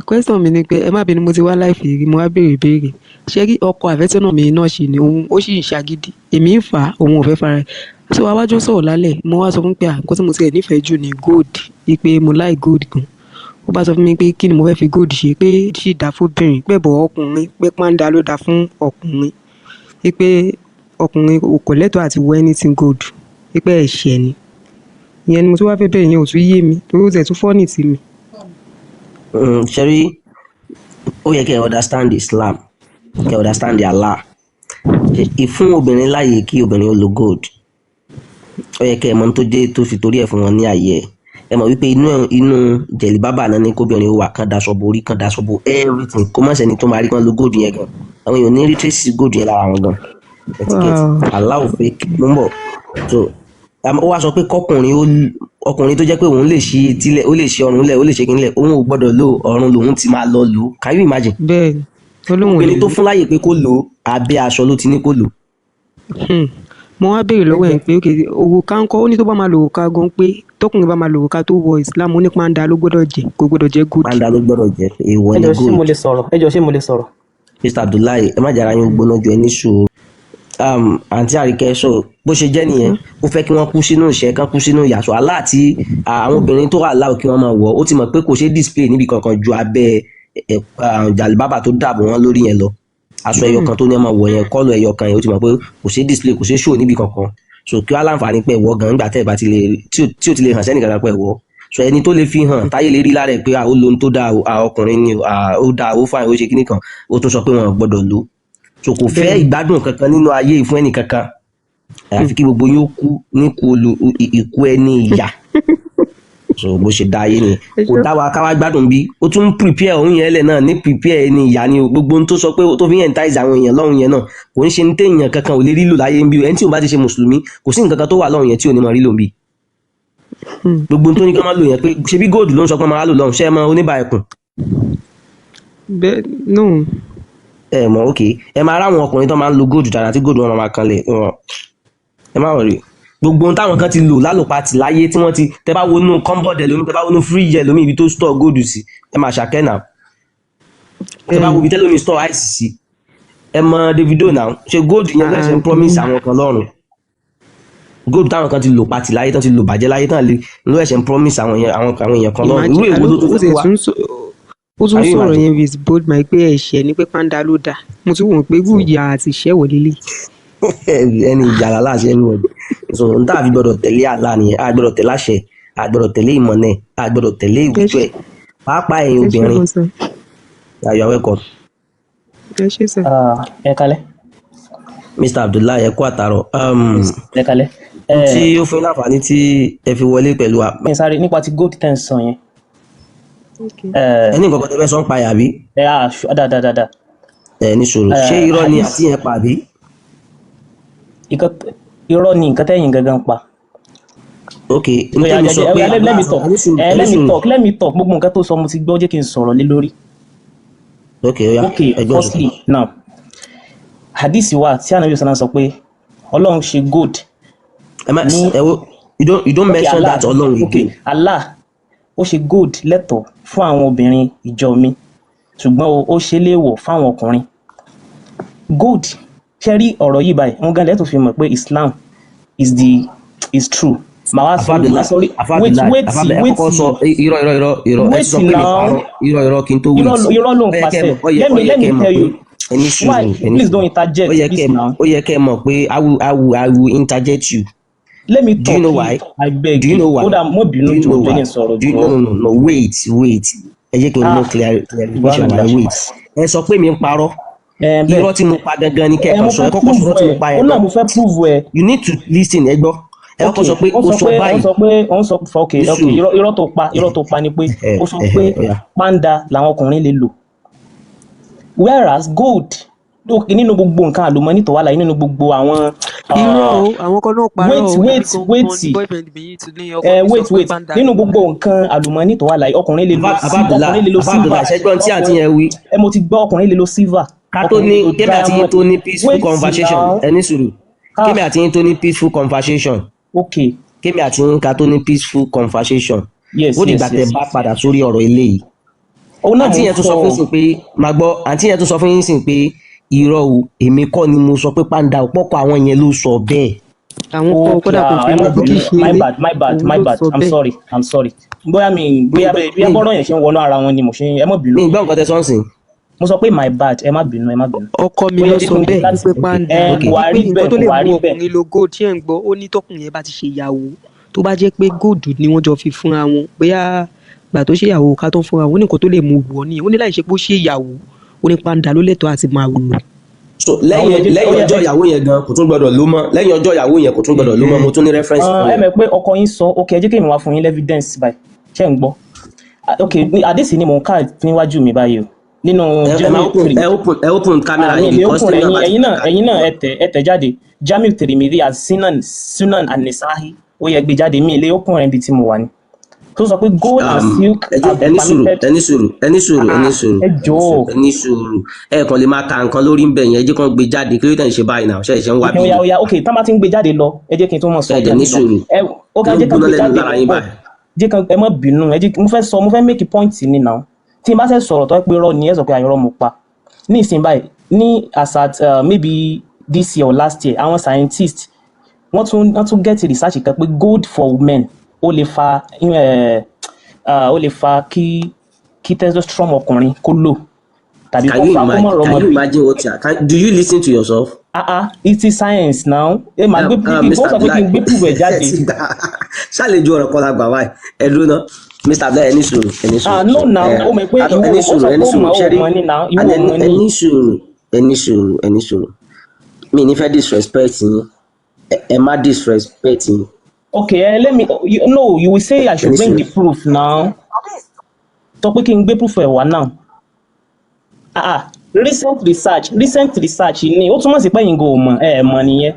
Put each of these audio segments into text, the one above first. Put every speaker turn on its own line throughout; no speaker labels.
Question mi ni pé, ẹ má bínú, mo ti wá láìfì rí, mo wá béèrè ìbéèrè. Ṣé rí ọkọ àfẹ́sọ́nà mi náà ṣì ni òun, ó sì ń ṣàgídí. Èmi ń fà á, òun ò fẹ́ fara ẹ̀. So àwa jọ sọ̀rọ̀ lálẹ́, mo wá sọ fún pé à, nǹkan tí mo ti ẹ̀ nífẹ̀ẹ́ jù ni gold, wípé mo like gold gan. Ó bá sọ fún mi pé kí ni mo fẹ́ fi gold ṣe, pé ṣì dá fún obìnrin, pé bọ̀ ọkùnrin, pé pàǹdà ló dá fún ọkùnrin. Wípé ọkùnrin kò lẹ́tọ̀ọ́ àti wọ anything gold, wípé ẹ̀ṣẹ̀ ni. Ìyẹn ni mo tún wá fẹ́ bẹ̀rẹ̀, yẹn ò tún yé mi torí ó tẹ̀ tún funny sí mi.
Ṣẹ́rí, ó yẹ kẹ́ ẹ understand Islam, kẹ́ ẹ understand Allah. Ìfún obìnrin láàyè kí obìnrin ó lo gold, ó yẹ kẹ́ ẹ mọ ohun tó dé tó fi torí ẹ̀ fún wọn ní ààyè ẹ̀. Ẹ mọ̀ wípé inú jẹ̀lìbábà náà ní kóbìnrin ó wà, kán daṣọ bo orí, kán daṣọ bo everything, kó má ṣẹni tó máa rí kán lo gold yẹn gan. Àwọn èèyàn ní rí traces gold yẹn lára wọn gan. Etiquette. Allah ò fẹ́ kí ló ń bọ̀. So ó wá sọ pé kọkùnrin ó, ọkùnrin tó jẹ́ pé òun lè ṣí etílẹ̀, ó lè ṣí ọrùn lẹ̀, ó lè ṣe kíní lẹ̀, òun ò gbọ́dọ̀ lò, ọrùn lòun ti máa lọ lò. Can you imagine?
Bẹ́ẹ̀ ni, ó lóun ò lè
Obìnrin tó
lò.
fún láyè pé kó lò ó, abẹ́ aṣọ ló ti ní kó lò.
Mo wá béèrè lọ́wọ́ ẹ̀ pé ok, òrùka ńkọ́? Ó ní tó bá máa lo òrùka gan, pé tọkùnrin bá máa lo òrùka tó wọ Islam, ó ní pàǹdà ló gbọ́dọ̀ jẹ́, kò gbọ́dọ̀ jẹ́ gold.
Pàǹdà ló gbọ́dọ̀ jẹ́, èèwọ̀
Ẹ
ni
jọ̀ọ́, ṣé mo
gold.
lè sọ̀rọ̀? Ẹ jọ̀ọ́, ṣé mo lè sọ̀rọ̀?
Mr Abdullahi, ẹ má jàrá yín gbóná ju, ẹ ní sùúrù. Àǹtí Àríkẹ́, so bó ṣe jẹ́ nìyẹn. Ó fẹ́ kí wọ́n kú sínú ìṣẹ́, kán kú sínú ìyà. So Allah àti àwọn obìnrin tó wà láò kí wọ́n máa wọ̀, ó ti mọ̀ pé kò ṣeé display níbi kankan ju abẹ́ jàlibábà tó dàbò wọn lórí yẹn lọ. Aṣọ ẹyọ kan tó ní ọmọ wọ̀ yẹn, colour ẹyọ kan yẹn, ó ti mọ̀ pé kò ṣeé display, kò ṣeé show níbi kankan. So kí wọ́n láǹfààní pẹ̀ wọ́ gan nígbà tẹ́ ẹ̀ bá ti lè tí ò ti lè hàn sẹ́nì kankan pẹ̀ wọ́. So ẹni tó lè fi hàn táyé lè rí lára ẹ̀ pé ó lo ohun tó dáa o, ọkùnrin ni o, ó dáa, ó fine, ó ṣe kíní kan, ó tún sọ pé wọn ò gbọ́dọ̀ lò. So kò fẹ́ ìgbádùn kankan nínú ayé yìí fún ẹnì kankan, àyàfi kí gbogbo yín ó kú níkú olú ìkú ẹni ìyà. So bó ṣe dá ayé ni, kò dá wa káwá gbádùn bí ó tún ń prepare òun yẹn lẹ̀ náà ní prepare ẹni ìyà ni o. Gbogbo ohun tó sọ pé tó fi ń entice àwọn èèyàn lọ́hùn yẹn náà, kò ń ṣe ní téèyàn kankan ò lè rí lò láyé ń bí. Ẹni tí òun bá ti ṣe mùsùlùmí, kò sí nǹkan kan tó wà lọ́hùn yẹn tí ò ní máa rí lò ń bí. Gbogbo ohun tó ní ká máa lò yẹn, pé ṣebí gold ló ń sọ pé máa lò lọ́hùn, ṣé ẹ mọ oníbà ẹkùn?
Bẹ́ẹ̀ no.
Ẹ mọ̀? Ok, ẹ máa ráwọn ọkùnrin tó máa ń lo gold dára, tí gold wọn máa kanlẹ̀ wọn. Ẹ má worry, gbogbo ohun táwọn kan ti lò lálòpatì láyé tí wọ́n ti, tẹ bá wọnú cupboard ẹlòmíì, tẹ bá wọnú fridge ẹlòmíì, ibi tó store gold sí, ẹ máa ṣàkẹ́ náà. Tẹ bá wo ibi tẹ́lómi store ice sí. Ẹ mọ Davido náà, ṣe gold yẹn lẹ́sẹ̀ ń promise àwọn kan lọ́rùn? Gold táwọn kan ti lò patì láyé, tán ti lò bàjẹ́ láyé, tán lè ló ẹ̀ṣẹ̀ ń promise àwọn yẹn, àwọn èèyàn kan lọ́rùn. Irú èwo ló tó
ó
fẹ́
sì
wá?
tún ó tún
Can you
sọ̀rọ̀
imagine?
yẹn with bold mind pé ẹ̀ṣẹ̀ ni, pé pàǹdà ló dà. Mo tún wò ó pé irú ìyà àti ìṣẹ́ wò lélẹ̀.
Ẹni ìyà láṣẹ ẹni wọ̀nyí. So n tá a fi gbọdọ̀ tẹ̀lé Allah nìyẹn. A gbọdọ̀ tẹ̀lé àṣẹ, a gbọdọ̀ tẹ̀lé ìmọ̀ náà, a gbọdọ̀ tẹ̀lé ìwújọ ẹ̀, pàápàá ẹ̀yin
Ẹ ṣé
obìnrin.
gan sir.
You are welcome.
Ẹ ṣé sir.
Ah, ẹ kalẹ́.
Mr Abdullahi, ẹ kú àtàrọ̀.
Ẹ kalẹ́.
Tí ó fún yín láǹfààní tí ẹ fi wọlé pẹ̀lú wa.
Ẹ sáré nípa ti gold ten sàn yẹn.
Ẹ ní nǹkan kan tẹ́ fẹ́ sọ ń pa yàbí?
Ẹ á dáadáa dáadáa.
Ẹ ní sọ̀rọ̀, ṣé irọ́ ni àti yẹn pa àbí?
Irọ́ ni nǹkan tẹ́yìn gangan pa.
Ok, n tẹ́mi sọ pé
Let me talk. Let me talk, let me talk. Gbogbo nǹkan tó sọ mo ti gbọ́, jẹ́ kí n sọ̀rọ̀ lé lórí.
Ok, ó yá.
Ok.
Ẹgbẹ́.
Firstly now, hadith wà tí Ànábì sọ̀rọ̀ sọ pé Ọlọ́run ṣe gold
Ẹ má
ní
ẹ wo, you don't
okay,
mention
Allah
that Ọlọ́run
okay
again.
Allah ó ṣe gold lẹ́tọ̀ọ́ fún àwọn obìnrin ìjọ mi, ṣùgbọ́n ó ṣe léèwọ̀ fáwọn ọkùnrin. Gold, ṣe rí ọ̀rọ̀ yìí báyìí, wọn gan lẹ́tọ̀ọ́ fi mọ̀ pé Islam is true. Màá wá sọ, màá sọ, wait, wait,
Ẹ
wait.
kọ́kọ́ sọ irọ́, irọ́, irọ́, irọ́. Ẹ
Wait
sọ pé mi
now.
parọ́, irọ́, irọ́, kí n tó wait.
Irọ́ ló ń
Ó yẹ kẹ́
pàṣẹ.
ó yẹ
Let me
ó yẹ
let me
kẹ́ mọ̀
tell
pé
you
ẹni
why.
sùúrù, ẹni
Please don't
sùúrù.
interject.
Ó yẹ
Please
kẹ́
now.
Ó yẹ kẹ́ mọ̀ pé I will interject you.
Let me
Do you
talk.
know why?
I beg
Do you
you.
know why?
Ó dà, mọ́ bínú,
Do you
jọ̀ọ́,
know
jẹ́
why?
kí n sọ̀rọ̀,
Do you,
jọ̀ọ́.
No, no, no, no, wait, wait, ẹ jẹ́ kí n mú
Ah,
clarification wá. Wait, ẹ sọ pé mi ń parọ́.
Ẹ bẹ́ẹ̀.
Irọ́ tí mo pa gangan ni
Ẹ
kẹ́ẹ̀kan
mo
sọ. Ẹ
fẹ́
kọ́kọ́ sọ
prove
irọ́ tí mo
ẹ
pa
ó
yẹn
náà
náà.
Mo fẹ́ prove ẹ.
You need to listen. Ẹ gbọ́, ẹ kọ́kọ́ sọ pé
ó
ó
sọ
sọ
pé ó
báyìí.
sọ pé ó ń sọ ok.
Nísùúrù.
Irọ́ tó pa ni pé ó sọ pé
Ó yá.
pàǹdà làwọn ọkùnrin lè lò, whereas gold, ok, nínú gbogbo nǹkan àlùmọ́nì tó wà láyé, nínú gbogbo àwọn
Irọ́ o, àwọn kan náà parọ́
wait
o.
Wait.
Èmi
Wait.
gangan ni boyfriend mi yìí tún ní ọkọ
Ẹ
mi sọ
wait
pé
wait.
pàǹdà.
Nínú gbogbo nǹkan àlùmọ́nì tó wà láyé, ọkùnrin lè lo
Abdullah,
ọkùnrin lè lo silver.
Abdullah, ṣẹ́gbọ́n tí àǹtí yẹn wí?
Ẹ mo ti gbọ́, ọkùnrin lè lo silver,
Ká tó
ọkùnrin
ní
lè lo
kémi àti yín
diamond.
tó ní peaceful
Wait
conversation
now.
Ẹ ní sùúrù.
Ah.
Kémi àti yín tó ní peaceful conversation, kémi àti yín ká tó ní peaceful conversation, ó dìgbà tẹ́ bá padà sórí ọ̀rọ̀ eléyìí.
Òun náà
Àǹtí
mò ń
yẹn tún sọ
sọ.
fún sìn pé, màá gbọ́, àǹtí yẹn tún sọ fún yín sìn pé irọ́ o, èmi kọ́ ni mo sọ pé pàǹdà òpọ́kọ̀, àwọn yẹn ló sọ bẹ́ẹ̀.
Àwọn kọ́
Okay,
kódà kò
ah,
fi
ẹ má
mọ́ bí kì
bínú.
í ṣe
My
eré
bad, my bad,
òun
my
ló
bad.
sọ
I'm
bẹ́ẹ̀.
sorry, I'm sorry. Bóyá mi
Mi
bóyá
gbọ́
bóyá
mi
bọ́rọ̀ yẹn ṣe ń wọnú ara wọn ni mo ṣe, ẹ má bínú.
Mi gbọ́ nǹkan tẹ́ sọ́nsìn.
Mo sọ pé my bad, ẹ má bínú, ẹ má bínú.
Ọkọ mi
Bóyá
ló
jẹ́
sọ
kí n
bẹ́ẹ̀
láti
wípé pàǹdà
ẹ
Ok.
kò wá
wípé
rí
nǹkan
bẹ́ẹ̀,
tó
kò
lè
wá
mú
rí bẹ́ẹ̀.
ọkùnrin lo gold, ṣé ẹ̀ ń gbọ́? Ó ní tọkùnrin yẹn bá ti ṣe ìyàwó, tó bá jẹ́ pé gold ni wọ́n jọ fi fúnra wọn, bóyá gbà tó ṣe ìyàwó ká tó ń fúnra wọn, ó ní nǹkan tó lè mú wọ̀ ni. Ó ní láì ṣe pé ó ṣe ìyàwó, ó ní pàǹdà ló lẹ́tọ̀ọ́ àti máa lò.
So
Àwọn
lẹ́yìn
yẹn jẹ́ ó
lẹ́yìn
yẹ
ọjọ́
ẹ
ìyàwó yẹn gan kò tún gbọdọ̀ ló mọ́. Lẹ́yìn ọjọ́ ìyàwó yẹn kò tún gbọdọ̀ ló mọ́. Mo tún ní reference fún
Ẹ
yẹn.
mọ̀ pé ọkọ yín sọ. Ok, ẹ jẹ́ kí èmi wá fún yín evidence báyìí. Ṣé ń gbọ́? Ah, ok, ní àdìsí ni mò ń kà níwájú mi báyìí o, nínú
Ẹ máa
Jamiu
open
Tirmidhi.
ẹ open camera
Àmì
yín
ilé
because
open
tí náà
ẹ̀yin
bá ti
ẹ̀yin náà
kà
ẹ̀yin náà ẹ tẹ̀ jáde Jamiu Tirmidhi àti Sunan an-Nasa'i. Ó yẹ gbé jáde. Mi ilé open rẹ̀ níbi tí mo wà ní tó sọ pé gold and silk
ẹ jẹ́
are
ẹ ní sùúrù,
permitted.
ẹ ní sùúrù, ẹ ní sùúrù, ẹ ní
Ah,
sùúrù,
ẹ
ẹ ní sùúrù,
jọ̀ọ́.
ẹ ní sùúrù. Ẹ kàn lè máa ka nǹkan lórí ń bẹ̀ yẹn. Ẹ jẹ́ kán gbé jáde. Kí ló tẹ̀ ń ṣe báyìí náà? Ṣe ṣe ń wá
Ok,
bí
oya
ni?
oya, ok, tán bá ti ń gbé jáde lọ, ẹ jẹ́ kí n tó mọ̀ sọ
Ẹ dẹ̀
ọjà
ní
mi lọ.
sùúrù.
Ẹ ok,
Ló
ẹ
ń
jẹ́ kán
gbóná
gbé
lẹ́nu
jáde
lára yín
bọ̀.
báyìí.
Jẹ́ kán, ẹ má bínú, ẹ jẹ́ mo fẹ́ sọ, mo fẹ́ make point ni now. Tí n bá ṣe sọ̀rọ̀ tó ẹ pé rọ́ ni, ẹ sọ pé àyọ̀rọ̀ mo pa ní ìsìn báyìí. Ní as at maybe this year or last year, àwọn scientists wọ́n tún get research kan pé gold for women ó lè fa kí testosterone ọkùnrin kó low tàbí
Can
kó
you
fa kó má
imagine?
rọ́mọ
Can you
bí.
imagine what you are do you listen to yourself?
Ah ah, it is science now. Ẹ máa gbé
Mr.
ó sọ pé kí n
Abdullahi,
gbé proof ẹ̀
ẹ
jáde.
ti gbà ṣàlejò ọ̀rọ̀ kan la gbà báyìí. Ẹ dúró ná, Mr. Abdullahi, ẹ ní sùúrù, ẹ ní
Ah,
sùúrù.
no now,
Ẹ
ó mọ̀ pé
àtọ
ìwọ
ẹ ní
ó
sùúrù,
sọ
ẹ ní
pé ó
sùúrù.
mọ̀, ó
Ṣẹ́rí
mọ̀ ní now, ìwọ
àní
ò mọ̀
ẹ
ní.
ní sùúrù, ẹ ní sùúrù, ẹ ní sùúrù. Mi ní fẹ́ disrespect yín. Ẹ má disrespect yín.
Okay, let me, you, no, you will say I
Ẹ
should
ní
bring
sùúrù.
the proof now. Sọ pé kí n gbé proof ẹ̀ wá now. Ah ah, recent research ni. Ó túmọ̀ sí pé ẹ̀yin gan ò mọ̀, ẹ̀ mọ̀ nìyẹn.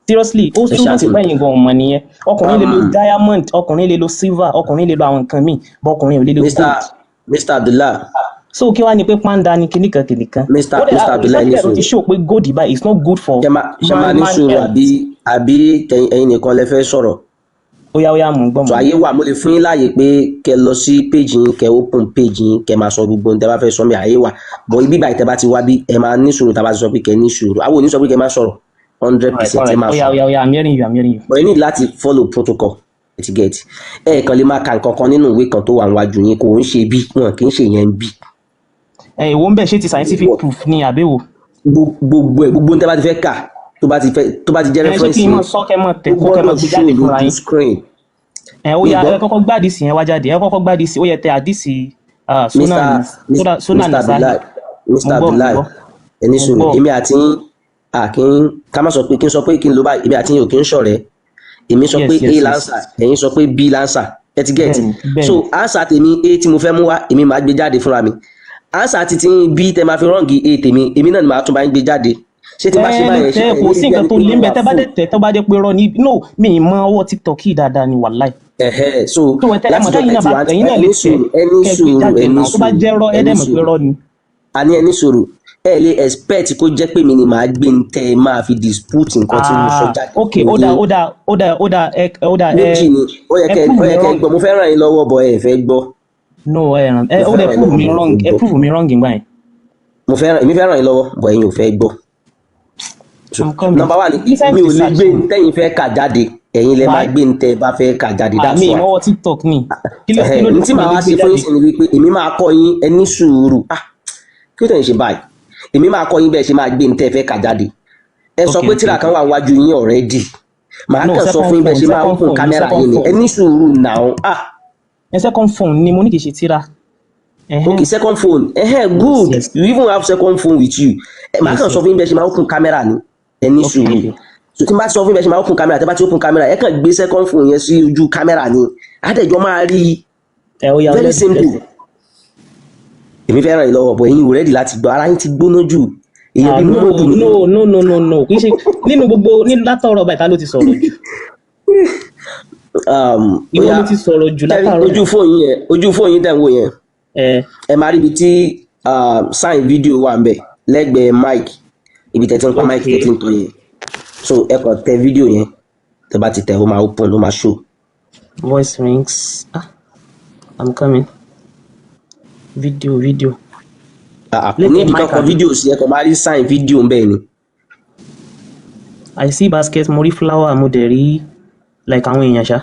Seriously, ó
Ẹ
túmọ̀ sí
ṣáà
pé ẹ̀yin gan ò mọ̀ nìyẹn. Ọkùnrin lè lo diamond, ọkùnrin lè lo silver, ọkùnrin lè lo àwọn nǹkan míì, but ọkùnrin ò lè lo
Mr.
gold.
Mr. Abdullah.
So kí wá ni pé pàǹdà ni kìnìkan kìnìkan?
Mr.
Ó dẹ̀
Mr. Abdullah, ẹ
research
ní
dẹ̀ ló ti
sùúrù.
show pé gold báyìí is not good for
Ṣe máa
man
ní
man
sùúrù
health.
àbí ẹ̀yin nìkan lẹ fẹ́ sọ̀rọ̀?
Ó yá, ó yá, mò ń gbọ́,
So
mò ń
ayé
gbọ́.
wà, mo lè fún yín láàyè pé kẹ́ lọ sí page yín, kẹ́ open page yín, kẹ́ máa sọ gbogbo ohun tẹ́ bá fẹ́ sọ mí. Ayé wà, but ibi báyìí tẹ́ bá ti wá bí, ẹ máa ní sùúrù. Tá a bá ti sọ pé kẹ́ ní sùúrù, àwọn ò ní sọ pé kẹ́ máa sọ̀rọ̀ 100
Alright,
percent, ẹ
alright.
máa
Ó yá, ó
sọ̀rọ̀,
yá, ó yá, I'm hearing you, I'm hearing you.
but you need láti follow protocol ẹ ti get. Ẹ kàn lè máa ka nǹkan kan nínú ìwé kan tó wà níwájú yín, kò ń ṣe bí wọn kì í ṣe yẹn bí.
Ẹ ìwọ ń bẹ̀, ṣé ti scientific proof ni àbẹ̀wò?
Gbogbo ẹ, gbogbo ohun tẹ́ bá ti fẹ́ kà, tó bá ti fẹ́, tó bá ti jẹ́
Ẹ ṣé
reference
kí n
yín,
mọ̀ sọ, kẹ́ mọ̀ tẹ̀
ó
kó kẹ́ mọ̀
gbọ́dọ̀
gbé
show
jáde fúnra
lójú
yín.
screen.
Ẹ ó
Mi
yá,
gbọ́.
ẹ kọ́kọ́ gbádìsí yẹn wá jáde, ẹ kọ́kọ́ gbádìsí, ó yẹ tẹ àdìsí
Mr.
Sunan Sunan
Mr.
Nasa'i.
Abdullahi,
Mo
Mr.
gbọ́, mo
Abdullahi,
gbọ́,
ẹ ní
mo
sùúrù.
gbọ́.
Èmi àti yín àkín, ká má sọ pé kí n sọ pé kí n ló báyìí, èmi àti yín ò kí ń ṣọ̀rẹ́. Èmi sọ
Yes,
pé
yes,
A
yes.
l'answer, ẹ̀yin sọ pé B l'answer, ẹ ti get?
Bẹ́ẹ̀ni,
So
bẹ́ẹ̀ni.
answer tèmi A tí mo fẹ́ mú wá, èmi máa gbé jáde fúnra mi. Answer ti ti yín B tẹ máa fi wrong A tèmi, èmi náà ni màá tún bá yín gbé jáde. Ṣé tí n bá ṣe
Ẹ lè
báyẹn, ṣé
tẹ
ẹ
kò
ní
sí
bí
nǹkan
ẹni
tó
pé
lé
wọ́n
ń bẹ
wà
tẹ bá
fún
dẹ̀ tẹ tó bá jẹ́ pé rọ́ ni. No, mi ì mọ ọwọ́ TikTok yìí dáadáa ni, wàláì.
Ẹ̀hẹ́, so
Tó ẹ tẹ ẹ
láti
mọ̀
jọ
tẹ́yìn
ẹ
náà
ti
bá
wá
ẹ̀yin náà
ẹ
lè
ní
tẹ
sùúrù, ẹ ní
kẹ́ gbé
sùúrù,
jáde
ẹ ní
náà. Tó bá
sùúrù,
jẹ́ rọ́, ẹ
ẹ ní
dẹ̀ mọ̀ pé
sùúrù.
rọ́ ni.
Àní ẹ ní sùúrù. Ẹ lè expect kó jẹ́ pé mi ni màá gbé ń tẹ́ ẹ máa fi dispute nǹkan tí mo sọ
Ah,
jáde
ok,
fún
ó dáa,
yín.
ó dáa, ó dáa, ó dáa, ẹ ó dáa, ẹ
Méjì ni ó yẹ
ẹ
kẹ́
prove
ó
mi
yẹ kẹ́
wrong.
gbọ́. Mo fẹ́ ràn yín lọ́wọ́ bọ̀, ẹ fẹ́ gbọ́.
No, ẹ ràn ẹ
Mo
ó
fẹ́
dẹ̀
ràn yín
prove
lọ́wọ́
mi
bọ̀, ẹ
wrong,
fẹ́
ẹ
gbọ́.
prove mi wrong ìgbà yẹn.
Mo fẹ́ ràn èmi fẹ́ ràn yín lọ́wọ́ bọ̀, ẹ̀yin ò fẹ́ gbọ́. So
I'm coming.
number one ni
Recent
mi ò lè
research
gbé
ni.
tẹ́yin fẹ́ kà jáde, ẹ̀yin lẹ máa
Why?
gbé ń tẹ́ ẹ bá fẹ́ kà jáde. That's
Àmì
why.
ìmọ̀wọ́ TikTok ni. Kí ló
Ẹ̀hẹ́,
dé
n tí
tí mi
màá
lè
wá
gbé
ṣe fún yín
jáde?
sí ni wípé èmi máa kọ́ yín. Ẹ ní sùúrù. Ah, kí ló tẹ̀ ń ṣe báyìí? Èmi máa kọ́ yín bẹ́ẹ̀ ṣe máa gbé ní tẹ́ ẹ fẹ́ kà jáde. Ẹ sọ
Ok,
pé
ok,
tíra
ok.
kan wà níwájú yín already, màá
No,
kàn sọ
second
fún yín bẹ́ẹ̀
phone,
ṣe máa
second
open
phone ni,
camera
second
yín ni. Ẹ
phone.
ní sùúrù now. Ah.
Ẹ second phone ni mo ní, kì í ṣe tíra.
Okay,
Ẹhẹ́n.
second phone, ẹhẹ́n.
Yes,
Good.
yes.
You even have second phone with you. Ẹ màá
Yes,
kàn sọ
yes.
fún yín bẹ́ẹ̀ ṣe máa open camera ni. Ẹ ní
Ok,
sùúrù.
ok.
So tí n bá sọ fún yín bẹ́ẹ̀ ṣe máa open camera, tẹ́ bá ti open camera, ẹ kàn gbé second phone yẹn sí ojú camera ni, àtẹ̀jọ́ máa rí i.
Ẹ ó yá,
Very
let's
simple.
let's.
Èmi fẹ́ ràn yín lọ́wọ́ bọ̀, ẹ̀yin ò ready láti gbọ́. Ara yín ti gbóná jù. Èèyàn
Ah,
bíi
no,
Muhammadu ni.
no, no, no, no, no, kì í ṣe nínú gbogbo ní látọ̀rọ̀ báyìí, ta ló ti sọ̀rọ̀ jù? Ìwọ
Bóyá
ló ti sọ̀rọ̀ jù
ṣẹ́rí
látàárọ̀.
ojú fóònù yẹn, ojú fóònù yín tẹ̀ ń wò yẹn,
Ẹ
ẹ máa rí ibi tí sign video wà ń bẹ̀ lẹ́gbẹ̀ẹ́ mic, ibi tẹ̀ tí ń pa mic
ok
tẹ̀ tí ń tọ́ yẹn. So ẹ kàn tẹ video yẹn, tẹ bá ti tẹ, ó máa open, ó máa show.
Voice rings. Ah, I'm coming. Fídíò, fídíò.
Ah, ah, kò ní
Lẹ́gbẹ̀ẹ́
ìdí
mic
kan kọ
àbí?
Fídíò sí, ẹ kàn máa rí sign fídíò ń bẹ́ẹ̀ ni.
I see basket, mo rí flower, mo dẹ̀ rí like àwọn èèyàn ṣá.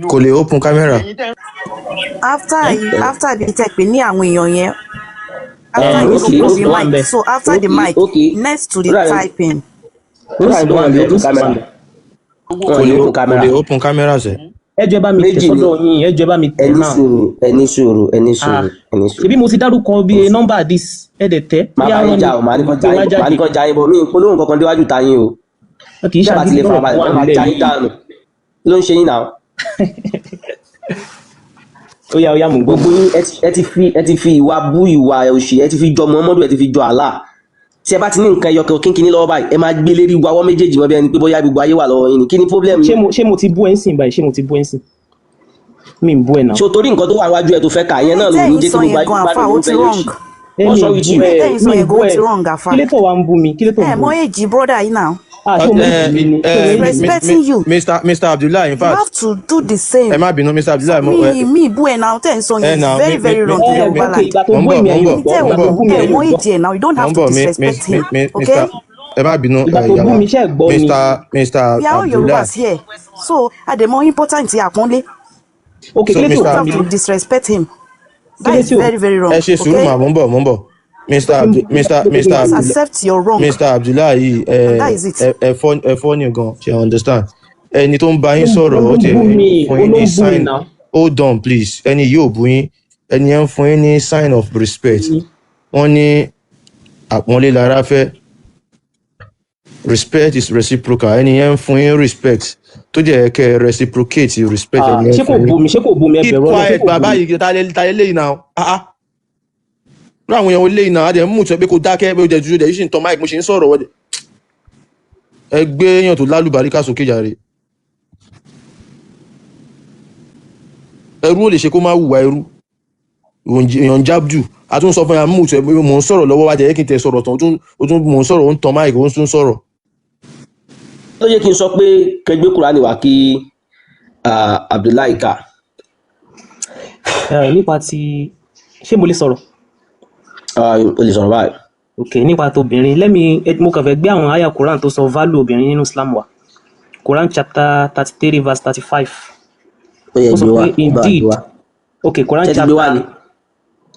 Kò lè open camera.
After
Eh?
after ibi tẹ́ pé ní àwọn èèyàn yẹn, after
Eh,
you
rose
Okay.
ló
open the
wà ń
mic,
bẹ̀.
so after the mic, next to the
Ó dàbí
typing.
ó
Rose
dàbí
ló wà
wọn
ń
lè
bẹ̀,
open
rose ló wà
camera.
ń bẹ̀.
Wọn
Kò
lè
lè
open
kò
camera.
lè open camera sẹ.
Ẹ jọ̀ọ́, ẹ bá mi tẹ̀
Méjì ni.
sọ́dọ̀ yín, ẹ jọ̀ọ́, ẹ bá mi
Ẹ
tẹ̀
ní
náà.
sùúrù, ẹ ní sùúrù, ẹ ní
Ah,
sùúrù, ẹ ní sùúrù.
ṣebí mo ti dárúkọ bíi nọ́mbà this, ẹ dẹ̀ tẹ́,
Màá
bóyá
bá yín
rán ni
jà o, màá ní
mo
kàn
gbé
já
wá
yín, màá ní
jáde.
kàn já yín bọ̀, mí ì polówó nǹkan kan déwájú ta yín o.
Kì í
Bí a bá ti
ṣàgídí
lè
lọ́rọ̀ tó
farabalẹ̀,
wà
wọ́n máa
nílẹ̀
já yín
yìí.
dànù. Kí ló ń ṣe yín náà?
Ó yá, ó yá, mò ń gbọ́.
Gbogbo yín ẹ ti fi ìwà bú, ìwà òṣì, ẹ ti fi jọ Muhammadu, ẹ ti fi jọ Allah. Tí ẹ bá ti ní nǹkan ẹyọ kan kínkínní lọ́wọ́ báyìí, ẹ máa gbé lérí wawọ́ méjèèjì mọ́ bí ẹni pé bóyá gbogbo ayé wà lọ́wọ́ yín ni. Kí ni problem
Ṣé
yín?
mo ti bú ẹ ń sìn báyìí? Ṣé mo ti bú ẹ ń sìn? Mi ń bú ẹ náà.
Ṣé o torí nǹkan tó wà níwájú ẹ tó fẹ́ kà yẹn náà ló ní
Tẹ́yìn
jẹ́ kí
sọ
gbogbo
yẹn
ayé
gan, àfa,
gbádùn
ó
ló
ti
fẹ́ yóò
wrong.
ṣì.
Ẹ
What's
mi
wrong
ń
with
bú
you?
ẹ,
Tẹ́yìn sọ
mi ń
yẹn
bú
gan, ó
ẹ.
ti wrong, àfa.
Kí ló tó wá ń bú mi? Kí ló tó ń
Ẹ
bú
mọ
mi?
èjì brother yìí now.
Ah, ṣé o mọ èjì mi ni? Ṣé o mọ
He's
èjì mi?
respecting you.
Mr Abdullahi, in
You
fact,
have to do the
ẹ
same.
má bínú, Mr Abdullahi, mo ẹ
Mi bú ẹ now, tẹ́ ń sọ
ẹ
yẹn is
na
very
mi mi
very
mi
wrong to
Ẹ
Yorùbá
ok,
land.
ìgbà tó
mo ń
bú
bọ̀,
èmi
mo ń
ẹ̀yin ò
bọ̀,
gbọ́,
Tẹ́
mo
ìgbà
ń
tó
bọ̀,
bú mi
ẹ
ẹ̀yin ò
mọ
gbọ́.
èjì ẹ now, you don't
mo
have
ń
to
bọ̀, mi mi
disrespect
mi
him,
mi
okay?
Mr, ẹ má bínú.
Ìgbà
Ẹ
tó bú
yàrá
mi, ṣé ẹ gbọ́ ni?
Mr
We are all
Abdullahi.
Yorubas here, so àdèmọ important àpọ́nlé.
Ok,
So
kí ló tí
Mr
ò bú
You
mi
have to disrespect him.
Kí
That
ló
is
tí ò
very very
Ẹ
wrong,
ṣe sùúrù
okay?
mà, mo ń bọ̀, mo ń bọ̀. Mr Abdu Mr Mr
Just
Abdullahi,
accept your wrong
Mr Abdullahi, ẹ
and that is it.
ẹ ẹ fọ́ ní gan, ṣe understand? Ẹni tó ń bá yín sọ̀rọ̀,
Ó
ó
ló ń
ti
bú mi,
fún
ó
yín
ló
ní
ń bú mi
sign.
náà.
Hold on, please. Ẹni yóò bú yín, ẹni yẹn ń fún yín ní sign of respect. Wọ́n ní àpọ́nlé lára fẹ́, respect is reciprocal. Ẹni yẹn ń fún yín respect tó jẹ́ kẹ́ ẹ reciprocate respect
Ah,
ẹni yẹn
ṣé kò
fún
bú
yín.
mi? Ṣé kò bú mi? Ẹ
Keep
bẹ̀rù Ọlọ́run, ṣé
quiet.
kò bú
Bàbá
mi?
yìí, ta lé léyìí náà? Ah ah, rú àwọn èèyàn léyìí náà, adẹ̀ ń mú ìtọ́ pé kó dákẹ́, pé ó jẹ́ dúró dẹ̀ yìí sì ń tan mic, mo ṣe ń sọ̀rọ̀ wọ́dẹ̀. Ẹ gbé èèyàn tó lálùbáríkà sókè jàre. Ẹrú ò lè ṣe kó má hùwà ẹrú. Èèyàn ń jábjù, a tún sọ fún yà mú ìtọ́ pé mò ń sọ̀rọ̀ lọ́wọ́ wájà, yẹ kí n tẹ sọ̀rọ̀ tán, ó tún mò ń sọ̀rọ̀, ó ń tan mic, ó ń tún sọ̀rọ̀.
Ló yẹ kí n sọ pé kẹgbẹ́ Kúránì wá kí Abdullahi kà.
Ẹ nípa ti, ṣé mo lè sọ̀rọ̀?
Ah, o lè sọ̀rọ̀ báyìí.
Ok, nípa tobìnrin, lẹ́mi mo kàn fẹ́ gbé àwọn àyà Quran tó sọ value obìnrin nínú Islam wá. Quran chapter 33 verse 35.
Ó yẹ
Ó sọ
gbé wá,
pé
bá gbé
indeed,
wá.
ok, Quran
Ṣé ti gbé wá
chapter
ni?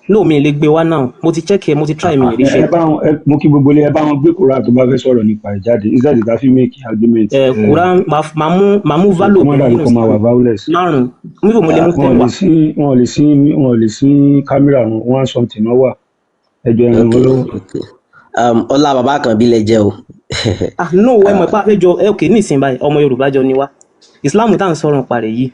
No, mi ì lè gbé wá náà. Mo ti check ẹ, mo ti try, mi ì rí
Ẹ
ṣe.
ẹ bá wọn ẹ mo kí gbogbo ilé, ẹ bá wọn gbé Quran tó bá fẹ́ sọ̀rọ̀ nípa ẹ̀ jáde instead tá fi make argument.
Ẹ
Ẹ
Quran, màá mú value
kó má
obìnrin
dàbí
nínú
kó máa wà
Islam
violence.
márùn-ún. Mi ò mo lè mú
Wọn ò
10
lè
wá.
sí, wọn ò lè sí kámẹ́rà wọn, one something náà wà, ẹ jọ̀ọ́ ẹ ràn
Ok
wọ́n lọ́wọ́.
Ok, ọlá bàbá kan bí lẹ jẹ o.
Ah no, ẹ mọ̀ pé a fẹ́ jọ ẹ, ok, nísìnyí báyìí, ọmọ Yorùbá jọ ni wá. Islam tá à ń sọ̀rọ̀ nípa rẹ̀ yìí,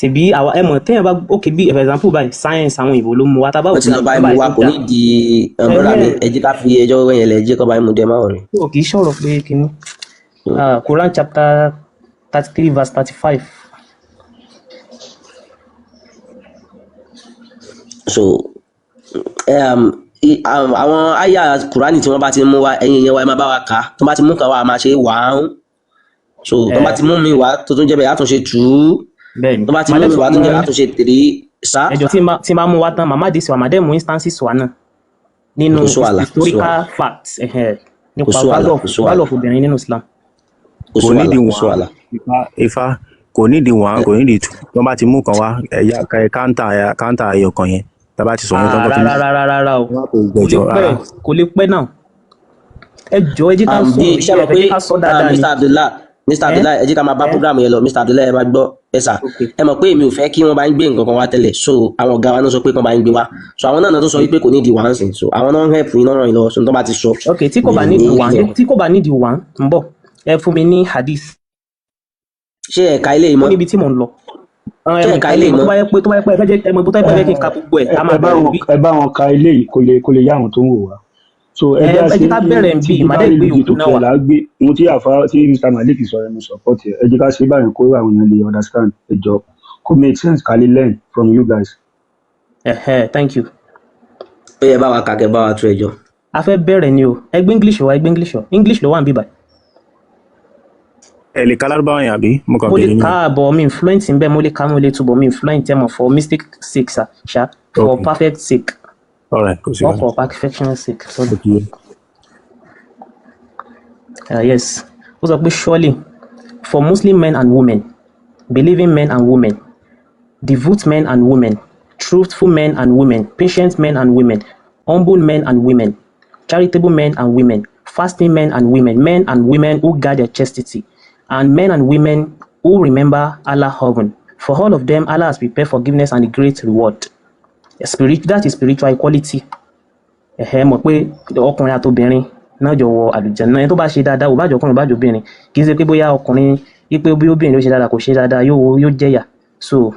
ṣèbí àwa ẹ mọ̀ téèyàn bá, ok, bí for example báyìí, science àwọn òyìnbó ló mú wa, tá a bá wò
Wọ́n ti
pé
lọ bá
nǹkan
yín mú
báyìí
wa
tó
kò
dáa.
ní di brọ́dà mi.
Ẹhẹ́n.
Ẹ jẹ́ ká fi ẹjọ́ yẹn lẹ̀, ẹ jẹ́ kó bá yín mú dé, má wọ̀rẹ́.
Kò kì í sọ̀rọ̀ pé kínní. Ah, Quran chapter 33 verse 35.
So àwọn àyà Kùránì tí wọ́n bá ti mú wa, ẹ̀yin yẹn wa, ẹ máa bá wa kà á. Tó bá ti mú kan wá, a máa ṣe wàá, so tó bá
Ẹ
ti mú mi wá tó tún jẹ́ bẹ́ẹ̀, á tún ṣe two.
Bẹ́ẹ̀ ni.
Tó bá ti
Màá
mú
dẹ̀
mi
tún
wá tó
mú
jẹ́ bẹ́ẹ̀, á tún ṣe three sá.
Ẹjọ́, tí n bá mú wá tán, màmá dé sí wa, màá dẹ̀ mú instances wa náà nínú
Kò sí wàhálà, kò sí
historical
wàhálà,
facts, ẹhẹ́,
kò
nípa
sí wàhálà,
value of
kò sí wàhálà,
value of obìnrin nínú Islam.
kò sí
Kò
wàhálà,
nídìí
kò sí
one.
wàhálà.
Ifá, ifá, kò nídìí one, kò nídìí two. Tó bá ti mú kan wá, ẹ̀yà káńtà káńtà ẹyọ kan yẹn, tá bá ti sọ yẹn tán
Ah,
kó fi
rárá rárá rárá o,
wọ́n kò
kò lè
gbẹ̀jọ́
pẹ́,
rárá.
kò lè pẹ́ náà. Ẹ jọ, ẹ jẹ́ ká
Bí
sọ̀rọ̀
ṣe
yìí,
mọ̀
ẹ
pé
jẹ́ ká sọ dáadáa ni.
Mr Abdullah, Mr
Ẹ
Abdullah, ẹ jẹ́ ká máa bá
ẹ
program yẹn lọ. Mr Abdullah, ẹ máa gbọ́ ẹ sà.
Ok.
Ẹ mọ̀ pé èmi ò fẹ́ kí wọ́n bá ń gbé nǹkan kan wá tẹ́lẹ̀, so àwọn ọ̀gá wa náà sọ pé kán bá ń gbé wá, so àwọn náà tó sọ wípé kò ní di wàá sìn, so àwọn náà ń help yín náà ràn yín lọ́wọ́, so tó bá ti sọ
Ok, tí kò
mi
bá
ò ní
nídìí
kí
one,
ẹ
tí kò bá nídìí one, ń bọ̀, ẹ fún mi ní hadith.
Ṣé ẹ̀ka ilé yìí
Ó
mọ́?
níbi tí mò ń lọ.
Ṣé
Ẹ mọ̀
ẹ̀ka
ìka
ilé
ilé
yìí
mọ́, tó
mọ́?
bá yẹ pé tó bá yẹ pé ẹ fẹ́ jẹ́ ẹ mọ̀ tó bá yẹ pé ẹ fẹ́ kí n ka gbogbo ẹ̀,
Ẹ
a máa
ẹ bá
bẹ̀rẹ̀
wọn
bí.
Ẹ bá wọn ka eléyìí, kó lè yá àwọn tó ń wò wá. So ẹ
Ẹ
jẹ́
ẹ
àṣe
jẹ́ ká bẹ̀rẹ̀ ń
tí
bí,
bí
màá
bá
dẹ̀
rí
gbé
lùdì
yòókù
tó
náà
kẹ
wá.
là á gbé ohun tí àfa tí Mr Malik sọ yẹn, mo support ẹ. Ẹ jẹ́ ká ṣe báyìí kó àwọn èèyàn lè understand. Ẹ jọ, kó make sense, ká lè learn from you guys.
Ẹ̀hẹ́, thank you.
Ó yẹ bá wa kà, kẹ́ bá wa tú ẹjọ́.
A fẹ́ bẹ̀rẹ̀ ni o. Ẹ gbé English wá, ẹ gbé English wá. English ló wà ń bí báyìí.
Ẹ lè ka lárúbáwá yẹn àbí? Mo kàn
Mo lè
béèrè ni
ka
o.
àbọ̀ mi influence ń bẹ́, mo lè ka, mo lè túbọ̀ mi influence ẹ mọ̀, for mistake sake ṣá, for
Ok.
perfect sake.
Alright, kò sí
All
wàhálà.
for perfection's sake, sorry.
Ó ti yé.
Yes. Ó sọ pé surely for Muslim men and women, believing men and women, devout men and women, truthful men and women, patient men and women, humble men and women, charitable men and women, fasting men and women, men and women who guard their chastity, and men and women who remember Allah heaven. For all of them, Allah has prepared forgiveness and a great reward. That is spiritual equality. Ẹ̀hẹ́ mọ̀ pé ọkùnrin àtobìnrin náà jọ wọ àlùjánnà. Ẹni tó bá ṣe dáadáa, ò bá jọ ọkùnrin, ò bá jọ obìnrin, kì í ṣe pé bóyá ọkùnrin wípé bí obìnrin ló ṣe dáadáa kò ṣe dáadáa yóò jẹ̀yà. So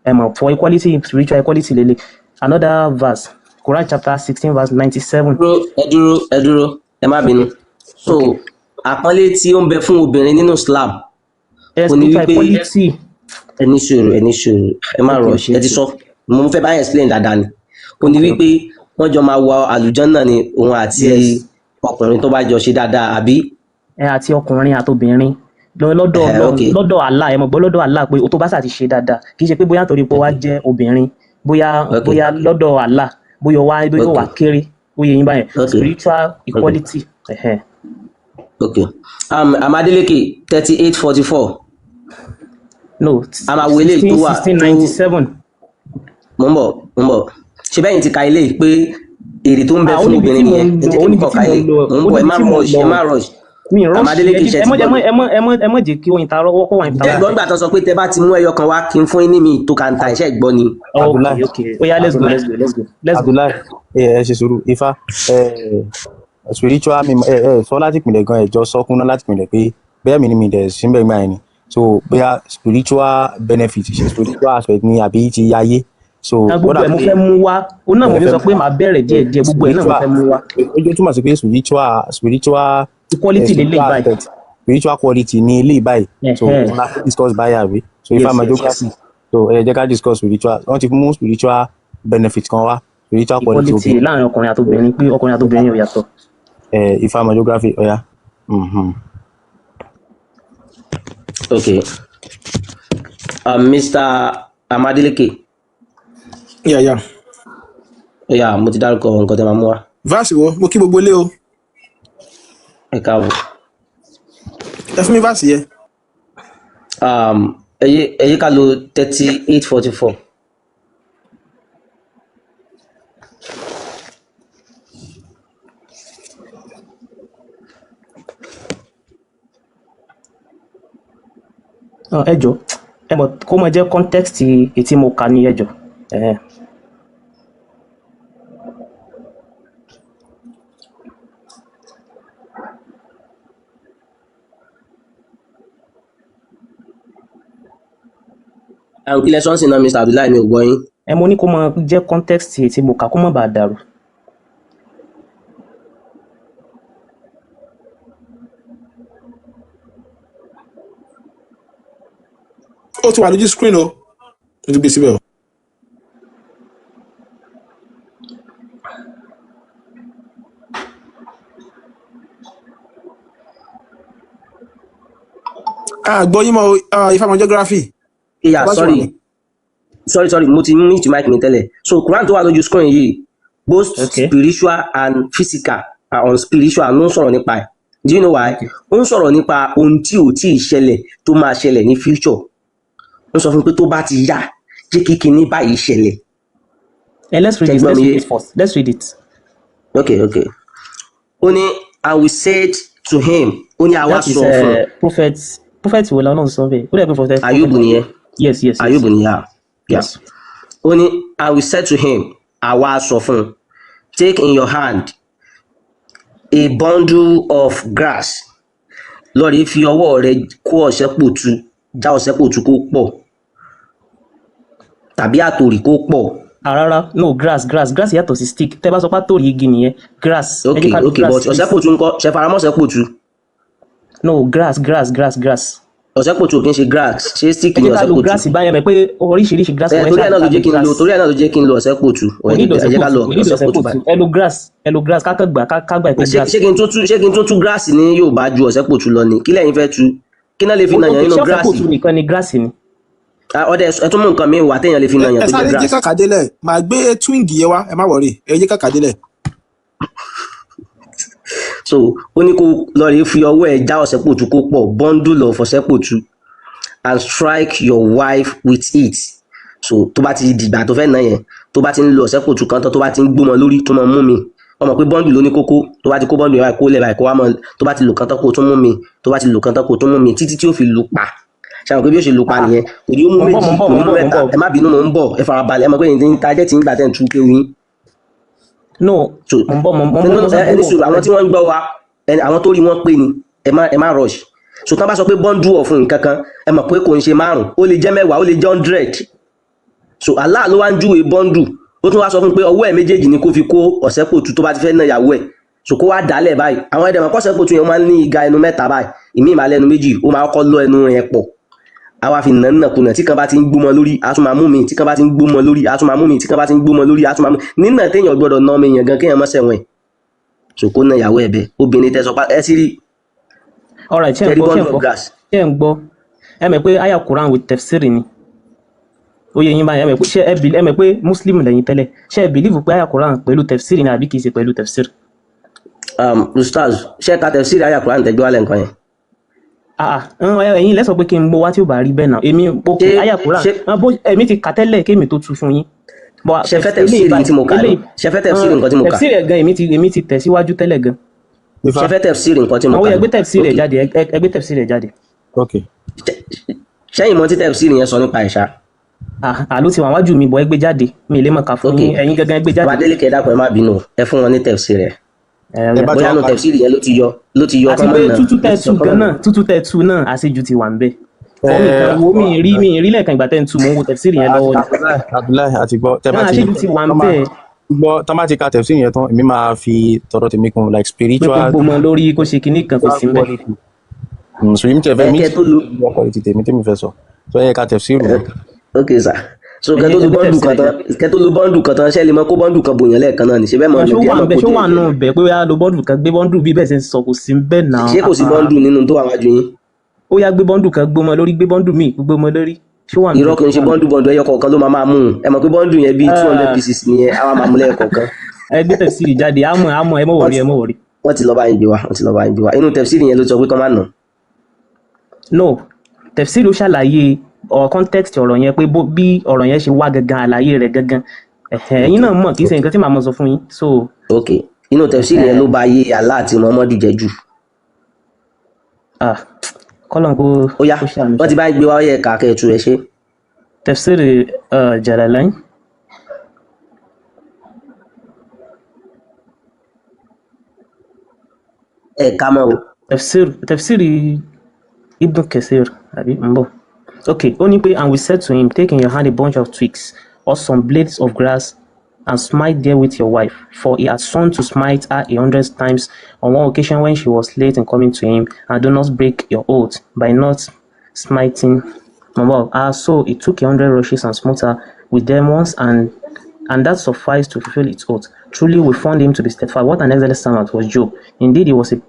ẹ mọ̀ for equality, spiritual equality lele. Another verse, Quran chapter 16 verse 97.
Dúró, ẹ dúró, ẹ dúró, ẹ má bínú.
Okay,
So
okay.
àpọ́nlé tí ó ń bẹ fún obìnrin nínú Islam
Ẹ
ó ní
spiritual
wípé
equality.
ẹ ní sùúrù, ẹ ní sùúrù, ẹ má
Okay,
rush.
okay,
Ẹ ti
okay.
sọ, mo fẹ́ bá yẹn explain dáadáa ni. Ó ní
Okay,
wípé
okay.
wọ́n jọ máa wọ àlùjánnà ni òun àti
Yes.
ọkùnrin tó bá jọ ṣe dáadáa, àbí?
Ẹ àti ọkùnrin àtobìnrin lọ́dọ̀
Ẹ̀hẹ̀,
Ọlọ́run,
okay.
lọ́dọ̀ Allah, ẹ mọ̀ gbọ́ lọ́dọ̀ Allah pé o tó bá ṣáà ti ṣe dáadáa, kì í ṣe pé bóyá torí pé wá
Okay.
jẹ́ obìnrin, bóyá
Okay.
bóyá lọ́dọ̀ Allah bóyá wá bóyá wà
Okay.
kéré, ó yé yín báyẹn.
Okay.
Spiritual
Okay.
equality. Ẹ̀hẹ̀.
Okay. Amadeleke 3844.
No,
A máa wo eléyìí tó
16
wà
16
tó
97.
mò ń bọ̀, mò ń bọ̀. Ṣé bẹ́yìn ti ka eléyìí pé èrè tó ń bẹ
Ah, ó
fún
níbi tí
obìnrin
mò
nìyẹn?
ń
Ẹ
lọ,
jẹ́
ó
kí n
níbi
kọ́
tí
ka
mò ń
eléyìí.
lọ,
Mò ń
ó
bọ̀, ẹ
níbi
má
tí mò ń
rush,
lọ.
ẹ má rush.
Mi rush,
Amadeleke
ẹ
iṣẹ́
ẹ
ti
mọ̀
gbọ́
ẹ
mi.
mọ̀ ẹ mọ̀ ẹ mọ̀ ẹ mọ̀ jẹ́ kí ó interrupt, kó wà
Ǹjẹ́
interrupt.
gbọ́n gbà tó sọ pé tẹ bá ti mú ẹyọ kan wá kí n fún yín ní mi tó kàńtà iṣẹ́ ìgbọ́ ni.
Okay,
Abdullahi,
okay. Ó yá, let's go,
Abdullahi,
let's go, let's go, let's go.
Abdullahi, ẹ ṣe sùúrù. Ifá, ẹ spiritual mi ẹ sọ láti ìpìlẹ̀ gan, ẹ jọ sọ kúnná láti ìpìlẹ̀ pé bẹ́ẹ̀ mi ni mi dẹ̀ síbẹ̀ gbà yẹn ni. So bóyá spiritual benefit, ṣe spiritual aspect ni àbí ti ayé. So
Ah,
ó
gbogbo
dà
ẹ̀ mo
pé
fẹ́ mú wá, ó náà mo
ẹ
fi
fẹ́
sọ
mú
pé
wá
màá bẹ̀rẹ̀ díẹ̀ díẹ̀, gbogbo ẹ̀ náà mo
spiritual,
fẹ́ mú wá.
ó jẹ́ túmọ̀ sí pé
Equality lélẹ́yìí
spiritual
báyìí.
aspect, spiritual quality ní eléyìí báyìí. So
Ẹ̀hẹ́.
òun la fẹ́ discuss báyìí, àbí? So Ifá
Yes,
mọ
yes,
geography.
yes.
So ẹ jẹ́ ká discuss spiritual. Wọ́n ti mú spiritual benefit kan wá, spiritual quality
Equality
obìnrin.
láàrin ọkùnrin àtobìnrin, pé ọkùnrin àtobìnrin ò yàtọ̀.
Ẹ Ifá mọ geography, ọ̀ya. Mhm.
Okay. Mr. Amadeleke,
Yeah, yeah.
ó yá, mo ti dárúkọ nǹkan tẹ máa mú wá.
Verse wo? Mo kí gbogbo ilé o.
Ẹ káàbọ̀.
Ẹ fún mi verse yẹn.
Ẹ yé ká lo 3844.
Ah, ẹ jọ̀ọ́, ẹ mọ̀ kó mọ jẹ́ context èyí tí mo kà ní, ẹ jọ̀ọ́. Ẹ̀hẹ́.
Àwọn kílẹ̀ sọ́ọ̀sì náà, Mr. Abdullahi, mi ò gbọ́ yín.
Ẹ mo ní kó mọ jẹ́ context èyí tí mo kà kó má bàa dàrú.
Ó ti wà lójú screen o. Mo ti gbé síbẹ̀ o. Ah, gbọ́ yín mọ́ o, ah, Ifá mọ geography.
Yeah,
Tó bá sì wà
sorry.
ní.
Sorry, sorry, mo ti mute mic mi tẹ́lẹ̀. So Quran tó wà lójú screen yìí, both
Okay.
spiritual and physical and unspiritual ló ń sọ̀rọ̀ nípa ẹ̀. Do you know why?
Okay.
Ó ń sọ̀rọ̀ nípa ohun tí ò tíì ṣẹlẹ̀ tó máa ṣẹlẹ̀ ní future. Ó ń sọ fún mi pé tó bá ti yá, jẹ́ kí kinní báyìí ṣẹlẹ̀.
Eh, let's read
Ṣé
it.
gbọ́
Let's
mi
read
yé?
it first. Let's read it.
Okay, okay. Ó ní and we said to him, ó ní àwa
That is
sọ fún un.
prophet prophet wo làwọn náà sọ bẹ́ẹ̀? Ó dẹ̀ pé prophet
Ayub
prophet.
nìyẹn.
Yes, yes, yes.
Ayub nìyẹn. Yeah.
Yes.
Ó ní and we said to him, àwa sọ fún un, take in your hand a bundle of grass. Lọ́ọ̀rì fi ọwọ́ rẹ kó ọ̀sẹ̀ pòtu, já ọ̀sẹ̀ pòtu kó pọ̀ tàbí àtòrì kó pọ̀.
Ah, rárá, no, grass, grass, grass yàtọ̀ sí stick. Tẹ́ bá sọ pé àtòrí igi nìyẹn, grass. Ẹ
Ok,
jẹ́ ká lo
ok,
grass
but ọ̀sẹ̀
please.
pòtu ńkọ́? Ṣe faramọ́ ọ̀sẹ̀ pòtu?
No, grass, grass, grass, grass.
Ọ̀sẹ̀ pòtu ò kí ń ṣe grass, ṣé stick
Ẹ
ni
jẹ́ ká
ọ̀sẹ̀
lo
pòtu?
grass báyẹn mọ̀ pé oríṣiríṣi grass
Ẹ
wọ́n
torí
ṣáà
ẹ̀ náà ló
ká lo
jẹ́ kí n lo
grass.
torí ẹ̀ náà ló jẹ́ kí n lo ọ̀sẹ̀ pòtu.
Kò ní
Ẹ
ìlò ọ̀sẹ̀
jẹ́ ká
pòtu,
lo
kò ní ìlò
ọ̀sẹ̀
ọ̀sẹ̀
pòtu
pòtu.
báyìí.
Ẹ lo grass, ẹ lo grass, ká kàn gbà ká gbà pé
Ṣé
grass.
ṣé kí n tó tú ṣé kí n tó tú grass ní Yorùbá ju ọ̀sẹ̀ pòtu lọ ni? Kí lẹ́yìn fẹ́ tu? Kí náà lè fi nàyàn
Ok,
nínú
ṣé ọ̀sẹ̀
grass?
pòtu nìkan ni grass ni?
Ah, ọdẹ ẹ tún mú nǹkan mi wà téèyàn lè fi
Ẹ
nàyàn
ẹ
tó jẹ́
sáré jẹ́
grass.
kàkà délẹ̀, màá gbé twing yẹn wá, ẹ má wọrí, ẹ jẹ́ kàkà délẹ̀.
So ó ní kó lọ rèé fi ọwọ́ ẹ̀ já ọ̀sẹ̀pòtù kó pọ̀, bundle of ọ̀sẹ̀pòtù, and strike your wife with it. So tó bá ti dìgbà tó fẹ́ nà yẹn, tó bá ti ń lo ọ̀sẹ̀pòtù kan tán, tó bá ti ń gbómọ lórí, tó máa mú mi, wọ́n mọ̀ pé bundle ló ní kókó. Tó bá ti kó bundle yẹn báyìí, kó lẹ̀ báyìí, kó wá mọ̀, tó bá ti lò kan tán, kó tún mú mi, tó bá ti lò kan tán, kó tún mú mi, títí tí ó fi lù pa. Ṣàwọn pé bí ó ṣe lù pa
Ah,
nìyẹn, kò ní ó mú
mo ń bọ̀
méjì,
mo ń bọ̀
kò
mo
ní
ń
mú
bọ̀ mo ń
mẹ́ta.
bọ̀.
Ẹ má bínú, mò ń bọ̀, ẹ farabalẹ̀. Ẹ mọ̀ pé ẹ̀yin tí ń tajẹ́ tí ń gbà tẹ̀ ń tú kéwìn yín.
No,
So
mo ń bọ̀ mo ń bọ̀
no,
mo sọ
ẹni
pé
sùúrù, àwọn tí wọ́n ń gbọ́ wa, àwọn tó rí wọn pé ni ẹ má rush. So tán bá sọ pé bundle of nǹkan kan, ẹ mọ̀ pé kò ń ṣe márùn, ó lè jẹ́ 10, ó lè jẹ́ 100. So Allah ló wá ń júwe bundle. Ó tún wá sọ fún pé ọwọ́ ẹ̀ méjèèjì ni kó fi kó ọ̀sẹ́pòtù tó bá ti fẹ́ na ìyàwó ẹ̀. So kó wá dálẹ̀ báyìí. Àwọn ẹ̀dẹ̀mọ̀ kọ́sẹ́pòtù yẹn máa ń ní ìga ẹnu mẹ́ta báyìí, ìmí ìmàlẹ́ ẹnu méjì, ó máa kọ́ lọ ẹnu yẹn pọ̀, a wá fi nà ń nàkúnà. Tí kan bá ti ń gbómọ lórí, a tún máa mú mi. Tí kan bá ti ń gbómọ lórí, a tún máa mú mi. Tí kan bá ti ń gbómọ lórí, a tún máa mú nínà. Téèyàn gbọ́dọ̀ ná ọmọ èèyàn gan, kéèyàn mọ́ sẹ̀wọ̀n ẹ̀. So kó na ìyàwó ẹ̀ bẹ́ẹ̀, obìnrin tẹ sọ pa ẹ sí rí.
Alright, ṣé ń
tẹ́rí
gbọ́, ṣé ń
bundle of
gbọ́,
grass.
ṣé ń gbọ́? Ẹ mọ̀ pé aya Quran with tafsiri ni, ó yẹ yín báyìí. Ẹ mọ̀ pé ṣé ẹ mọ̀ pé muslim lẹ́yìn tẹ́lẹ̀, ṣé ẹ believe pé aya Quran pẹ̀lú tafsiri ni àbí kìí ṣe pẹ̀lú tafsiri?
Ustaz, ṣé ká tẹ̀ sí àyà Quran tẹ́jú alẹ́ nǹkan yẹn?
Ah ah, ẹ̀yin lẹ sọ pé kí n gbọ́ wá tí ò bá rí bẹ́ẹ̀ náà. Èmi ok,
Ṣé
aya Quran
ṣé
èmi ti kà tẹ́lẹ̀ kémi tó tu fún yín. But
ṣe fẹ́
eléyìí
tẹ̀síìrì
báyìí
tí mo kà ni?
Eléyìí
Ṣe fẹ́ tẹ̀síìrì nǹkan tí mo kà?
tafsiri ẹ̀ gan, èmi ti tẹ̀síwájú tẹ́lẹ̀ gan.
Ifá.
Ṣe fẹ́ tẹ̀síìrì nǹkan tí mo
Àwọn
kà
ẹ
ni?
gbé tafsiri
Ok.
ẹ̀ jáde, ẹ gbé tafsiri ẹ̀ jáde.
Ok.
Ṣẹ́yìn mọ́ tí tẹ̀síìrì yẹn sọ nípa ẹ̀ ṣá?
Ah, àló ti wà wájú mi bọ̀, ẹ gbé jáde, mi ì lè mọ̀ ká fún
Ok.
yín, ẹ̀yin gangan ẹ gbé jáde.
Bàbá Adélékè, ẹ dákun, ẹ má bínú, ẹ fún wọn ní tẹ̀síìrì ẹ̀.
Ẹ ó
Ẹ
yá.
bá ti
Bóyá
wá
nù
parí.
tẹ̀síìrì yẹn ló ti yọ
Àti
kán
pé
mọ́ nà
tútú
ló
tẹ́
ti sọ
tú
kán
gan
mọ́ nà.
náà, tútú tẹ́ tú náà, àṣejù ti wà ń bẹ̀. Fọ́ mi kan wo mi rí lẹ́ẹ̀kan ìgbà tẹ́ ń tu, mò ń wo tẹ̀síìrì yẹn lọ́wọ́ ni.
Abdullahi, Abdullahi, àti gbọ́ tẹ bá
Náà
ti
àṣejù ti wà ń
tọ́ máa
bẹ̀.
gbọ́, tọ́ bá ti ka tẹ̀síìrì yẹn tán, èmi máa fi tọ̀dọ̀ tèmi kún, like
Pé kó
spiritual
gbọmọ lórí, kó ṣe kinní kan, kò sí ń bẹ̀.
quality. Mùsùlùmí tẹ fẹ́
Ẹ
mí
kẹ́ tó lu
spiritual quality tèmi tèmi fẹ́ sọ tó yẹ ká tẹ̀síìrì wọn.
Ok sir, so kẹ́
Ẹ̀yin
tó
ẹ
lu
gbé
bọ́ndù
tẹ̀síìrì
kan tán
jáde.
kẹ́ tó lu bọ́ndù kan tán, ṣẹ́ lè mọ kó bọ́ndù kan bòyàn lẹ́ẹ̀kan náà ni? Ṣe bẹ́ẹ̀ mọ
Ṣó
nù díẹ̀
wà
mọ
nù bẹ̀,
kó
ṣó
díẹ̀
wà
díẹ̀
nù bẹ̀ pé ó yá lo bọ́ndù kan, gbé bọ́ndù bí bẹ́ẹ̀ ṣe ń sọ, kò sí ń bẹ̀ náà.
Ṣé kò sí
Ah, ah.
bọ́ndù nínú tó wà wájú yín?
Ó yá gbé bọ́ndù kan gbọmọ lórí, gbé bọ́ndù míì gbọmọ lórí, ṣó wà ń
Irọ́,
bẹ̀?
kì í ṣe bọ́ndù, bọ́ndù ẹyọ kọ̀ọ̀kan ló máa máa mú un. Ẹ mọ̀ pé bọ́ndù yẹn bíi 200 pieces nìyẹn, àwa máa mú lẹ́yọ kọ̀ọ̀kan.
Ẹ gbé tẹ̀síìrì jáde, àmọ́ àmọ́ ẹ mọ̀
Wọ́n
wọ̀rí,
ti
ẹ mọ̀ wọ̀rí.
wọ́n ti lọ bá yín gbé wa, wọ́n ti lọ bá yín gbé wa. Inú tẹ̀síìrì yẹn ló sọ pé kán má nà.
No, tẹ̀síìrì ó ṣàlàyé ọ̀rọ̀, context ọ̀rọ̀ yẹn, pé bí ọ̀rọ̀ yẹn ṣe wá gangan, àlàyé rẹ̀ gangan. Ẹ̀hẹ̀, ẹ̀yin
Ok,
náà mọ̀ kì í ṣe nǹkan tí màá mọ̀ sọ fún yín, so
ok, inú tẹ̀síìrì yẹn ló bá yé Allah àti Muhammadu jẹ́ jù.
Ah, kọ́lọ̀ kó
Ó yá,
kó ṣàánú
wọ́n
ṣá.
ti bá yín gbé wa, ó yẹ kàkẹ́ ẹ̀tù ẹ̀ ṣe.
Tẹ̀síìrì Jalalain.
Ẹ̀ ká mọ́ o.
Tẹ̀síìrì Ibn Kathir àbí ń bọ̀. Okay, ó ní pé, and we said to him, take in your hand a bunch of twigs or some blades of grass and smite therewith your wife, for he had sworn to smite her 100 times on one occasion when she was late in coming to him, and do not break your oath by not smiting. Well, so he took 100 rushes and smote her with them once, and that sufficed to fulfill its oath. Truly, we found him to be steadfast. What an excellent servant was Job. Indeed, he was a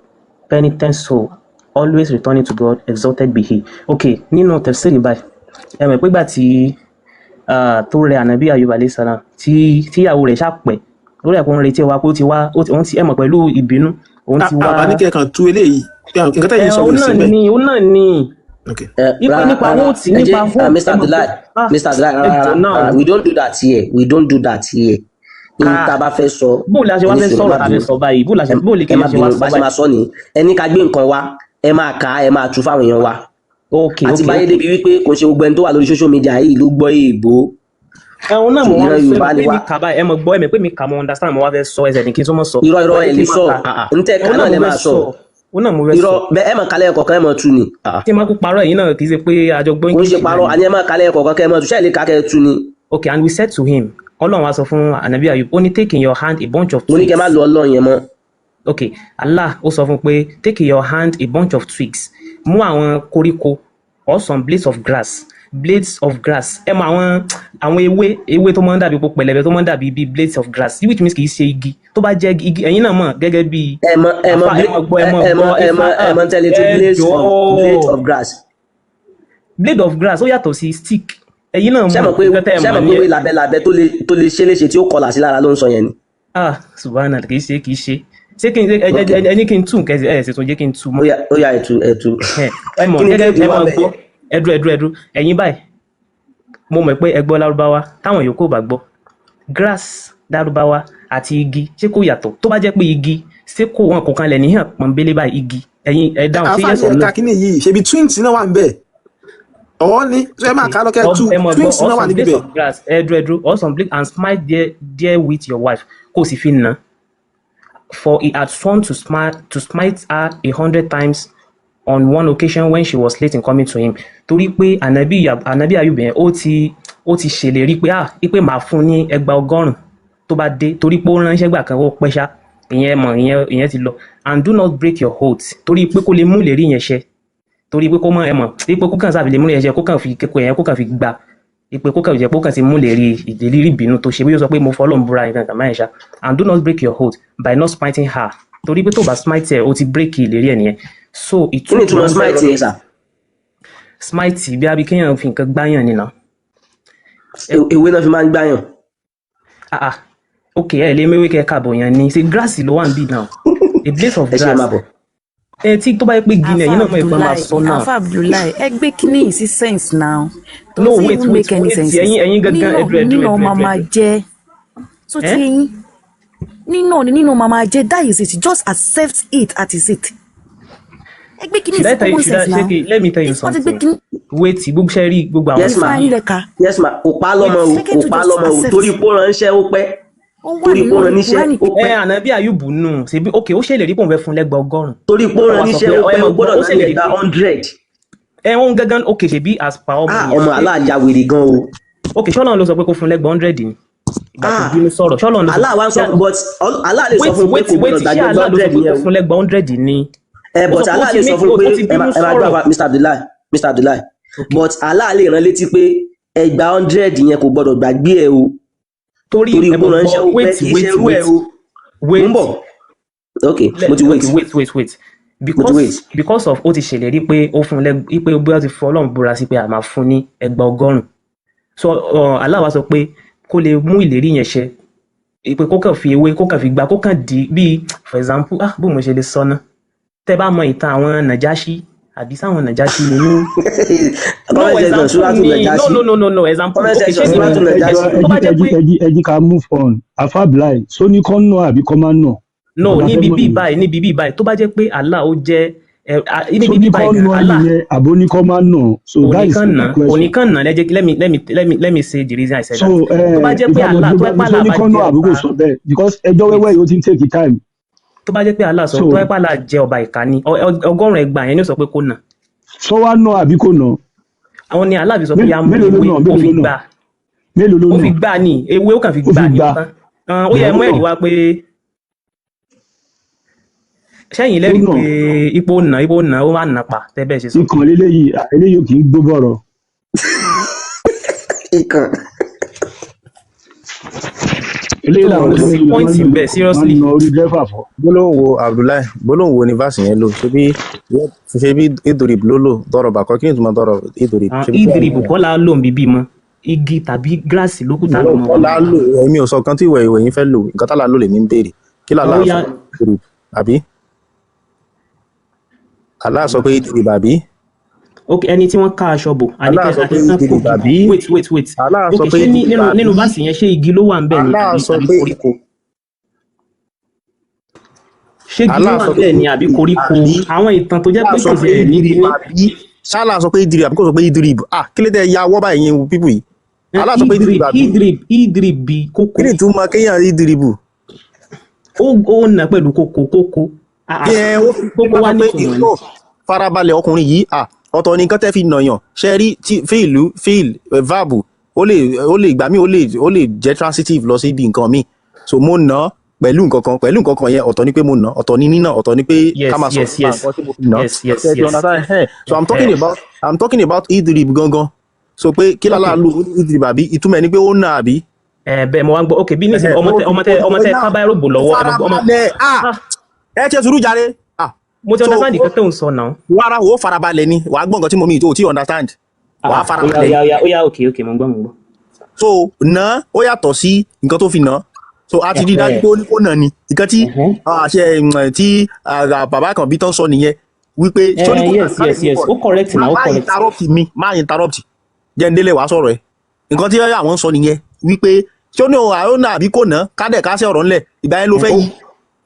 penitent soul, always returning to God, exalted be he. Okay, nínú tafsiri báyìí, ẹ mọ̀ pé gbà tí tó rẹ ànábì Ayub alayhi salam, tí tíyàwó rẹ̀ ṣàpẹ́ lórí ẹ̀kọ́ ń retí wa pé ó ti wá, òun ti ẹ mọ̀ pẹ̀lú ìbínú òun ti wá.
Àbá ní kẹ́ ẹ kàn tú eléyìí, nǹkan
Ẹ
tẹ́yìn sọ
òun
kò sí
náà
bẹ́ẹ̀.
ni, òun náà ni
Ok.
Ẹ
ipe
rárá
nípa
rárá,
hóòtì
ẹ jẹ́
nípa hóòtì
Mr.
ẹ mọ̀ pé
Abdullahi,
ah
Mr. Abdullahi,
ẹ
rárá
jọ
rárá
náà
rárá, we don't do that here, we don't do that here. N
ah
tá a bá fẹ́ sọ,
bó la ṣe
ẹ
wá
ní
fẹ́
sùúrù, ẹ
sọ̀rọ̀
má
tá a
bínú,
fẹ́ sọ báyìí, bó la ṣe
ẹ
bó lè
ẹ
kí
má
ẹ ṣe wá
bínú,
sọ
bá ṣe
báyìí.
máa sọ ni ẹ ní ká gbé nǹkan wá, ẹ máa kà á, ẹ máa tú fáwọn èèyàn wa.
Ok
Àti
ok
báyé
ok
débi wípé kò ṣe gbogbo ẹni tó wà lórí social media yìí ló gbọ́ èèbó.
Ẹ̀hún náà
So
mo wá
ìran
ń sọ, ẹ
Yorùbá
mọ̀
ni
pé
wá.
mi kà báyìí, ẹ mọ̀ gbọ́, ẹ mọ̀ pé mi kà, mo understand, mo wá fẹ́ sọ ẹsẹ̀ ní kí n tó mọ̀ sọ.
Irọ́, irọ́,
Wọ́n ní
ẹ
kí
lè
n má
sọ
ka
n tẹ́ ká
òun
náà
náà
lẹ
mo fẹ́
máa sọ.
sọ, òun náà mo fẹ́
Irọ́
sọ.
bẹ́ẹ̀, ẹ máa kalẹ̀ ẹ̀kọ̀ọ̀kan, ẹ máa tú ni. Ah,
Tí n bá kú parọ́, ẹ̀yin náà kì í ṣe pé àjọ gbọ́
kò ń ṣe
English náà
parọ́
ni.
àní ẹ máa kalẹ̀ ẹ̀kọ̀ọ̀kan kẹ́ ẹ máa tú, ṣáà lè ká kẹ́ ẹ tú ni.
Okay, and we said to him, Ọlọ́run wá sọ fún Anabi Ayub, ó ní take in your hand a bunch of
Mo ní kẹ́ ẹ má
twigs.
lo Ọlọ́run yẹn mọ́.
Okay, Allah ó sọ fún pé take in your hand a bunch of twigs, mú àwọn koríko or some blades of grass, blades of grass, ẹ mọ àwọn ewé ewé tó máa ń dàbí pò pẹlẹbẹ, tó máa ń dàbí bíi blades of grass, which means kì í ṣe igi. Tó bá jẹ́ igi, ẹ̀yin náà mọ̀ gẹ́gẹ́ bí
Ẹ mọ ẹ mọ
àfa, ẹ mọ gbọ́, ẹ mọ
ẹ mọ
gbọ́
ẹ
ifá
mọ ẹ mọ tẹ́lẹ̀ tó
ẹ
blade of
jọ̀ọ́
grass.
Blade of grass ó yàtọ̀ sí stick. Ẹ̀yin náà
Ṣé
mọ̀
mọ̀ pé
nǹkan tẹ́ ẹ
ṣé
mọ̀
mọ̀ pé
nìyẹn.
wé labẹ́labẹ́ tó lè ṣe léṣe tí ó kọlà sí lára ló ń sọ yẹn ni?
Ah, subhanallah, kì í ṣe, kì í ṣe. Ṣé kí n ẹ
Ok.
ẹ ní kí n tú nǹkan ẹ sì tún jẹ́ kí n tú
Ó
mọ́?
yá, ó yá, ẹ̀tù ẹ̀tù.
Ẹ mọ̀
Kí ni
gẹ́gẹ́
kéèdì
ẹ
wà
máa
bẹ́ẹ̀
gbọ́.
yẹn?
Ẹ dúró, ẹ dúró, ẹ dúró. Ẹ̀yin báyìí, mo mọ̀ pé ẹ gbọ́ lárúbáwá táwọn yòókù ò bá gbọ́. Grass lárúbáwá àti igi, ṣé kò yàtọ̀? Tó bá jẹ́ pé igi, ṣé kò wọn kò kanlẹ̀ níhàn pọ̀nbélé báyìí igi? Ẹ̀yin ẹ dáhùn, ṣé yes
Àǹfààní
or no?
ẹ̀ka kínní yìí, ṣebí twins náà wà ń bẹ̀ ọ̀hún ni ṣé ẹ máa kà á lọ́kẹ́
Or
tú
ẹ mọ̀ gbọ́,
twins
or
náà wà
some
níbí
blades
bẹ̀.
of grass, ẹ dúró, ẹ dúró, or some blades and smite there with your wife, kó o sì fi nà. For he had sworn to smite her 100 times on one occasion when she was late in coming to him. Torí pé ànábì Ayub yẹn, ó ti ṣèlérí pé ah, pé màá fún ní ẹgbàá 100 tó bá dé, torí pé ó ránṣẹ́ gbà kan, ó pẹ́ ṣá. Ìyẹn mọ̀, ìyẹn ti lọ. And do not break your oath. Torí pé kó lè mú ìlérí yẹn ṣẹ, torí pé kó mọ ẹ mọ̀ pé kó kàn sáà fi lè mú ìlérí yẹn ṣẹ, kó kàn fi kéko yẹn, kó kàn fi gbà ìpè, kó kàn jẹ́ pé ó kàn ti mú ìlérí ìlérí ìbínú tó ṣe bí ó sọ pé mo fọlọ́run búra nǹkan kan máa ń ṣá. And do not break your oath by not smiting her, torí pé tó bá smite ẹ, o ti break ìlérí ẹ nìyẹn. So
Kí ni
it took
ìtumọ̀
one
smite yẹn sà?
Smite bí abi kéèyàn fi nǹkan gbáyàn nìyẹn.
Ewé náà fi máa ń gbáyàn.
Ah ah, ok, ẹ lè méwé kẹ káàbọ̀ yẹn ni ṣe grass ló wà ń bì now, a blade of
Ẹ ṣe, ẹ
grass.
máa bọ̀.
Ẹ tí tó bá yẹ pé igi ni, ẹ̀yin
Afa
náà mọ̀ ìpín máa
Abdullahi,
sọ náà.
Afa Abdullahi, ẹ gbé kíní yìí sí sense now.
No,
Does it
wait,
even
wait,
make any
wait.
sense?
Ẹ̀yin gangan,
Nínà
ẹ dúró, ẹ dúró, ẹ
nínà
dúró, ẹ
máa
dúró, ẹ
máa
dúró.
jẹ́ so
Ẹ
ti yín nínà ni nínà máa máa jẹ́. That is it, just accept it as is it. Ẹ gbé kíní
Should
sí
I tell you
common
should I
sense
ṣé
now.
kí let me tell you
If wọ́n ti gbé
something.
kíní
Wait, gbogbo ṣe rí gbogbo àwọn
Yes ma.
fúnra yín lẹ́ka.
Yes ma, kò pa á lọ́mọ o.
Wait.
Ṣé
Kò
kí
pa á
just
lọ́mọ o,
accept.
torí pé ó ránṣẹ́ ó pẹ́.
Ó wà
Torí pé ó
nínú
rán níṣẹ́
Kúránì.
ó
Ẹ
pẹ́.
ànábì Àyùbù nù ṣebí, ok, ó ṣèlérí pé òun fẹ́ fún lẹ́gbàá 100.
Torí pé ó
Ó
rán
wá sọ
níṣẹ́
pé
ó
ẹ
pẹ́,
mọ̀
ó
gbọ́,
gbọ́dọ̀
ó
náà ní
ṣèlérí
ẹgbàá
pé
100.
Ẹ òun gangan, ok, ṣebí as per ọmọ
Ah,
yẹn
ọmọ
ṣé
aláàjà wèrè gan o.
Ok, ṣọlọ́run ló sọ pé kó fún lẹ́gbàá 100 ni ìgbà tó
Ah,
bínú sọ̀rọ̀? Ṣọlọ́run ló sọ
Allah wá ń sọ, but Allah lè sọ
Wait,
fún un pé
wait,
kò
wait,
gbọ́dọ̀
ṣé
gbàgbé
Allah ló sọ
100
pé kó
yẹn o.
fún lẹ́gbàá 100 ni?
Ẹ
Ó
but
sọ pé ó
Allah
ti
lè sọ
make
fún un pé
ó ti
ẹ
bínú
máa gbọ́
sọ̀rọ̀.
àfa Mr Abdullahi, Mr Abdullahi,
Ok.
but Allah lè rán létí pé ẹgbàá 100 yẹn kò gbọ́dọ̀ gbàgbé ẹ o.
Torí
Torí
ẹ
pé ó
mọ̀
ránṣẹ́
gbọ́,
ó pẹ́,
wait,
kì í ṣe
wait,
irú ẹ
wait,
o. Mo ń
wait.
bọ̀. Ok, mo ti
Okay,
wait.
wait, wait, wait.
Mo ti
Because
wait.
because of ó ti ṣèlérí pé ó fún lẹ́g pé bóyá ó ti fọ Ọlọ́run búra sí pé a máa fún ní ẹgbàá 100, so Allah wá sọ pé kó lè mú ìlérí yẹn ṣẹ, pé kó kàn fi ewé, kó kàn fi gbà, kó kàn di bíi, for example, ah, bó mo ṣe lè sọ ná, tẹ́ bá mọ ìtàn àwọn Nàjáṣí, àbí sáwọn Nàjáṣí nínú no
Comment section,
example
Suratu
ni no.
Najashi.
No, no, no, no, example.
Comment
Okay,
section,
ṣé
Suratu
ẹ
Najashi.
jọ
tó bá
ẹjí
jẹ́
ẹjí
pé
ẹjí ẹjí ká move on. Afa Abdullahi, sóní kọ́ nà àbí kọ́ máa nà?
No,
Nǹkan tá a fẹ́
níbi
mọ̀
bí
nìyẹn.
báyìí, níbi bí báyìí, tó bá jẹ́ pé Allah ó jẹ́ ẹ níbi
Sóní
bí
kọ́
báyìí gan
nà
Allah
nìyẹn àbó ní kọ́ máa nà? So that is
oníkan
the
nà
question.
Oníkan nà. Let me say the reason I said
So
that. Tó bá jẹ́ pé
ìfàmọ̀
Allah
tó
tó bá
bá
pé Allah
sóní
bá
kọ́ nà
jẹ́
àbí kò
ọba
sọ bẹ́ẹ̀, because ẹjọ́
Wait.
wẹ́wẹ́ yìí ó ti ń take time.
Tó bá jẹ́ pé Allah sọ
So
tó bá jẹ́ pé Allah jẹ́ ọba ìkà ni, 100 ẹgbàá yẹn ni ó sọ pé kó nà.
Sọ wá nà àbí kò nà?
Àwọn ni Allah fi sọ pé yá mú
Mélòó ló
ewé
nà?
kó
Mélòó
fi
ló nà?
gbà.
Mélòó ló
Ó
nà?
fi gbà ní ewé, ó kàn fi
Ó
gbà
fi
ní
gbà.
ó tán. Ó yẹ
Ó
mú
nà.
ẹ̀rí wá pé sẹ́yìn
Ó
lẹ́rìí
nà.
pé ipò nà ó wà nà pa tẹ́ bẹ́ẹ̀ ṣe sọ.
Ikàn léléyìí, eléyìí ò kì í gbó bọ̀rọ̀.
Ìkàn.
Eléyìí
So
làwọn
kò sí
olóyìn máa
point
ń lò
bẹ́ẹ̀,
lóko, máa ń
seriously.
na orí dírẹ́fà fọ́.
Gbólóhùn wo, Abdullahi, gbólóhùn wo ni verse yẹn lò? Ṣebí ṣebí idrib ló lò, dọrọba kọ, kí ni ìtumọ̀ dọrọ idrib?
Ah,
Ṣebí
idrib kọ́ la lò ń bíbí mọ́, igi tàbí gíráàsì ló kù tá ló mọ́.
Kọ́ la lò, èmi ò sọ kan tí ìwẹ̀ ìwẹ̀ yín fẹ́ lò. Nǹkan tá la lò lèmi ń béèrè. Kí làlá
Ó
sọ?
yá.
Idrib àbí Allah sọ pé idrib àbí?
Ok, ẹni tí wọ́n ká aṣọ bò
Allah
àníkẹ́
sọ pé
àti tán
idrib
kò
àbí?
Wait, wait, wait.
Allah
Ok,
sọ pé
ṣé ní
idrib
nínú
àbí?
Nínú verse yẹn, ṣé igi ló wà ń bẹ̀ ni
Allah
àbí
sọ
àbí
pé
koríko? Ṣé igi ló
Allah
wà
sọ
ń
pé
bẹ̀ ni àbí
idrib
koríko?
àbí?
Àwọn ìtàn tó jẹ́
Allah
pé
sọ
kò
pé
sí ní
idrib
kíní.
àbí? Ṣálá sọ pé idrib àbí kò sọ pé idrib? Ah, kí ló dé ya wọ́ báyìí yín pípù yìí? Allah sọ pé idrib
Idrib
àbí?
Idrib, idrib bí kókó.
Kí ni ìtumọ̀ kéèyàn idribu?
Ó nà pẹ̀lú kókó kókó. Ah, ah,
Ẹ ó
kókó
bá
wá
sọ pé
nítumọ̀ ni.
ìlú farabalẹ̀ ọkùnrin yìí, à ọ̀tọ̀ ni nǹkan tẹ́ fi nàyàn. Ṣe rí tí fíìlù fíìl verb, ó lè ìgbà míì ó lè jẹ́ transitive lọ sí ibi nǹkan míì. So mo nà án pẹ̀lú nǹkan kan, pẹ̀lú nǹkan kan yẹn, ọ̀tọ̀ ni pé mo nà, ọ̀tọ̀ ni nínà, ọ̀tọ̀ ni pé ká máa sọ nípa nǹkan tí mo fi nà. Ṣe ti understand? So I'm talking about I'm talking about idrib gangan. So pé kí lálá lu idrib àbí, ìtumọ̀ ẹ̀ ni pé ó nà àbí?
Ẹ bẹ́ẹ̀, mo wá ń gbọ́. Ok, bí nísìnyí, ọmọ tẹ ká báírò bò lọ́wọ́, ẹ mọ̀ gbọ́, ọmọ
Farabalẹ̀, ah, ẹ ṣe sùúrù jàre, ah.
Mo ti
So
understand nǹkan tó ń sọ náà.
Wàrà wo, farabalẹ̀ ni wàá gbọ́ nǹkan tí mo mi tó ti understand.
Ah,
Wàá
ah, ó yá, ó
farabalẹ̀.
yá, ó yá, ó yá, okay, okay, mo ń gbọ́, mo ń gbọ́.
So nà ó yàtọ̀ sí nǹkan tó fi nà. So a ti rí dájú pé ó ní kó nà ni nǹkan tí àṣẹ tí bàbá kan bí tán sọ nìyẹn wípé ṣó ní kó nà.
Yes, yes, yes, ó correct na, ó
Má
correct.
interrupt mi, má interrupt, jẹ́ ń délé wàá sọ̀rọ̀ ẹ̀. Nǹkan tí àwọn ń sọ nìyẹn wípé ṣó ní òun àwọn náà àbí kò ná kádẹ̀ kásẹ̀ ọ̀rọ̀ ńlẹ̀. Ìgbà yẹn ló fẹ́ yí.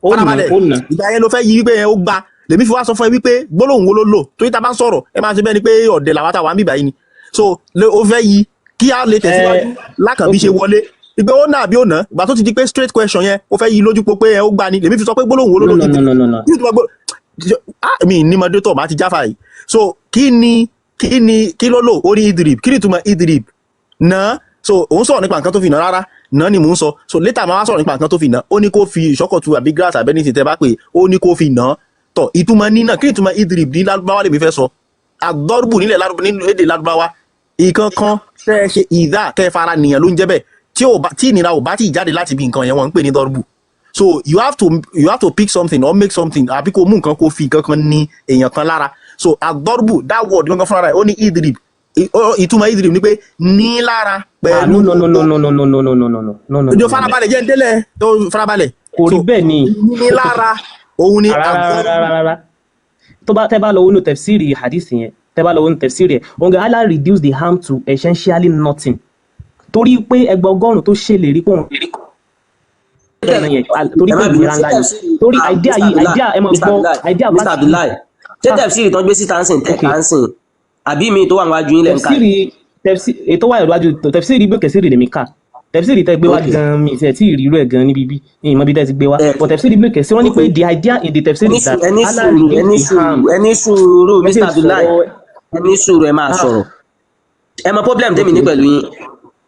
Ó nà.
Farabalẹ̀.
Ó nà.
Ìgbà yẹn ló fẹ́ yí wípé yẹn ó gba. Lèmi fi wá sọ fún ẹ wípé gbólóhùn wo ló lò, torí tá a bá ń sọ̀rọ̀, ẹ máa ṣe bẹ́ẹ̀ ni pé ọ̀dẹ̀ làwọn táwa ń bìbà yìí ni. So ó fẹ́ yí kí á lè tẹ̀síwájú lákànbí ṣe wọlé ìgbé ó nà àbí ó nà. Ìgbà tó ti di pé straight question yẹn, ó fẹ́ yí lójú pé ẹ ó gbà ni, lèmi fi sọ pé gbólóhùn wo ló
No.
lò.
No, no, no, no, no.
Kí ni ìtumọ̀ ah, mi ní moderator máa ti jáfa yìí. So kí ni kí ló lò? Ó ní idrib. Kí ni ìtumọ̀ idrib nà? So òun sọ̀rọ̀ nípa nǹkan tó fi nà rárá nà ni mò ń sọ. So later máa wá sọ̀rọ̀ nípa nǹkan tó fi nà. Ó ní kó fi ìṣọ́kọ̀tù àbí grass àbí anything tẹ́ bá pè, ó ní kó fi nà. Tọ̀, ìtumọ̀ nínà, kí ni ìtumọ̀ idrib ní Lárúbáwá lèmi fẹ́ sọ. Àdọ́rùbù nílẹ̀ Lárúbá, nínú èdè Lárúbáwá, ìkan kan tẹ́ ẹ ṣe ìdá kẹ́ ẹ fara nìyẹn ló ń jẹ́ bẹ́ẹ̀. Tí ò bá tí ìnira ò bá tí ì jáde láti ibi nǹkan yẹn, wọ́n ń pè ní dọ́rùbù. So you have to pick something or make something, àbí kó mú nǹkan, kó fi nǹkan kan ní èèyàn kan lára. So àdọ́rùbù, that word gangan fúnra rẹ̀, ó ní idrib. Ìtumọ̀ idrib ni pé ní lára
Ah,
pẹ̀lú.
No, no, no, no, no, no, no, no, no, no, no, no, no.
Ojú
No, no.
farabalẹ̀, jẹ́ ń délẹ̀ tó farabalẹ̀.
Kò rí
So
bẹ́ẹ̀ ni.
ní lára òun ni
Rárá.
àdọ́rùbù.
Rárá, rárá. Tó bá tẹ́ bá lọ wọnú tafsiri hadith yẹn, tẹ́ bá lọ wọnú tafsiri ẹ̀, òun gan, Allah reduce the harm to essentially nothing, torí pé ẹgbẹ́ 100 tó ṣèlérí pé òun náà yẹn, torí
Ẹ
pé
má bínú
ìnira
sí
ńlá ni
tẹ̀síìrì.
torí
Ah,
idea
Mr.
yìí,
Abdullahi,
idea, ẹ máa
Mr.
gbọ́
Abdullahi,
idea
Mr.
verse.
Abdullahi, ṣé tẹ̀síìrì tán gbé síta ń sìn tẹ̀
Okay.
ká ń sìn, àbí mi tó wà níwájú yín lẹ́ ń kà?
Tafsiri, tafsiri ètò wà níwájú, tafsiri Ibn Kathir lèmi kà. Tafsiri tẹ́ gbé wá gan, mi ìṣe tí ìrírú ẹ̀ gan níbi bí ní ìmọ̀ bí tẹ́ ti gbé wá,
Ẹ
but tafsiri Ibn Kathir, wọ́n ní pé the idea in the tafsiri
ẹni
is that
sùúrù, ẹni
Allah
sùúrù,
reduce
ẹni
the harm.
sùúrù, ẹni sùúrù.
Ẹ
Mr.
ṣe
Abdullahi,
sọ̀rọ̀.
ẹni sùúrù, ẹ máa
Ah.
sọ̀rọ̀. Ẹ mọ problem tèmi ní pẹ̀lú yín.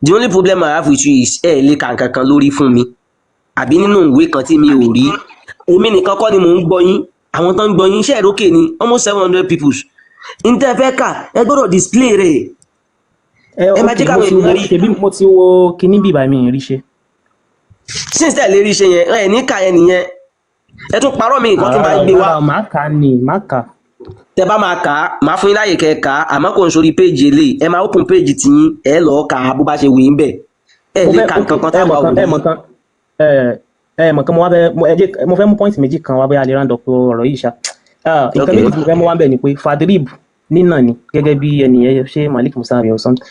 The only problem I have with you is ẹ lè kà nǹkan kan lórí fún mi àbí nínú ìwé kan tí mi ò rí. Èmi nìkan kọ́ ni mò ń gbọ́ yín, àwọn tó ń gbọ́ yín ṣe ẹ̀rókè ni, almost 700 people n tẹ́ fẹ́ kà, ẹ gbọ́dọ̀ display rẹ̀.
Ẹ
Ẹ máa
ok
jẹ́
mo
káwọn
ti wo
ènìyàn rí.
Ṣebí mo ti wo kinní bíbá mi rí ṣe.
Since tẹ́ lè rí ṣe yẹn, ẹ ní kà yẹn nìyẹn, ẹ tún parọ́ mi nǹkan tó bá
Rárá.
gbé wá.
Rárá, màá kà á ni, màá kà á.
Tẹ bá máa kà á, máa fún yín láàyè kẹ́ ẹ kà á, àmọ́ kò ń sórí péèjì eléyìí. Ẹ máa open péèjì tiyín, ẹ lọ́ọ́ kà á bó bá ṣe wù yín bẹ̀. Ẹ
Mo
lè
fẹ́
ka
ok
nǹkan kan
ẹ
táwa
mọ̀
ò
kan, ẹ
rí.
mọ̀ kan, ẹ mọ̀ kan, mo wá fẹ́ ẹ jẹ́ mo fẹ́ mú point méjì kan wá, bóyá a lè round up ọ̀rọ̀ yìí ṣá. Ah, nǹkan méjì tí mo fẹ́ mú wá bẹ̀ ni pé fadrib nínà ni, gẹ́gẹ́ bí ẹnìyẹn ṣe Malik Musa or something.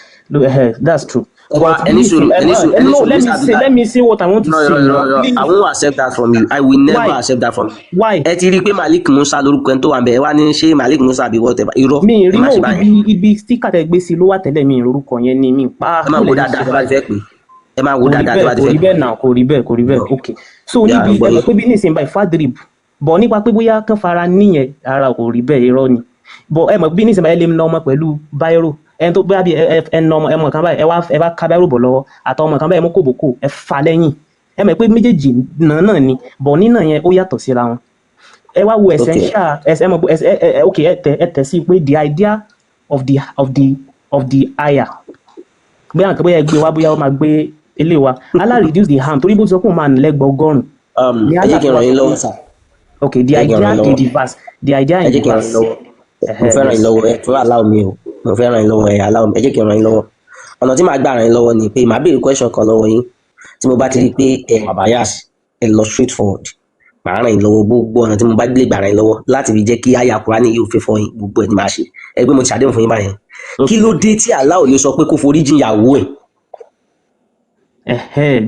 That's true.
Ẹ wá,
But
ẹni
bí
sùúrù,
ẹ
ẹni sùúrù, ẹni
no,
sùúrù.
let
Mr.
me say,
Abdullahi.
let me say what I want to
No,
say
no, no,
now,
no.
please.
I won't accept that from you. I will never
Why?
accept that from you.
Why?
Ẹ ti rí i pé Malik Musa lórúkọ ẹni tó wà ń bẹ̀, ẹ wá ní ṣé Malik Musa àbí whatever. Irọ́,
Mi
ẹ
rí
má
no
ṣe báyẹn.
Ibi sticker tẹ gbé sí ló wà tẹ́lẹ̀, mi ìrorúkọ yẹn ni mi pa.
Ẹ máa
Kó
wo
lè ní
dáadáa
ṣe
tẹ́ bá ti fẹ́ pè. Ẹ máa wo
Kò rí
dáadáa tẹ́
bẹ́ẹ̀.
bá ti
Kò
fẹ́
rí
pè.
bẹ́ẹ̀ náà, kò rí bẹ́ẹ̀, kò rí bẹ́ẹ̀. Ok, so
Yà,
níbi
gbọ́
ẹ mọ̀
yín.
pé bí nísìnyí báyìí fadrib bọ̀ nípa pé bóyá kán fara níyẹn ara, kò rí bẹ́ẹ̀, irọ́ ni. Bọ̀ ẹ mọ̀ bí nísìnyí báyìí, ẹ lè na ọmọ pẹ̀lú báírò, ẹni tó bóyá bí ẹ na ọmọ, ẹ mọ̀ kan báyìí, ẹ wá ẹ bá ká báírò bọ̀ lọ́wọ́ àtàwọn ọmọ kan báyìí, ẹ mú kòbókò, ẹ fà lẹ́yìn, ẹ mọ̀ pé méjèèjì náà náà ni, bọ̀ nínà yẹn ó yàtọ̀ síra wọn. Ẹ wá wo essential ẹ mọ̀ ẹ ok, ẹ tẹ sí pé the idea of the aya, bóyá nǹkan, bóyá ẹ gbé wá, bóyá ó máa gbé ilé wa, Allah reduce the harm, torí bó ti sọ pé òun máa nà lẹ́gbẹ̀ẹ́ 100 ní
Ẹ jẹ́
Allah
kí n
tó wá
ràn yín
sọ
lọ́wọ́
pé
sà.
Ok, the
Ẹ jẹ́ kí n ràn
idea
yín
in
lọ́wọ́.
the verse, the idea
Ẹ
in
jẹ́
the
kí n ràn yín
verse.
lọ́wọ́. Mo fẹ́ ràn yín lọ́wọ́, ẹ fẹ́ allow mi o. Mo fẹ́ ràn yín lọ́wọ́, ẹ allow mi. Ẹ jẹ́ kí n ràn yín lọ́wọ́. Ọ̀nà tí màá gbà ràn yín lọ́wọ́ ni pé màá béèrè question kan lọ́wọ́ yín. Tí mo bá ti rí i pé ẹ wà bias, ẹ lọ straight forward, màá ràn yín lọ́wọ́. Gbogbo ọ̀nà tí mo bá lè gbà ràn yín lọ́wọ́ láti fi jẹ́ kí àyà Kùránì yóò fẹ́ fọ́ yín, gbogbo ẹ̀ ni màá ṣe. Ẹ pé mo ti ṣàdéhùn fún yín báyẹn. Kí ló dé tí Allah ò lè sọ pé kó forí jìn ìyàwó ẹ̀?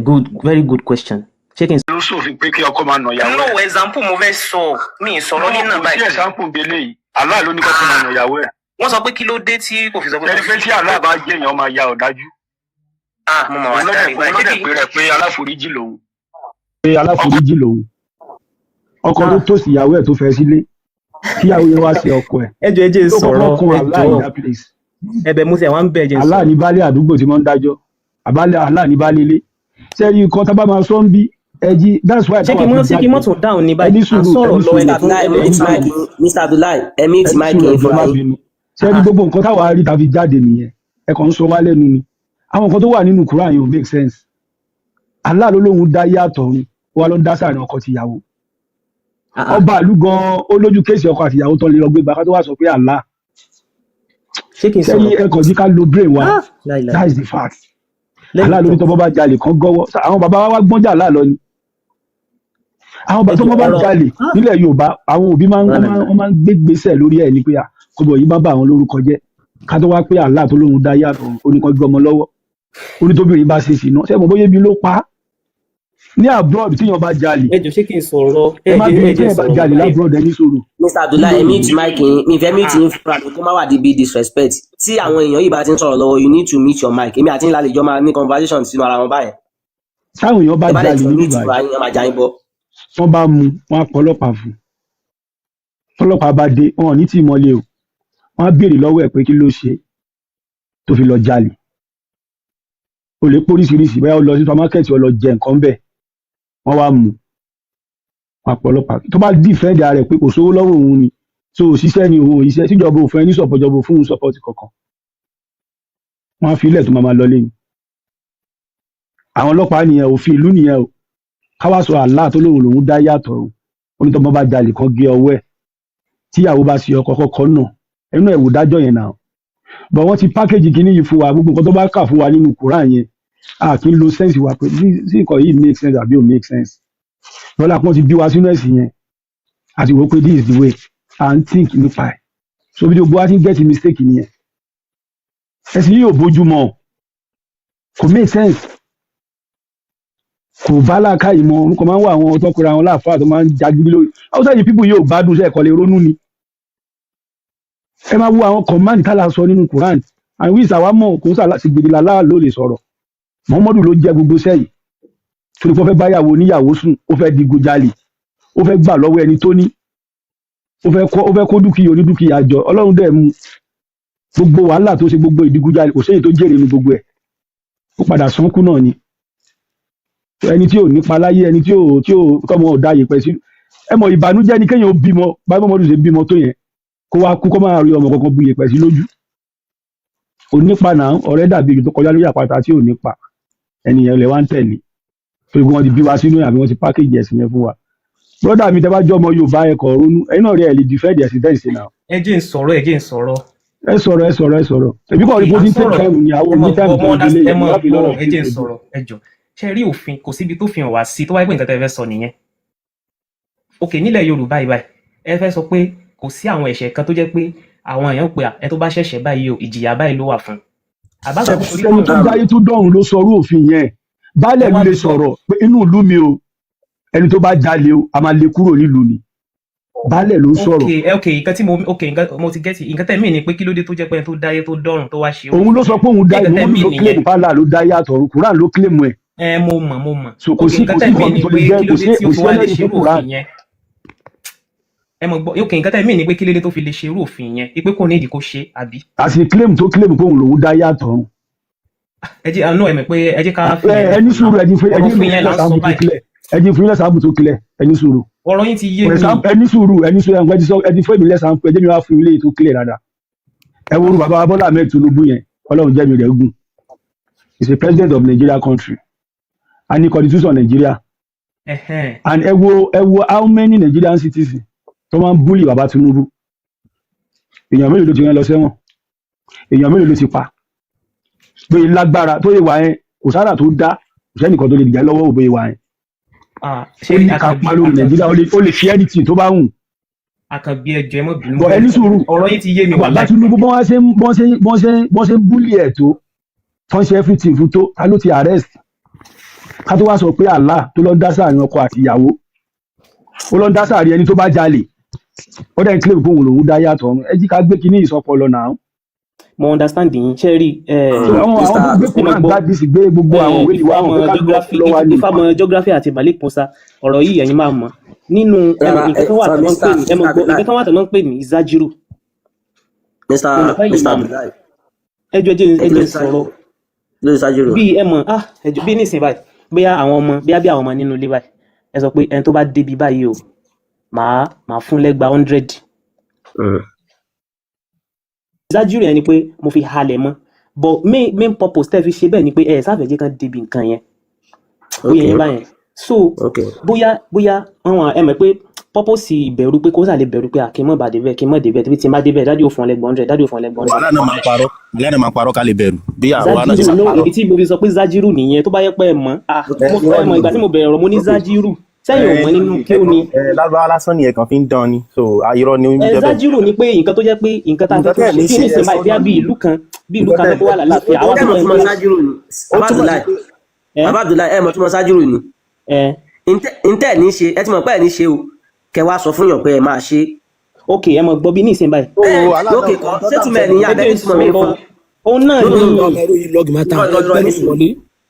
Good, very good question. Ṣé kí n
Ló ṣòfin pé kí ọkọ máa nà ìyàwó
No
ẹ̀.
example mo fẹ́ sọ, mi ì sọ̀rọ̀
No,
nínà
kò sí
báyìí.
Example bí eléyìí. Allah ló ní kọ́kọ́ máa nà ìyàwó ẹ̀.
Wọ́n sọ pé kí ló dé tí kò fi sọ pé
Ẹni pé tí Allah bá jẹ́ èèyàn máa ya ọ̀dájú.
Ah, mo mà wá
Òun lọ́dẹ̀
dárí
òun
báyìí. Ṣé
lọ́dẹ̀
kí
pé rẹ̀ pé aláforíjì lòun.
Pé aláforíjì lòun, ọkọ tó tòsí ìyàwó ẹ̀ tó fẹ́ sílé, tíyàwó yẹn wá sí ọkọ ẹ̀
Ẹ jọ̀ọ́, ẹ jẹ́ n
tó kọ́kọ́
sọ̀rọ̀.
kun
Ẹ
Allah in
jọ̀ọ́,
that place.
ẹ̀bẹ̀ mo sì wá ń bẹ̀, ẹ jẹ́ n
Allah
sọ̀rọ̀.
ní baálé àdúgbò tí wọ́n ń dájọ́ àbálẹ̀, Allah ní baálé ilé sẹ́yìn nǹkan tá a bá máa sọ ń bí ẹjí. That's why
Ṣé kí
táwa
mọ́
fi
ṣé kí
jáde.
mọ́ tún dáhùn ní
Ẹ
báyìí?
ní
À ń
sùúrù, ẹ
sọ̀rọ̀
ní
lọ
sùúrù.
ẹnì
Mr.
tún
Abdullahi,
ẹnì
mute
tún
mic yín. Mr. Abdullahi, ẹ mute
Ẹ ní
mic
sùúrù,
yín
ẹ jọ̀ọ́,
fúnra
má
yín.
bínú. Sẹ́ni gbogbo nǹkan táwa rí tàbí jáde nìyẹn, ẹ kàn ń sọ wá lẹ́nu ni. Àwọn nǹkan tó wà nínú Quran yẹn ò make sense. Allah ló lóun dá yé àtọ̀run, ó wá ló ń dá sáàrin ọkọ tìyàwó. Ọba ìlú gan ó lójú case ọkọ àtìyàwó tó lè lọ gbé gbà ká tó wá sọ pé Allah.
Ṣé kí n
Sẹ́yìn
sọ̀rọ̀?
ẹ kàn jí ká lo brain wa.
Ah, láìláì.
That is the fact.
Let
Allah
me
ló ní
talk.
tọmọ bá jalè kan gọ́wọ́. Àwọn bàbá wa wá gbọ́njà Allah lọ ni. Àwọn bàbá
Ẹ
tọmọ
jọ̀ọ́,
bá
ọ̀rọ̀
jalè
ah
nílẹ̀ Yorùbá, àwọn òbí máa ń wọ́n máa wọ́n máa ń gbé gbèsè lórí ẹ̀ ní pé à kọ́bọ̀ yìí bá bá àwọn lórúkọ jẹ́. Ká tó wá pé Allah tó lóhun dá yàtọ̀ oníkan gbọmọ lọ́wọ́, onítòbìnrin bá ṣe ṣìnà sẹ́mo bóyá ebi ló pa á. Ní abroad, tíyan bá jalè,
Ẹ jọ̀ọ́, ṣé kí n sọ̀rọ̀?
ẹ
Ẹ
má
jẹ́
bínú,
ẹ jẹ́
tíyan bá
sọ̀rọ̀
jalè
báyìí.
l'abroad, ẹ ní sùúrù.
Mr Abdullahi, ẹ mute mic yín. Mi fẹ́ mute yín fúnra mi kó má wà di bí disrespect. Tí àwọn èèyàn yìí bá ti ń sọ̀rọ̀ lọ́wọ́, you need to mute your mic. Èmi àti ńlá lè jọ máa ní conversation sínú ara wọn báyẹn.
Táwọn èèyàn bá
Ẹ bá dẹ̀
jalè
ti
níbí
mute
báyìí,
fúnra yín, ẹ máa já yín bọ́.
wọ́n bá mú wọn á pọlọ́pàá fún un. Tọ́lọ́pàá bá dé, wọn ò ní tì í mọ́lé o. Wọ́n á béèrè lọ́wọ́ ẹ̀ pé kí ló ṣe tó fi lọ jalè. O lè póríṣiríṣi, bóyá ó lọ sí supermarket, ó lọ jẹ nǹkan bẹ́ẹ̀, wọ́n wá mú wọn á pọlọ́pàá. Tó bá defend ara rẹ̀ pé kò sówó lọ́wọ́ òun ni, so òṣìṣẹ́ ni òun, òṣìṣẹ́ tíjọba òfin ẹni support, ìjọba òfin òun support kankan, wọ́n á fi ilẹ̀ tó máa máa lọ lé ni. Àwọn ọlọ́pàá nìyẹn, òfin ìlú nìyẹn o. Káwá sọ Allah tó lóun lòun dá yàtọ̀ o, onítọ́mọ bá jalè kan gé ọwọ́ ẹ̀, tíyàwó bá ṣe ọkọ kọ́kọ́ náà ẹnu ẹ̀ wò dájọ́ yẹn náà. But wọ́n ti package kínní yìí fún wa. Gbogbo nǹkan tó bá kà fún wa nínú Quran yẹn, a kì í lo sense wa pé sí nǹkan yìí make sense àbí ò make sense. Lọ́la pọ́n ti bí wa sínú ẹ̀sìn yẹn àti wò ó pé this is the way à ń think nípa ẹ̀. So bí gbogbo wa ti ń get mistake nìyẹn. Ẹ̀sìn yìí ò bójú mọ́, kò make sense, kò bá làákàyè mọ́. Orúkọ máa ń wá àwọn tó pera wọn láàfáà tó máa ń jagídí lórí outside the people yóò gbádùn sẹ́ẹ̀kọ́ lè ronú ni. Ẹ máa wo àwọn command tá la sọ nínú Quran and wíṣ àwa mọ̀ kò sà sí gbèdé làlá ló lè sọ̀rọ̀. Muhammadu ló jẹ́ gbogbo sẹ́yìn torí pé ó fẹ́ báyàwó oníyàwó sùn, ó fẹ́ digunjalè, ó fẹ́ gbà lọ́wọ́ ẹni tó ní, ó fẹ́ kó dúkìá onídúkìá jọ. Ọlọ́run dẹ̀ mú gbogbo wàhálà tó ṣe, gbogbo ìdigunjalè, kò séyìí tó jèrè ní gbogbo ẹ̀. Ó padà sánkú náà ni. Ẹni tí ò nípa láyé, ẹni tí ò tọmọ ọ̀dà yèpẹ̀ sí. Ẹ mọ̀, ìbànújẹ́ ni kéèyàn ó bímọ báyìí, Muhammadu ṣe bímọ tó yẹn, kó wá kú, kó máa rí ọmọ kankan bu yèpẹ̀ sí lójú. Ò nípa náà. Ọ̀rẹ́ dàbí ejò tó kọjá lórí àpáta tí ò nípa. Ẹni yẹn lè wá ń tẹ̀lé torí pé wọ́n ti bí wa sínú ẹ̀ àbí wọ́n ti package ẹ̀sìn yẹn fún wa. Brother mi, tẹ́ bá jọ́ ọmọ Yorùbá, ẹ kọ̀ ronú. Ẹ̀yin náà rí ẹ̀ lè defend ẹ̀sìn tẹ́ ìsìn náà.
Ẹ jẹ́ n sọ̀rọ̀, ẹ jẹ́ n sọ̀rọ̀.
Ẹ sọ̀rọ̀, ẹ sọ̀rọ̀, ẹ sọ̀rọ̀. Èmi kàn rí
Ok,
bó
à
ti
ń
ń take
sọ̀rọ̀.
time ni àwọn
Ẹ mọ̀
oní time
gbọ́,
tó
mo
ń délé
understand, ẹ
yẹn
mọ̀
láfi
gbọ́.
lọ́rọ̀
Ẹ jẹ́ n
tí
sọ̀rọ̀, ẹ jọ. Ṣe rí òfin, kò síbi tó fi hàn wá sí tó wáyé pé nǹkan tẹ́ fẹ́ sọ nìyẹn. Ok, nílẹ̀ Yorùbá yìí báyìí, ẹ fẹ́ sọ pé kò sí àwọn ẹ̀ṣẹ̀ kan tó jẹ́ pé àwọn èèyàn pé ẹ tó bá ṣẹ̀ṣẹ̀ báyìí o, ìjìyà báyìí ló wà fún un. Àbá sọ pé torí
Ẹni tó
pé
dáyé tó dọ̀run ló sọ irú òfin yẹn. Baálẹ̀
ẹ
ìlú
wá
lè
gbọ́.
sọ̀rọ̀ pé inú ìlú mi o, ẹni tó bá jalè o, a máa lé kúrò nílùú ni. Baálẹ̀ ló ń sọ̀rọ̀.
Ok, nǹkan tí mo, ok, nǹkan mo ti get. Nǹkan tẹ́ mí ni pé kí ló dé tó jẹ́ pé ẹni tó dáyé tó dọ́run tó wá ṣe
Òun ló
òfin
sọ
yẹn?
pé òun dá
Ṣé nǹkan tẹ́
Muhammadu
mí
ló
nìyẹn?
claim pálá ló dá yàtọ̀, Quran ló claim ẹ̀.
Ẹ mo mọ̀, mo mọ̀.
So kò
Ok,
sí
nǹkan
kò
tẹ́
sí
mí
nǹkan
ni
tó lè
pé
jẹ́
kí ló
kò
dé
sí
tí ó
kò
fi
sí
wá lè
ẹlẹ́rìí
ṣe
fún
irú
Quran.
òfin yẹn? Ẹ mọ̀ gbọ́. Ok, nǹkan tẹ́ mí ni pé kí ló dé tó fi lè ṣe irú òfin yẹn, pé kò ní ìdí kó ṣe, àbí?
Àti claim tó claim pé òun lòun dá yàtọ̀ ọ̀run.
Ẹ jẹ́ àánú ẹ mọ̀ pé ẹ jẹ́ ká fi
Ẹ
yẹn
ẹ
lẹ̀
ní
for now.
sùúrù, ẹ ní fún ẹ
Ọ̀rọ̀
ní
òfin
fún
yẹn là ń sọ
l'example tó
báyìí.
clear. Ẹ ní fún l'example tó clear. Ẹ ní sùúrù.
Ọ̀rọ̀ yín ti yé
For
mi.
example, ẹ ní sùúrù, ẹ ní sùúrù. Ẹ ti sọ, ẹ ti fún èmi l'example, ẹ jẹ́ mi wá fún ilé tó clear dáadáa. Ẹ wo orú bàbá wa Bọ́lá Ahmed Tinubu yẹn, Ọlọ́run jẹ́ mi rẹ̀ gùn. He is a president of Nigeria country and the constitution of Nigeria. And ẹ wo how many Nigerian citizens tó máa ń bully bàbá Tinubu. Èèyàn mélòó ló ti rán lọ sẹ́wọ̀n? Èèyàn mélòó ló ti pa? Bóyá lágbára tó yẹ wà yẹn, kò sára tó dá, kò sẹ́nìkan tó lè dìjà lọ́wọ́ òbóyè wà yẹn.
Ah,
Ó
ṣé
ní
Àkànbí
kápá lórí
Àkànbí
Nàìjíríà, ó lè fi anything tó bá wù.
Àkànbí, ẹ jọ̀ọ́, ẹ má bínú.
Bọ̀ ẹ ní sùúrù.
Ọ̀rọ̀ yín ti yé mi.
Bàbá
Wàláì.
Tinubu, bọ́n ṣe ń bọ́n ṣe ń bully ẹ̀ tó, tó ń ṣe everything fún tó, ta ló ti arrest? Ká tó wá sọ pé Allah tó lọ ń dá sáàrin ọkọ àti ìyàwó, ó lọ ń dá sáàrin ẹni tó bá jalè, ó dẹ̀ ń claim pé òun lòún dá yàtọ̀ ọ̀run. Ẹ jí ká gbé kinní ìsọpọlọ náà.
Mo understand yín. Ṣe rí
So àwọn tó gbé
ẹ máa
Quran
gbọ́.
gbá dc gbé gbogbo àwọn òwe ìwà àwọn pé ká lọ
Geography
lọ wá ní.
Ifá mọ geography àti Malik Musa, ọ̀rọ̀ yìí ẹ̀yin máa mọ̀ nínú ẹ mọ̀
Rárá,
nǹkan
ẹ
kan wà
sọ
tó máa ń pè
Mr.
ní, ẹ mọ̀
Mr.
gbọ́, nǹkan
Abdullahi.
kan wà tó máa ń pè ní zajiru.
Mr.
Mo mọ̀ fẹ́yìn
Mr.
máa mọ̀.
Abdullahi.
Ẹ jọ̀ọ́, ẹ
Ẹ kí
jẹ́
ló
n sọ̀rọ̀.
Kí ló ṣáájú rò?
Bí ẹ mọ̀, ah, ẹ jọ̀ọ́, bí nísìnyí báyìí, bóyá àwọn ọmọ, bóyá bí àwọn ọmọ nínú ilé báyìí, ẹ sọ pé ẹni tó bá débi báyìí o, màá fún lẹ́gba 100. Zajiru yẹn ni pé mo fi halẹ̀ mọ́, but main purpose tẹ́ fi ṣe bẹ́ẹ̀ ni pé ẹ sáfẹ́ jẹ́ kán débi nǹkan yẹn. Ó yẹ yín báyẹn. So bóyá wọn ẹ mọ̀ pé Purpose ìbẹ̀rù pé kó sà lè bẹ̀rù pé à kí n mọ̀ bá débẹ̀, kí n mọ̀ débẹ̀, tí n bá débẹ̀, daddy ò fún ọ lẹ́gbọ̀n 100, daddy ò fún ọ lẹ́gbọ̀n 100.
Wàhálà náà máa ń parọ́, wàhálà náà máa ń parọ́ ká lè bẹ̀rù bí àwa náà ṣe
Zajiru
máa
no.
parọ́.
Èyí tí mo fi sọ pé Zajiru nìyẹn, tó bá yẹ pé ẹ mọ̀, ah, mo
Irọ́
ẹ mọ̀
ni.
ìgbà tí mo bẹ̀rẹ̀ ọ̀rọ̀, mo ní Zajiru, sẹ́yìn ò mọ̀ nínú kí ó ní.
Lárúbáwá lásán nìyẹn kan fi ń dán ni, so irọ́ ni ó ń
Ẹ
jẹ́ bẹ́ẹ̀.
Zajiru ni pé nǹkan tó jẹ́ pé nǹkan tá a fẹ́
Nǹkan
kó
tẹ́ ẹ̀
ṣe
ní
bí
ṣe ẹ
nísìnyí
sọ
báyìí,
náà
bí ìlú kan, bí ìlú
nǹkan
kan
tẹ́
tó kó wà lálàáfíà,
Ẹ
àwa
mọ̀
tó
túmọ̀
mọ̀ pé
sájúrò ni.
Ó
Bàbá
túmọ̀ sí
Abdullahi,
pé
ẹ
Bàbá Abdullahi, ẹ mọ̀ túmọ̀ sájúrò ni.
Ẹ
Ntẹ́ ní ṣe, ẹ ti mọ̀ pé ẹ ní ṣe o, kẹ wá sọ fún yàn pé ẹ máa ṣe.
Ok, ẹ mọ̀ gbọ́ bí nísìnyí báyìí.
Ẹ
ó Allah
lókè
náà
kọ́,
nǹkan
ṣé
tá à ń
túmọ̀
sọ
ẹ nìyẹn
Ẹ
abẹ́
jẹ́
ní túmọ̀ mi
sọ̀rọ̀
fún?
Òun náà
No, no,
ni
no.
Lọ́ọ̀gì máa ta
Irọ́, irọ́, irọ́, ẹ ní
ẹgbẹ́
sùúrù.
wọlé.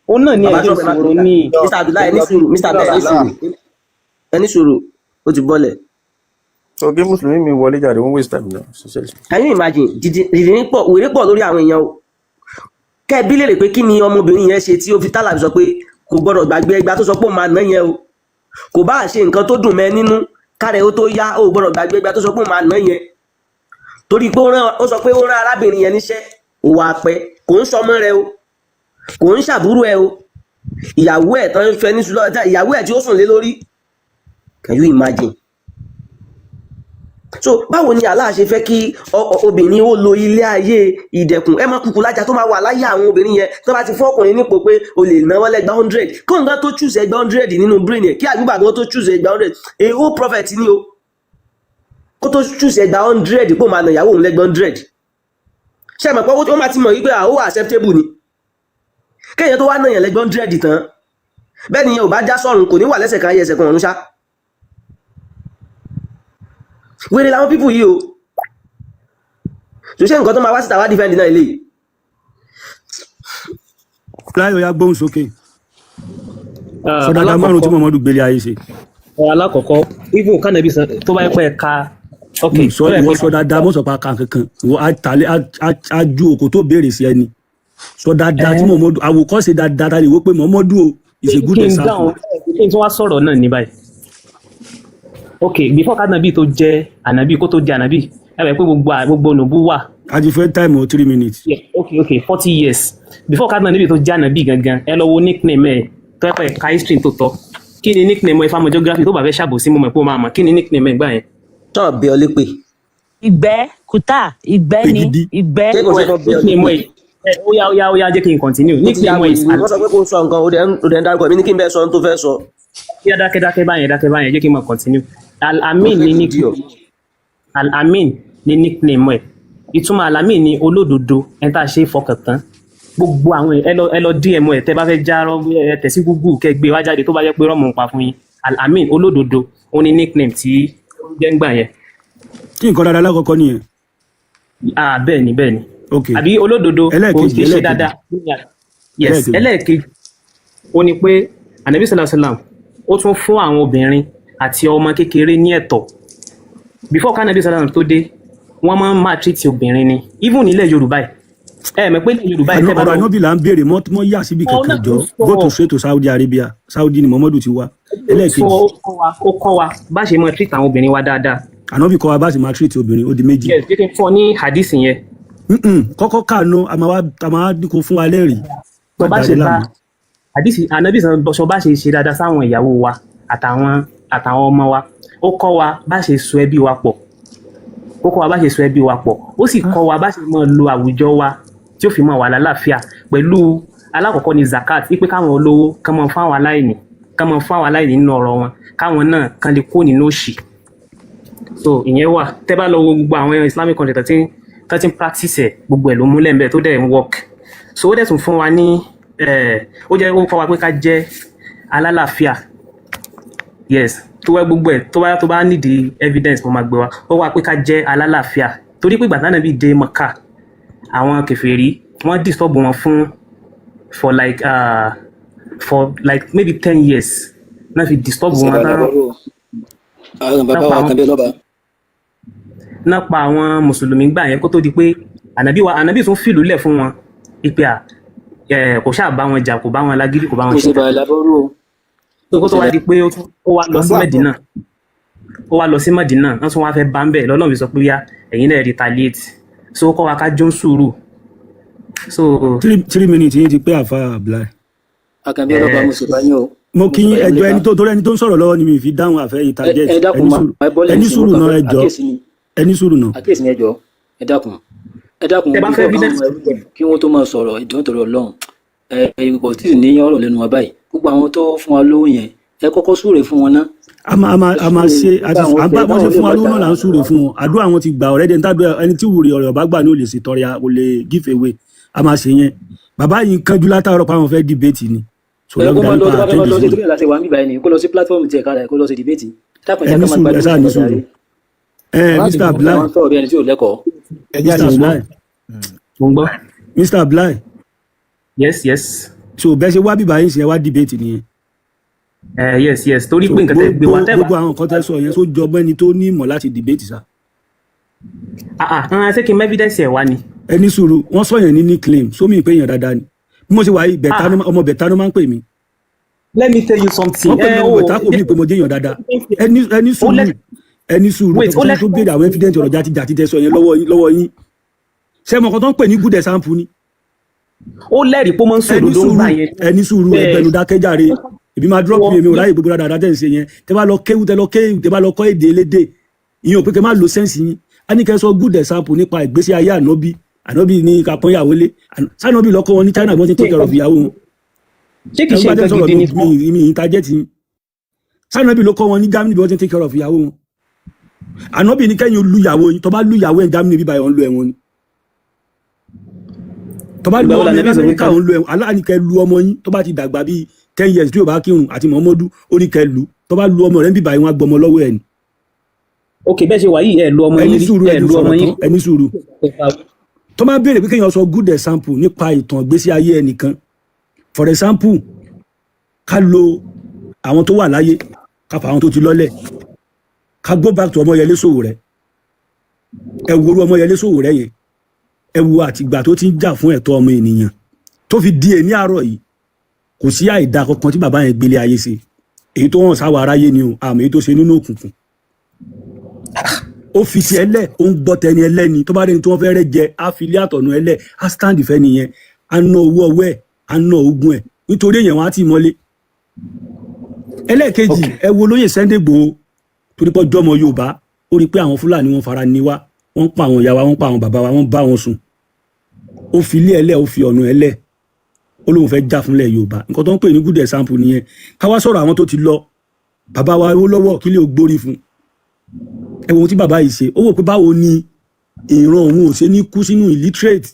Òun náà ni ẹ
Bàbá
jẹ́
Trump, ẹ má
sọ̀rọ̀ ni.
Mr Abdullahi, ẹ ní sùúrù. Mr Abdullahi, ẹ ní sùúrù, ẹ ní sùúrù, ó ti bọ́lẹ̀.
So kí mùsùlùmí mi wọlé jáde, wọ́n waste time náà sincerely.
Can you imagine? Dìdìrín pọ̀, wèrè pọ̀ lórí àwọn èèyàn o. Kẹ́ ẹ bí léèrè pé kí ni ọmọbìnrin yẹn ṣe tí ó fi tálà fi sọ pé kò gbọ́dọ̀ gbàgbé ẹgbàá tó sọ pé òun máa ná yẹn o. Kò bá ṣe nǹkan tó dùn mẹ́ nínú kárẹ̀ ó tó yá, ó gbọ́dọ̀ gbàgbé ẹgbàá tó sọ pé òun máa ná yẹn, torí pé ó sọ pé ó rán arábìnrin yẹn níṣẹ́, ó wà pẹ́. Kò ń sọmọ rẹ o, kò ń ṣàbúrò ẹ o, ìyàwó ẹ̀ tán fẹ́ ní sùlọ, ìyàwó ẹ̀ tí ó sùn lé lórí. Can you imagine? So báwo ni Allah ṣe fẹ́ kí obìnrin ó lo ilé ayé ìdẹ̀kùn? Ẹ má kúkú lájà tó máa wà láyé àwọn obìnrin yẹn tó bá ti fún ọkùnrin nípò pé o lè náwó lẹ́gbàá 100, kó nǹkan tó choose ẹgbàá 100 nínú brain yẹn, kí àgbà kan tó choose ẹgbàá 100, a whole prophet ni o, kó tó choose ẹgbàá 100 kó máa nà ìyàwó òun lẹ́gbàá 100, ṣé ẹ mọ̀ pé ó máa ti mọ̀ wípé ó wà acceptable ni kéèyàn tó wá náà yàn lẹ́gbàá 100 tán? Bẹ́ẹ̀ ni yẹn ò bá já sọ́run, kò ní wà lẹ́sẹ̀ kan ayé, ẹsẹ̀ kan ọ̀run ṣá. Wèrè làwọn people yìí o. Tó ṣe nǹkan tó máa wá síta wá defend náà eléyìí.
Láyọ̀ ya, gbóhùn sókè. Sọ dáadáa márùn tí
Alákọ̀ọ́kọ́
Muhammadu gbélé ayé ṣe.
Alákọ̀ọ́kọ́, even kánàbí sàn tó bá yẹ pé ẹ̀ka, ok,
Sọ
tó bá yẹ
ìwọ
pé
sọ dáadáa, mọ̀ sọ pa kan kankan ìwọ àtàlẹ́ àjú òkò tó béèrè sí ẹni. Sọ dáadáa tí Muhammadu àwòkọ́ṣe dáadáa ta lè wó pé Muhammadu o is a good
kí n
example.
dáhùn, kí n tún wá sọ̀rọ̀ náà ní báyìí. Ok, before kánàbí tó jẹ́ ànàbí, kó tó jẹ́ ànàbí, ẹ bẹ̀ pé gbogbo nùbú wà.
A ti fẹ́ time o, 3 minutes.
Yeah, okay, 40 years before kánàbí tó jẹ́ ànàbí gangan. Ẹ lọ wo nickname ẹ tó ẹ pẹ́ ka history tó tọ́. Kí ni nickname ẹ? Fáwọn geography tó bá fẹ́ ṣàbòsí, mo mọ̀ pé ó máa mọ̀ kí ni nickname ẹ gbà yẹn.
Tán bí ọ lépè.
Ìgbẹ́ kùtà, ìgbẹ́ ni.
Pègidi.
Ìgbẹ́.
Ṣé kò ṣe kán bí ọ
Nickname
lépè?
ẹ, ó yá, ó yá, ó yá, jẹ́ kí n continue.
Ó ti ya
Nickname ẹ is
wèrè. Wọ́n sọ pé kó sọ nǹkan, ó dẹ̀ ń dárúkọ mi ní kí n bẹ́ẹ̀ sọ ohun tó fẹ́ sọ.
Yá, dákẹ́, dákẹ́ báyẹn, dákẹ́ báyẹn, jẹ́ kí n máa continue.
Mo
Al-Amin
fẹ́
ni
kí di ọ.
nickname. Al-Amin ni nickname ẹ. Ìtumọ̀ Al-Amin ni olódodo, ẹni tá a ṣe é fọkàn tán. Gbogbo àwọn ẹ lọ DM ẹ, tẹ bá fẹ́ já rọ, ẹ tẹ̀ sí Google, kẹ́ gbé wá jáde tó bá jẹ́ pé rọ́ọ̀mù ń pa fún yín. Al-Amin, olódodo, ó ní nickname tí ó ń jẹ́ ń gbà yẹn.
Kí nǹkan dáadáa lákọ̀ọ́kọ́ nìyẹn.
Ah, bẹ́ẹ̀ ni, bẹ́ẹ̀ ni.
Ok.
Àbí olódodo kò
Ẹlẹ́ẹ̀kejì.
kì í ṣe
Ẹlẹ́ẹ̀kejì.
dáadáa. Yes.
Ẹlẹ́ẹ̀kejì.
Ẹlẹ́ẹ̀kejì ó ní pé Anabi sallallahu alayhi wa sallam, ó tún fún àwọn obìnrin àti ọmọ kékeré ní ẹ̀tọ́. Before kanabi sallallahu alayhi wa sallam tó dé, wọ́n máa ń maltreat obìnrin ni, even nílẹ̀ Yorùbá yìí. Ẹ mọ̀ pé nílẹ̀ Yorùbá yìí, tẹ́ bá
Ọ̀rọ̀
lọ
ànábì là ń béèrè mọ́ mọ́ yà síbi
Ọ
kankan
náà
jọ.
ló sọ.
Go to straight to Saudi Arabia. Saudi ni Muhammadu ti wá.
Sọ.
Ẹlẹ́ẹ̀kejì.
Ó kọ́ wa bá ṣe máa treat àwọn obìnrin wa dáadáa.
Ànábì kọ́ wa bá sì máa treat obìnrin, ó di méjì.
Yes, jẹ́ kí n fún ọ ní hadith yẹn.
Kọ́kọ́ kànú, a máa wá kó fún wa lẹ́rìí.
Tó
Má
bá
darí
ṣe bá
láàmú.
Hadith anabi sọ bá ṣe ṣe dáadáa sáwọn ìyàwó wa àtàwọn ọmọ wa. Ó kọ́ wa bá ṣe so ẹbí wa pọ̀, ó kọ́ wa bá ṣe so ẹbí wa pọ̀, ó sì kọ́ wa bá ṣe máa lo àwùjọ wa tí ó fi máa wà lálàáfíà. Pẹ̀lú alákọ̀ọ́kọ́ ni zakat, wípé káwọn olówó kán máa fún àwọn aláìní, kán máa fún àwọn aláìní nínú ọ̀rọ̀ wọn, káwọn náà kán lè kó nínú òṣì. So ìyẹn wà. Tẹ́ bá lọ wo gbogbo àwọn Islamic country tó ti ń practice ẹ̀, gbogbo ẹ̀ ló múlẹ̀ ń bẹ̀ tó dẹ̀ ń work. So ó dẹ̀ tún fún wa ní ó jẹ́ ó kọ́ wa pé ká jẹ́ alálàáfíà. Yes, tó wá gbogbo ẹ̀, tó bá nídìí evidence, mo máa gbé wa. Ó wá pé ká jẹ́ alálàáfíà torí pé ìgbà tí Ànábì dé Mecca, àwọn kèfèrí wọ́n disturb wọn fún for like maybe 10 years náà fi disturb wọn
Ìṣẹ̀lẹ̀
tán.
àlàbọ̀rò àwọn
Náà
bàbá
pa
wa
àwọn
kan bí ọlọ́ba.
Náà pa àwọn mùsùlùmí gbà yẹn kó tó di pé ànábì wa, ànábì tún fìlú lẹ̀ fún wọn ìpè à ẹ, kò ṣáà bá wọn jà, kò bá wọn lágídí, kò bá wọn
Mo
ṣe
ṣe bàrẹ̀ lábọ́rò o.
tó kó tó wá di pé ó wá lọ sí Mẹ́dínà, ó wá lọ sí Mẹ́dínà, wọ́n tún wá fẹ́ bá ń bẹ̀ lọ́nà fi sọ pé yá, ẹ̀yin náà retaliate. So ó kọ́ wa ká jó ń sùúrù. So
3 minutes yín ti pé, àfa Abdullahi.
Àkànbí ọlọ́ba, mo ṣe bá yín o.
Mo
Mo
kí
ti
yín.
bàyá
Ẹjọ́,
nípa
ẹni tó torí ẹni tó ń sọ̀rọ̀ lọ́wọ́ ni mi fi dáhùn àfẹ́
ẹ
interjet.
ẹ dákun
Ẹni
máa
sùúrù,
ẹ bọ́lẹ̀
ẹni
nísìnyí, mo
sùúrù
kàn
náà.
fẹ́
Ẹjọ́,
àkíyèsí ni.
ẹni sùúrù náà.
Àkíyèsí ni, ẹ jọ̀ọ́, ẹ dákun, ẹ dákun.
Tẹ bá fẹ́
Before káwọn
evidence
ẹrú kí wọ́n tó máa sọ̀rọ̀ ìjọ nítorí Ọlọ́run, ẹ ẹ kò tí ì ní ọ̀rọ̀ lẹ́nu wa báyìí. Gbogbo àwọn tó fún wa lówó yẹn, ẹ kọ́kọ́ súre fún wọn ná.
A máa
Ẹ
a máa
súre
ṣe àti
káwọn
à ń bá
fẹ́
wọ́n ṣe
káwọn lè
fún wa
má
lówó
dá
náà là ń súre fún wọn. Àdúrà wọn ti gbà ọ̀rẹ́dẹ̀ níta. Ẹni tí wùrì ọ̀rọ̀ bá gbà ní ò lè ṣètọrẹ, ò lè give away. A máa ṣe yẹn. Bàbá yìí ń kánjú látàárọ̀ pé àwọn fẹ́ debate ni, so
Ẹ kó
lọ́gbà
máa lọ
nípa
tó bá fẹ́ máa
attend
lọ sí
sí
torí ẹ̀ láti wà níbàyẹn ni kó lọ sí platform tiẹ̀ kára ẹ̀ kó lọ sí debate. Dákun,
ẹ
ẹ
ní
jẹ́ ká máa
sùúrù, ẹ
gbádùn
sáà ní
ìṣẹ̀lẹ̀
sùúrù.
jàre.
Ẹ Mr Abdullahi,
Wọn sọ̀rọ̀ bí ẹni tí ò lẹ́kọ̀ọ́.
Ẹ jẹ́
Mr
àṣẹ sùúrù.
Abdullahi,
Mo ń gbọ́.
Mr Abdullahi.
Yes.
So bẹ́ẹ̀ ṣe wá bíbá yín ṣe wá debate nìyẹn?
Ẹ yes, torí
So
pé nǹkan tẹ gbé wa
gbogbo
tẹ́ bá
gbogbo àwọn nǹkan tẹ́ sọ yẹn, só jọ mọ́ ẹni tó ní ìmọ̀ láti debate sá?
Ah ah, ṣé kí n mú evidence ẹ̀ wá ni?
Ẹ ní sùúrù. Wọ́n sọ yẹn ní nickname sómi ìpè yẹn dáadáa ni. Bí mo ṣe wà yìí, bẹ̀tà
Ah,
ọmọ bẹ̀tà ló máa ń pè mí.
Let me tell you something.
Wọ́n pè mí
Ẹ
ọmọ
o
bẹ̀tà, kò mí pé mo jẹ́ èèyàn dáadáa. Ẹni
ó
sùúrù,
lẹ
ẹni sùúrù.
Wait,
kò
ó
sẹ́ni
lẹ
tó béèrè àwọn evidence ọ̀rọ̀ játijàti tẹ́ sọ yẹn lọ́wọ́ yín. Ṣé mo kàn tó ń pè ní good example ni?
Ó lẹ́rìí pé ó máa ń
Ẹni
sòdodo ń
sùúrù,
gbà yẹn.
ẹni sùúrù.
Bẹ́ẹ̀
Ẹgbẹnu dákẹ́jàre. Èmi máa drop
wọ́n
mi ò ráyè gbogbo dáadáa tẹ́ ń ṣe yẹn. Tẹ́ bá lọ kéwú, tẹ́ lọ kéwú, tẹ́ bá lọ kọ́ èdè elédè, ìyẹn ò pé kẹ́ má lo sense yín. A ní kẹ́ sọ good example nípa ìgbésí ayé ànábì. Ànábì ní ká pọ́n ìyàwó lé. Sànábì lọ́kọ́ wọn ní China bí wọ́n ti take care of ìyàwó wọn?
Ṣé kìí
Ẹ̀rù
ṣe
bá tẹ́
nǹkan
sọ̀rọ̀
gidi
mi
ni?
mi interjet yín. Sànábì ló kọ́ wọn ní Germany bí wọ́n ti take care of ìyàwó wọn? Ànábì ní kẹ́yìn lu ìyàwó yín. Tó bá lu ìyàwó ẹ̀ Germany bíbá ẹ̀ ń lu ẹ̀wọ̀n ni. Tó bá lu
Ìgbà wo
ọmọ ẹ̀
lànàbí sọ pé
lamẹ́ríkà
ká
ń lu ẹ̀wọ̀n. Aláà ní kẹ́ lu ọmọ yín tó bá ti dàgbà bíi 10 years tí yóò bá kírun àti Muhammadu, ó ní kẹ́ lu. Tó bá lu ọmọ rẹ̀ ń bíbá ẹ̀, wọ́n á gbọmọ lọ́wọ́ ẹ̀ ni.
Ok, bẹ́ẹ̀ ṣe wà yìí, ẹ lu ọmọ
Ẹni
yín rí?
sùúrù,
Ẹ
ẹni
lu ọmọ
sọ̀rọ̀
yín?
tán. Ẹni sùúrù. Tó bá béèrè pé kéèyàn sọ good example nípa ìtàn ìgbésí ayé ẹnìkan, for example, ká lo àwọn tó wà láyé, ká fa àwọn tó ti lọ́lẹ̀, ká go back to Ọmọyẹlé Sowore. Ẹ wo orú Ọmọyẹlé Sowore yẹn, ẹ wo àtìgbà tó ti ń jà fún ẹ̀tọ́ ọmọ ènìyàn tó fi di èní àárọ̀ yìí. Kò sí àìda kankan tí bàbá yẹn gbélé ayé ṣe, èyí tó hàn sáwọ aráyé ni o, àmọ́ èyí tó ṣe nínú òkùnkùn, ó fi ti ẹlẹ, ó ń gbọ́ tẹni ẹlẹ́ni. Tó bá rẹni tí wọ́n fẹ́ rẹ́ jẹ, á fi ilé àtọ̀nà ẹlẹ́, á stand fẹ́ nìyẹn, á ná owó ọwọ́ ẹ̀, á ná ogún ẹ̀ nítorí èèyàn wọn á tì mọ́lé. Ẹlẹ́ẹ̀kejì, ẹ wo olóyè Sunday Igboho. Torí pé ọjọ́ ọmọ Yorùbá, ó rí i pé àwọn Fúlàní wọn fara ní wá, wọ́n ń pa àwọn ìyá wa, wọ́n ń pa àwọn bàbá wa, wọ́n bá wọn sùn. Ó fi ilé ẹlẹ́, ó fi ọ̀nà ẹlẹ́, ó lóun fẹ́ já fúnlẹ̀ Yorùbá. Nǹkan tó ń pè ní good example nìyẹn. Ká wá sọ̀rọ̀ àwọn tó ti lọ, bàbá wa Awólọ́wọ̀, kí lè gbórí fún? Ẹ wo ohun tí bàbá yìí ṣe. Ó wò pé báwo ni ìran òun ò ṣe ní kú sínú illiterate,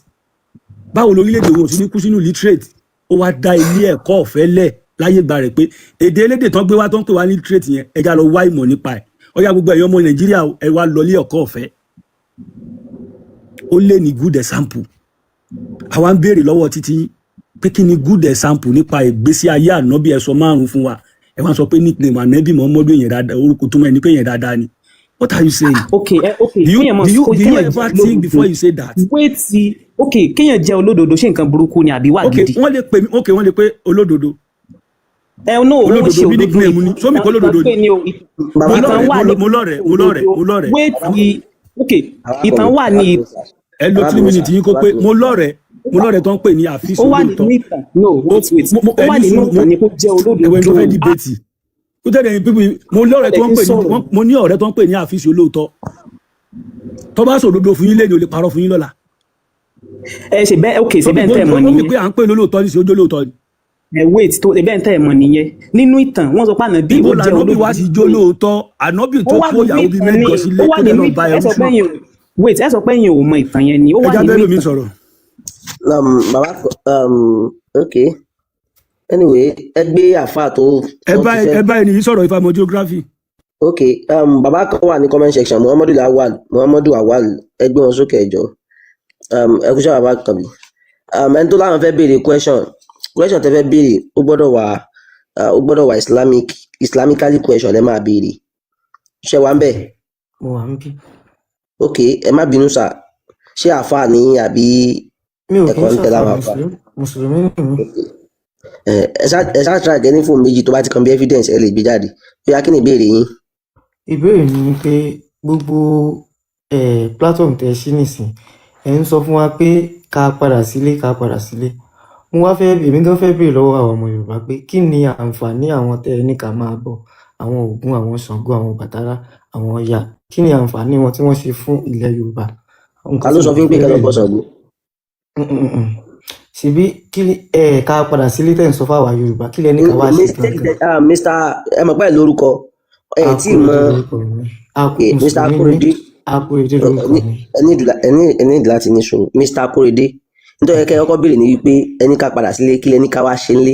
báwo lórílẹ̀‐èdè òun ò ṣe ní kú sínú illiterate. Ó wá dá ilé ẹ̀kọ́ ọ̀fẹ́ lẹ̀ láyé ìgbà rẹ̀ pé èdè elédè tán gbé wá tó ń pè wá ní illiterate yẹn, ẹ já lọ wá ìmọ̀ nípa ẹ̀. Ó yá, gbogbo ẹ̀yin ọmọ Nàìjíríà, ẹ wá lọ ilé ẹ̀kọ́ ọ̀fẹ́. Ó lé ní good example. Àwa ń béèrè lọ́wọ́ títí yín pé kí ni good example nípa ìgbésí ayé ànábì? Ẹ sọ márùn fún wa. Ẹ wá sọ pé nickname ànábì Muhammadu èèyàn dáadáa, orúkọ tó mọ ẹni pé èèyàn dáadáa ni. What are you saying?
Ok, ẹ ok.
Do you
Kéèyàn mọ̀
do you
kéèyàn
ever
jẹ́
think before
olódodo.
you say that?
Wait, ok, kéèyàn jẹ́ olódodo, ṣé nǹkan burúkú ni àbí wà gidi?
Wọ́n lè pè mí, ok, wọ́n lè pé olódodo.
Ẹ no, ó ń
Olódodo
ṣe
bí
òdodo.
nickname ni sómi kó olódodo
Ìtàn pé
ni.
ni o.
Mo
Ìtàn
lọ́rẹ̀ẹ́
wà
mo
ní
lọ- mo lọ́rẹ̀ẹ́ mo lọ́rẹ̀ẹ́ mo lọ́rẹ̀ẹ́.
Wait, ok, ìtàn wà ní
Ẹ lo 3 minutes yín kó pé. Mo lọ́rẹ̀ẹ́ tó ń pè ní àfíìsì
Ó wà
olóòótọ́.
nínú ìtàn. No, wait, wait, ó wà
Ẹni
nínú
sùúrù.
ìtàn ni kó jẹ́
Ẹ̀wẹ̀ tó
olódodo.
fẹ́ debate ó tẹ̀lé ẹ̀yin pípín. Mo lọ́rẹ̀ẹ́ tó ń pè ní mo ní ọ̀rẹ́ tó ń pè ní àfíìsì olóòótọ́. Tó bá sòdodo fún yín lẹ́nu, ó lè parọ́ fún yín lọ́la.
Ẹ ṣe bẹ́ẹ̀, ok, ṣe bẹ́ẹ̀ ń tẹ̀ mọ́
Ó mi
nìyẹn.
pé à ń pè lólóòótọ́ ní sí ojú olóòótọ́ ni.
Ẹ wait, tó ṣe bẹ́ẹ̀ ń tẹ̀ mọ́ nìyẹn. Nínú ìtàn, wọ́n sọ pé ànábì
Ibo
ó jẹ́
lànàbì
olódodo.
wá sí jó lóòótọ́? Ànábì
Ó
tó
wà
kó
nínú
ìyàwó bíi
ìtàn ni.
mẹ́jọ sílé
Ó wà
tó dẹ̀
nínú
lọ bá
ìtàn. Ẹ
ẹrú
sọ pé
sùn.
ẹ̀yin ò wait, ẹ sọ pé ẹ̀yin ò mọ ìtàn yẹn ni. Ó wà
Ẹja
nínú
bẹ́ẹ̀ lómi
ìtàn.
sọ̀rọ̀.
Bàbá, okay, anyway, ẹ gbé àáfàá tó
Ẹ
tó
bá
ti fẹ́.
Ẹ bá ẹni yìí sọ̀rọ̀ ìfàmọ́ geography.
Okay, bàbá kan wà ní comment section, Muhammadu Lawal, Muhammadu Awal, ẹ gbé wọn sókè, ẹ jọ̀ọ́. Ẹ kú iṣẹ́, bàbá kan bí ẹni tó láwọn fẹ́ béèrè question. Question tẹ́ fẹ́ béèrè, ó gbọ́dọ̀ wà islamic, islamically question ẹ máa béèrè. Ṣé wà ń bẹ̀?
Mo wà ń bí.
Ok, ẹ má bínú sà, ṣé àáfàá ní àbí
Mi ò kí
ẹ̀kọ́
ń
ń tẹ̀lé
ṣàfà.
àwọn àáfàá?
Mùsùlùmí ni mí.
Ẹ ṣá try kẹ́ ní fóònù méjì, tó bá ti kan bí evidence, ẹ lè gbé jáde. Bóyá kí ni ìbéèrè yín?
Ìbéèrè mi ni pé gbogbo platform tẹ ṣí nìsín, ẹ ń sọ fún wa pé ká padà sílé, ká padà sílé. Mo wá fẹ́, èmi gan fẹ́ béèrè lọ́wọ́ àwọn ọmọ Yorùbá pé kí ni àǹfààní àwọn tẹ́ ẹ ní ká máa bọ̀, àwọn Ògún, àwọn Ṣàngó, àwọn Ọbàtálá, àwọn Ọya, kí ni àǹfààní wọn tí wọ́n ṣe fún ilẹ̀ Yorùbá?
Ta
Nǹkan
ló
tí
sọ
mo
fún yín pé
fẹ́
kẹ́ lọ
béèrè
bọ Ṣàngó?
Ṣebí kí ẹ ká padà sílé tẹ̀ ń sọ fáwa Yorùbá, kí lẹ ní ká wá ṣe
Mistake
gangan?
Mr. Ẹ mọ̀ pé ẹ lórúkọ ẹ tí ì mọ.
Akóredé lórúkọ mi.
Okay, Mr.
Mùsùlùmí ni mí.
Akorede.
Akóredé lórúkọ mi.
Ẹ ní ìdí láti ní sùúrù, Mr. Akorede. Nítorí kẹ́ ẹ kọ́kọ́ béèrè ní wípé ẹni ká padà sílé, kí lẹni ká wá ṣe ńlé?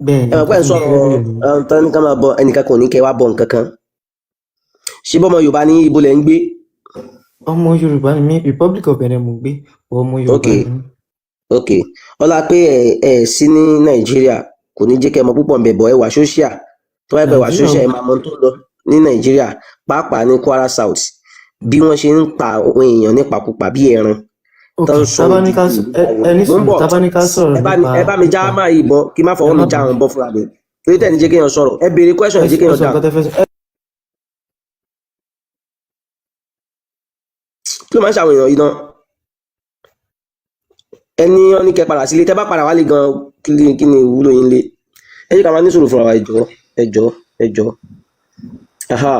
Bẹ́ẹ̀ ni,
Ẹ mọ̀ pé
nǹkan
ẹ ń
tí mo
sọ̀rọ̀
fẹ́ béèrè nìyẹn.
tán ní ká máa bọ, ẹnìkan kò ní kẹ́ wá bọ nǹkan kan. Ṣé bọ́mọ Yorùbá ní, ibo lẹ̀ ń gbé?
Ọmọ Yorùbá ni mí, Republic of Benin mo gbé, but ọmọ
Ok.
Yorùbá ni mí.
Ok, ọlá pé ẹ ẹ sí ní Nàìjíríà kò ní jẹ́ kẹ́ ẹ mọ̀ púpọ̀ ńbẹ̀ bọ̀. Ẹ wà social, tó bá yẹ pé ẹ wà
Nàìjíríà
social, ẹ máa mọ ohun tó ń lọ ní Nàìjíríà, pàápàá ní Kwara South, bí wọ́n ṣe ń pa àwọn èèyàn nípakúpa bí ẹran
Ok,
tó ń sọ
tábánikà
odidi ìlú
ẹ
dahoro.
ẹ ní
Mo ń
sùúrù,
bọ̀.
tábánikà sọ̀rọ̀
Ẹ bá mi
nípa
ẹ bá mi já
nípa
máa yìnbọn kí n má
ẹ
fọwọ́ mi
má
já
bínú.
àwọn bọ́ fúnra mi, torí tẹ̀ ní jẹ́ kéèyàn sọ̀rọ̀. Ẹ béèrè question,
Ẹ
ẹ jẹ́
ẹ
kéèyàn
sọ
dáhùn.
nǹkan tẹ́ fẹ́ sọ.
Kí ló máa ń ṣàwọn èèyàn yìí náà? Ẹni wọn ní kẹ́ padà sílé, tẹ́ bá padà wálé gan, kí ni ìwúlò yín lé? Ẹ jẹ́ ká máa ní sùúrù fúnra wa. Ẹ jọ̀ọ́, ẹ jọ̀ọ́, ẹ jọ̀ọ́. Aha.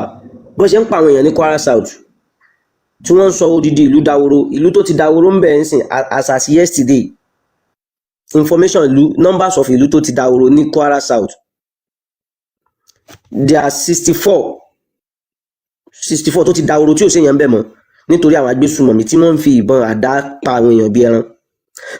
Bó ṣe ń pa àwọn èèyàn ní Kwara South, tí wọ́n ń sọ odidi ìlú dahoro, ìlú tó ti dahoro ń bẹ̀ ń sìn as at yesterday information, ìlú, numbers of ìlú tó ti dahoro ní Kwara South, there are 64 tó ti dahoro, tí ò séèyàn ń bẹ̀ mọ́, nítorí àwọn agbésùmọ̀mí tí wọ́n ń fi ìbọn àdá pa àwọn èèyàn bí ẹran.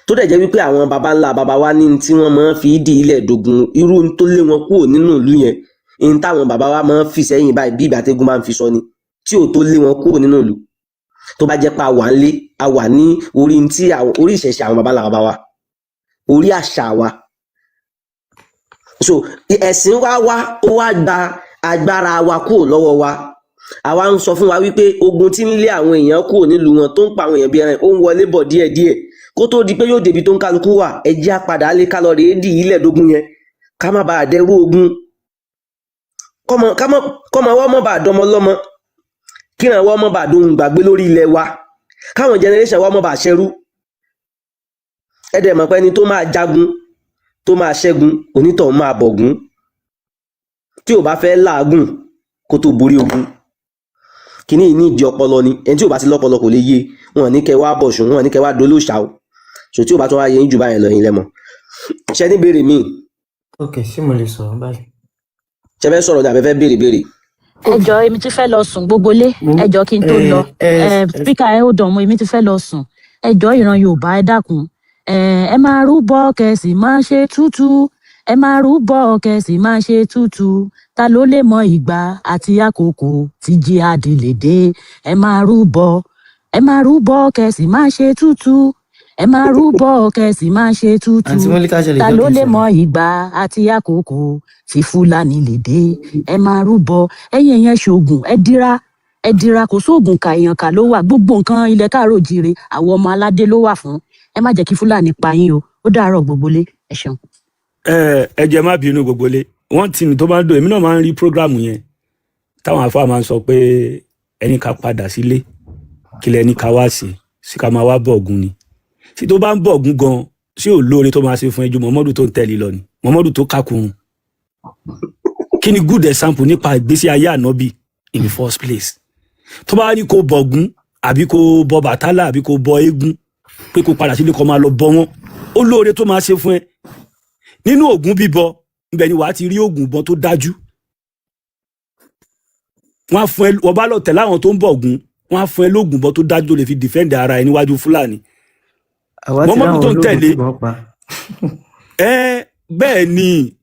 Tó dẹ̀ jẹ́ wípé àwọn baba ńlá baba wa ní tí wọ́n máa ń fi dì ilẹ̀ dògùn, irú tó lé wọn kúrò nínú ìlú yẹn, ní táwọn baba wa máa ń fi sẹ́yìn báyìí bí ìgbà tẹ́gùn máa ń fi sọ ni, tí ò tó lé wọn kúrò nínú ìlú. Tó bá jẹ́ pé a wà ń lé, a wà ní orí tí orí ìṣẹ̀ṣẹ̀ àwọn baba ńlá baba wa, orí àṣà wa. So ẹ̀sìn wa wá, ó wá gba agbára wa kúrò lọ́wọ́ wa. Àwa ń sọ fún wa wípé ogun tí ń lé àwọn èèyàn kúrò nílùú wọn, tó ń pa àwọn èèyàn bí ẹran, ó ń wọlé bọ̀ díẹ̀díẹ̀ kó tó di pé yóò débi tó ń kálukú wà. Ẹ jẹ́ á padà lé, ká lọ rèé dì í lẹ̀dógún yẹn, ká má bàa dẹrú ogun, kọ́mọ ká mọ́ kọ́mọ wọ́n mọ́ bàa dọmọ lọ́mọ, kíran wọ́n mọ́ bàa dohun gbàgbé lórí ilẹ̀ wa, káwọn generation wa mọ́ bàa ṣẹrú. Ẹ dẹ̀ mọ̀ pé ẹni tó máa jagun, tó máa ṣẹ́gun, onítọ̀hún máa bọ̀gún tí ò bá fẹ́ làágùn kó tó borí ogun. Kíní yìí ní ìdí ọpọlọ ni. Ẹni tí ò bá ti lọ́pọlọ kò lè yé wọn. Ní kẹ́ wá bọ̀ṣùn wọn, ní kẹ́ wá dolóòṣà o. So tí ò bá tún wá yé yín jù báyẹn lọ, yín lẹ́mọ̀ ṣe ní béèrè míì.
Ok, ṣé mo lè sọ̀rọ̀ báyìí?
Ṣe fẹ́ sọ̀rọ̀ ní àbẹ́fẹ́ béèrè béèrè?
Ẹ jọ, èmi ti fẹ́ lọ sùn, gbogbo lé.
Mo
Ẹ jọ, kí n tó
ẹ
lọ,
ẹ
ẹ speaker, ẹ ó dàn mọ́, èmi ti fẹ́ lọ sùn. Ẹ jọ, ìran Yorùbá, ẹ dákun, ẹ máa rúbọ kẹsì máa ṣe tútù, ẹ máa rúbọ kẹsì máa ṣe tútù. Ta ló lè mọ ìgbà àti àkókò tí jihad lè dé? Ẹ máa rúbọ, ẹ máa rúbọ kẹsì máa ṣe tútù, ẹ máa rúbọ kẹsì máa ṣe tútù.
Àǹtí Mọ́líkà, ṣe lè
Ta
jẹ́
ló
kí n
lè
sọ̀rọ̀?
mọ ìgbà àti àkókò tí Fúlàní lè dé? Ẹ máa rúbọ. Ẹ̀yin èèyàn, ṣoògùn, ẹ dira, ẹ dira. Kò sóògùn kà, èèyàn kà ló wà. Gbogbo nǹkan ilẹ̀ káàárọ̀ òjíire, àwọn ọmọ aládé ló wà fún. Ẹ má jẹ́ kí Fúlàní pa yín o. Ó dàárọ̀ gbogbo lé, ẹ ṣeun.
Ẹ jẹ́ má bínú gbogbo lé. Wọ́n tì mí tó bá ń dùn, èmi náà máa ń rí program yẹn táwọn àfáà máa ń sọ pé ẹni ká padà sílé, kí lẹni ká wá sí sí, ká máa wá bọ̀gùn ni. Sí tó bá ń bọ̀gùn gan, sí ò lóore tó máa ṣe fún ẹjú Mọ̀mọ́dù tó ń tẹ̀lé lọ ni Mọ̀mọ́dù tó kákùrún. Kí ni good example nípa ìgbésí ayé ànábì in the first place? Tó bá ní kó bọ̀gún àbí kó bọ bàtálà àbí kó bọ eégún, pé kó padà sílé, kó máa lọ bọ wọn, ó lóore tó máa ṣe fún ẹ nínú ògùn bíbọ? Ibẹ̀ ni wàá ti rí ògùn ìbọn tó dájú. Wọ́n á fún ẹ, wọ́n bá lọ tẹ̀lé àwọn tó ń bọ̀ ògùn, wọ́n á fún ẹ lóògùn ìbọn tó dájú tó lè fi defend ara ẹ níwájú Fúlàní.
Àwa ti
Mọ́mọ́dù
ráwọn
tó ń
ológun
tẹ̀lé
tí wọ́n pa.
Ẹ bẹ́ẹ̀ ni,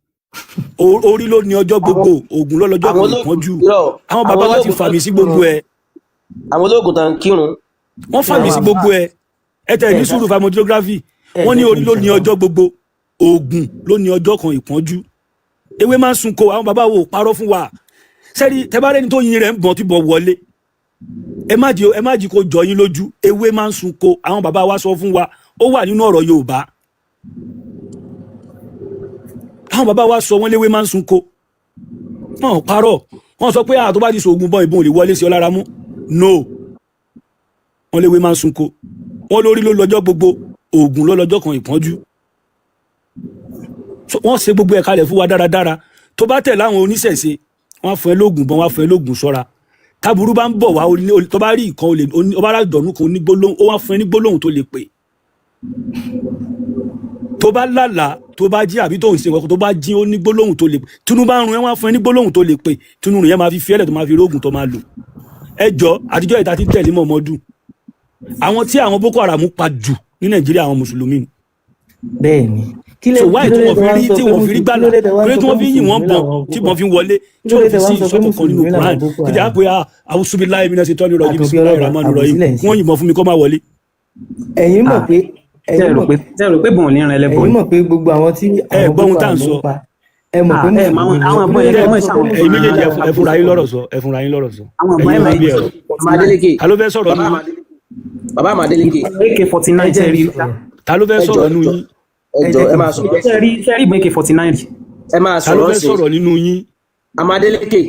orí ló ní ọjọ́ gbogbo, ògùn ló lọ́jọ́
Àwọn
kan
ológun
ìpọ́njú.
Irọ́.
Àwọn bàbá
Àwọn
wa ti
ológun
fàmì
tó
sí gbogbo ẹ.
Àwọn ológun tó ń kírun.
Wọ́n fàmì sí
Àwọn
gbogbo ẹ. Ẹ tẹ̀ ní
ẹ
sùúrù pharmacography.
Ẹ
Wọ́n ní
jẹ́ kí
orí
n
ló ní
sọ̀rọ̀.
ọjọ́ gbogbo, ògùn ló ní ọjọ́ kan ìpọ́njú, ewé máa ń sunko. Àwọn bàbá wo ò parọ́ fún wa. Sẹ́ni tẹ́bárẹ́ni tó yin rẹ̀ ń bọ̀n tí bọ̀ wọlé, ẹ má jí kó jọ yín lójú. Ewé máa ń sunko. Àwọn bàbá wa sọ fún wa, ó wà nínú ọ̀rọ̀ Yorùbá. Àwọn bàbá wa sọ wọ́n léwé máa ń sunko, wọn ò parọ́. Wọ́n sọ pé àtọ́ bá ti sògùn bọ́n, ìbọn ò lè wọlé sí ọ lára mú. No, wọ́n léwé máa ń sunko, wọ́n lórí ló lọ́jọ́ gbogbo, ògùn ló lọ́jọ́ kan ìpọ́njú. So, wọ́n ṣe gbogbo ẹ̀ kalẹ̀ fún wa dáradára. Tó bá tẹ̀ láwọn oníṣẹ̀ṣe, wọ́n á fún ẹ lóògùn bọ́n, wọ́n á fún ẹ lóògùn ṣọ́ra. Táburú bá ń bọ̀ wá, tó bá rí ìkan olè, ó bá ràdọ̀nù kan onígbólóhùn, ó wá fún ẹ ní gbólóhùn tó lè pè. Tó bá lálàá, tó bá jí àbí tó ń ṣe nǹkan, tó bá jí, ó ní gbólóhùn tó lè pè. Túnú bá ń run ẹ, wọ́n á fún ẹ ní gbólóhùn tó lè pè. Túnú rùn yẹn máa fi fiẹ́lẹ̀, tó máa fi rógùn tó máa lò. Ẹ jọ, àtijọ́ ìta ti ń tẹ̀lé Mọ̀mọ́dù, àwọn tí àwọn Boko Haram pa jù ní Nàìjíríà, àwọn mùsùlùmí ni.
Bẹ́ẹ̀ ni. Kí lẹ
So why
kí ló
tí
dé
wọ́n
tẹ
fi
wá ń
rí
sọ
tí
pé
wọ́n fi rí
mùsùlùmí, kí
gbàlà
ló dé tẹ wá ń
kí ló
sọ
tí
pé
wọ́n fi yìn wọ́n
mùsùlùmí
bọ̀n
làwọn
tí
Boko
wọ́n fi ń wọlé,
kí
tí
ló dé
wọ́n fi
tẹ wá
sí
ń sọ pé
ìsọ̀kọ̀ kan nínú
mùsùlùmí làwọn
Quran
Boko
títí
Haram?
àpò àwùsùbíláì mi náà ṣe tọ́ni rọ̀jì,
Àkànbí
bisimilahi
Ọlọ́ba,
rahman
àbòsí
rahim,
lẹ̀ ń
kí wọ́n
ṣe.
yìnbọn fún mi kó má wọlé.
Ẹ̀yin mọ̀
Ah,
pé
ṣé ẹ
ẹ̀yin
rò
mọ̀
pé ṣé ẹ rò pé bọ̀n ní ran ẹlẹ́bọ
ẹ̀yin
ni?
mọ̀ pé gbogbo àwọn tí
Ẹ
àwọn
gbọ́ ohun
Boko
tá à ń
Haram
sọ.
ń pa, ẹ mọ̀ pé
Ah, ẹ mọ àwọn
mùsùlùmí ni
àwọn
wọ́n. Kí
ìbọn
ló
yẹn
dé
kí
tẹ
wọ́n
wá ń sọ pé
ṣàwọn
Ẹ̀yin
ìbọn
méjèèjì, ẹ fúnra yín
agbésùnmọ̀mí.
lọ́rọ̀ sọ, ẹ fúnra yín lọ́rọ̀ sọ.
Àwọn ìbọn
Ẹ̀yin ò
MIG
bí ẹ̀rọ.
Màmá Adeleke.
Ta ló fẹ́ sọ̀rọ̀
Bàbá
nínú yín?
Adeleke, bàbá Adeleke.
AK forty
Ẹ
nine
jẹ́
ṣe
n
rí
sọ̀rọ̀.
Ta ló fẹ́
ẹ jọ
sọ̀rọ̀
ẹ
nínú
jọ
yín?
Ẹ
Ẹ
jọ
jẹ́
ẹ
kí n
máa
sọ̀rọ̀.
sọ̀rọ̀.
Ṣe rí ìbọn AK 49 rí?
Ẹ máa
Ta ló
sọ̀rọ̀
fẹ́
sí.
sọ̀rọ̀ nínú yín?
Màmá Adeleke.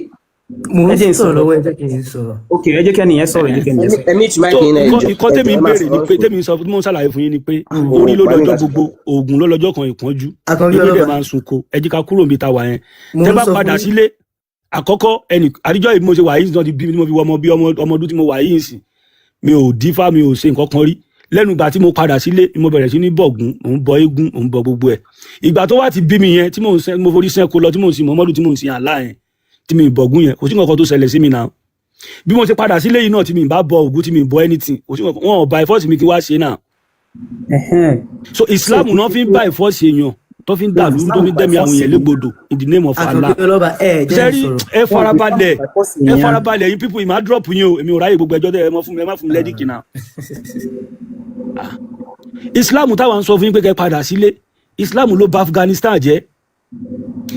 Mò
Ẹ
ń
jẹ́ n
sọ̀rọ̀
sọ̀rọ̀.
lọ́wọ́, ẹ jẹ́ kí n sọ̀rọ̀.
Ok, ẹ jẹ́ kí ẹnìyẹn sọ̀rọ̀, ẹ jẹ́ kí ẹnìyẹn sọ̀rọ̀.
Ẹ mute mic
So
yín náà, ẹ
nǹkan
jọ
nǹkan
ẹ jọ
tẹ́mi
ẹ
ń
máa
béèrè ni
sọ̀rọ̀
pé
sí.
tẹ́mi ń sọ, tí mò ń ṣàlàyé fún yín ni pé orí ló
Òun
lọ́jọ́
parí.
gbogbo, oògùn ló lọ́jọ́ kan ìpọ́njú.
Àkànbí
Ewé dẹ̀
Ọlọ́ba,
máa ń sunko. Ẹ jí ká kúrò níbi tá a wà yẹn.
mò
Tẹ́
ń
bá
sọ fún
padà
yín.
sílé àkọ́kọ́, ẹnì àdíjọ́ yìí bí mo ṣe wà yìí náà ti bí mi tí mo fi wọ ọmọ bí ọmọ ọmọ ọdún tí mo wà yìí ń sìn, mi ò dífá, mi ò ṣe nǹkan kan rí. Lẹ́nu ìgbà tí mo padà sílé ni mo bẹ̀rẹ̀ sí ní bọ̀gún, mò ń bọ eégún, mò ń bọ gbogbo ẹ̀. Ìgbà tó wá ti bí mi yẹn tí mò ń sẹ́, mo forí sẹ́ko lọ, tí mò ń sin Mọ́mọ́dù, tí mò ń sin Àlá yẹn, tí mi ì bọ̀gún yẹn, kò sí nǹkan kan tó ṣẹlẹ̀ sí mi náà. Bí mo ṣe padà sílé yìí náà tí mi ì bá bọ Ògún, tí mi ì bọ anything, kò sí nǹkan wọn ò bá ìfọ́sì mi kí wá ṣe náà. So
So
Islam náà fi ń bá ìfọ́sì èèyàn tó fi ń dà lúrú, tó
Islam
fi ń
by
dẹ́mi àwọn
force
èèyàn
ni.
légbodò in the name of Allah.
Àkànbí Ọlọ́ba, ẹ jẹ́ n
Sẹ́rí,
sọ̀rọ̀.
ẹ
Wọn ò Islam
farabalẹ̀,
by force
ẹ
èèyàn.
farabalẹ̀ yín pípọ̀, ìmá drop yín o. Èmi ò ráyè gbogbo ẹjọ́ tẹ́ ẹ mọ́ fún mi, ẹ má fún mi lẹ́díkì náà. Islam táwa ń sọ fún yín pé kẹ́ padà sílé, Islam ló bà Afghanistan jẹ́,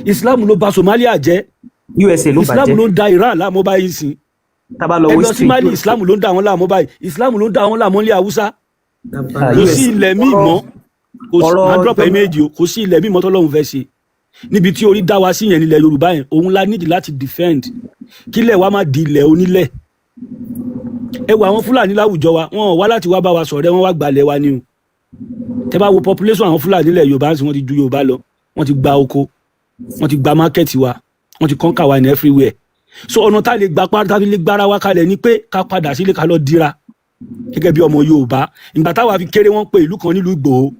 Islam ló bà Somalia jẹ́,
USA ló
Islam
bàjẹ́.
ló ń da Iran láàmú báyìí sìn.
Tá bá lọ
Ẹ
wo
lọ sí
history
Mali,
USA.
Islam ló ń da wọn láàmú báyìí, Islam ló ń da wọn láàmú ní Haúsá.
Ah,
Kò sí
USA.
ilẹ̀ míì
Ọ̀rọ̀
mọ́, kò sí,
ọ̀rọ̀
máa drop ẹ̀
ìjọba
méjì o, kò sí ilẹ̀ míì mọ́ tọ́lọ́run fẹ́ ṣe níbi tí orí dá wa sí yẹn nílẹ̀ Yorùbá yẹn. Òun la nídìí láti defend kílẹ̀ wa má di ilẹ̀ onílẹ̀. Ẹ wo àwọn Fúlàní láwùjọ wa, wọn ò wá láti wá bá wa sọ̀rẹ́, wọn wá gbalẹ̀ wa ni o. Tẹ bá wo population àwọn Fúlàní nílẹ̀ Yorùbá ń sìn, wọ́n ti ju Yorùbá lọ, wọ́n ti gba oko, wọ́n ti gba market wa, wọ́n ti conquer wa in everywhere. So ọ̀nà tá a lè gba tá a fi lè gbára wa kalẹ̀ ni pé ká padà sílé, ká lọ dira gẹ́gẹ́ bí ọmọ Yorùbá. Ìgbà táwa fi kéré, wọ́n pe ìlú kan nílùú Ìgbòho.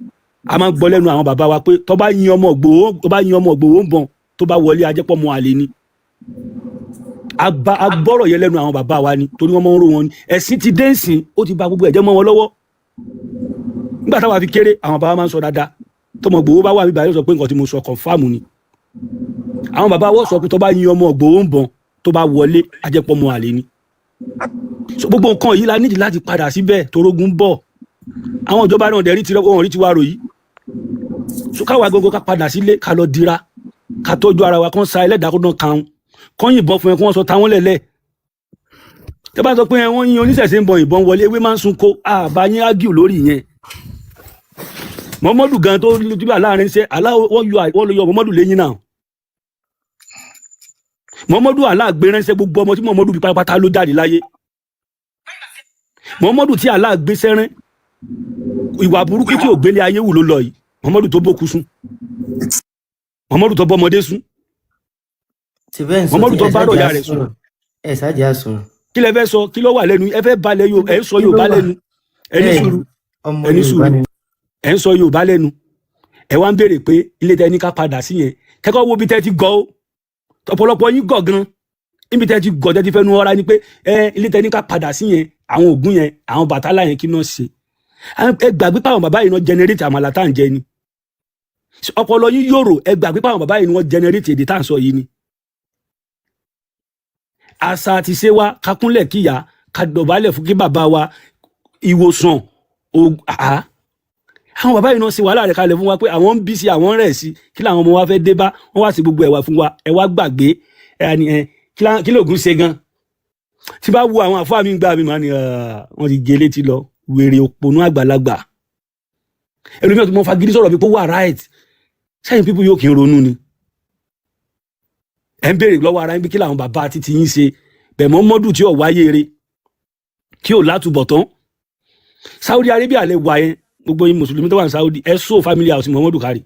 A máa ń gbọ́ lẹ́nu àwọn bàbá wa pé tó bá yin ọmọ Ìgbòho, tó bá yin ọmọ Ìgbòho ń bọ̀n, tó bá wọlé, ajẹ́pọ̀ mọ́ àlè ni. A gbọ́rọ̀ yẹn lẹ́nu àwọn bàbá wa ni, torí wọ́n máa ń ró wọn ni. Ẹ̀sìn ti dé ńsìn, ó ti ba gbogbo ẹ̀jẹ̀ mọ́ wọn lọ́wọ́. Nígbà táwa fi kéré, àwọn bàbá máa ń sọ dáadáa, tọmọ Ìgbòho bá wà bíbá, yóò sọ pé nǹkan tí mo sọ confirm ni. Àwọn bàbá wọ́n sọ pé tó bá yin ọmọ Ìgbòho ń bọ̀n, tó bá wọlé, ajẹ́pọ̀ mọ́ àlè ni. So gbogbo nǹkan yìí la nídìí láti padà síbẹ̀, torógun ń bọ̀. Àwọn ìjọba náà dẹ̀ rí ti wọn rí tiwa rò yìí. So káwa gbogbo ká padà sílé, ká lọ dira, ká tọ́jú ara wa, kán sa ẹlẹ́dàá kó dán kan kán yìnbọn fún ẹ, kí wọ́n sọ táwọn lẹ̀lẹ̀. Tẹ́ bá sọ pé wọ́n yin oníṣẹ̀ṣe ń bọ, ìbọn wọlé, ewé máa ń sunko, àbá yín ágìl lórí yẹn. Mọ́mọ́dù gan tó dúbà láàrin ṣe aláwọ̀, wọ́n yọ, wọ́n lọ yọ Mọ́mọ́dù lẹ́yìn náà. Mọ́mọ́dù aláàgbé ránṣẹ́, gbogbo ọmọ tí Mọ́mọ́dù bí pátápátá ló jáde láyé. Mọ́mọ́dù tí aláàgbé sẹ́rán, ìwà burúkú tí ò gbélé ayé wù ló lọ yìí. Mọ́mọ́dù tó bókú sùn, Mọ́mọ́dù tó bọ́mọdé sùn,
Ṣe bẹ́ẹ̀ ń sọ
Mọ́mọ́dù
tí
tó
ẹ
bá
ṣáàjì
rọ̀yà
á
rẹ̀ sùn.
sọ̀rọ̀, ẹ ṣáàjì á sọ̀rọ̀.
Kí lẹ fẹ́ sọ? Kí ló wà lẹ́nu? Ẹ fẹ́ balẹ̀ yóò, ẹ ń sọ
Kí ló
Yorùbá
wà?
lẹ́nu. Ẹ ní
Bẹ́ẹ̀ ni,
sùúrù,
ọmọ
ẹ ní
Yorùbá
sùúrù.
ni.
Ẹ ń sọ Yorùbá lẹ́nu, ẹ wá ń béèrè pé ilé tẹ ní ká padà sí yẹn. Kẹ́kọ̀ọ́ wo bí tẹ́ ti gọ̀ ó, ọ̀pọ̀lọpọ̀ yín gọ̀ gan níbi tẹ́ ti gọ̀, tẹ́ ti fẹ́ nu ọ̀rá ni pé ẹ ilé tẹ ní ká padà sí yẹn, àwọn Ògún yẹn, àwọn Bàtálá yẹn, kí náà ṣe? Ẹ gbàgbé pé àwọn bàbá yìí náà generate àmàlà tá à ń jẹ ni. Ọpọlọ yín yòrò. Ẹ gbàgbé pé àwọn bàbá yìí ni wọ́n generate èdè tá à ń sọ yìí ni. Àṣà àti ṣe wa, ká kúnlẹ̀ kíyà, ká dọ̀bálẹ̀ fún kí bàbá wa, ìwòsàn àá. Àwọn bàbá yìí náà ṣe wàhálà rẹ̀ kalẹ̀ fún wa pé àwọn ń bí sí, àwọn ń rẹ̀ sí, kí làwọn ọmọ wa fẹ́ dé bá wọ́n wá sí gbogbo ẹ̀wà fún wa. Ẹ wá gbàgbé ẹ ní ẹ kí lóògùn ṣe gan. Tí bá wo àwọn àfáà mi gbà mí máa ní, "Ah, wọ́n ti gé létí lọ, wèrè òpònú àgbàlagbà." Ẹlòmíràn tó mọ fagídí sọ̀rọ̀ bí pé ó wà right sẹ́yìn pípọ̀, yóò kí n ronú ni. Ẹ ń béèrè lọ́wọ́ ara yín pé kí làwọn bàbá títí yín ṣe bẹ̀ mọ́ mọ́dù tí ò wáyé re, tí ò látúbọ̀tán. Saudi Arabia lè wà yẹn, gbogbo yín mùsùlùmí tó wà ní Saudi, ẹ sọ family house Muhammadu kárí.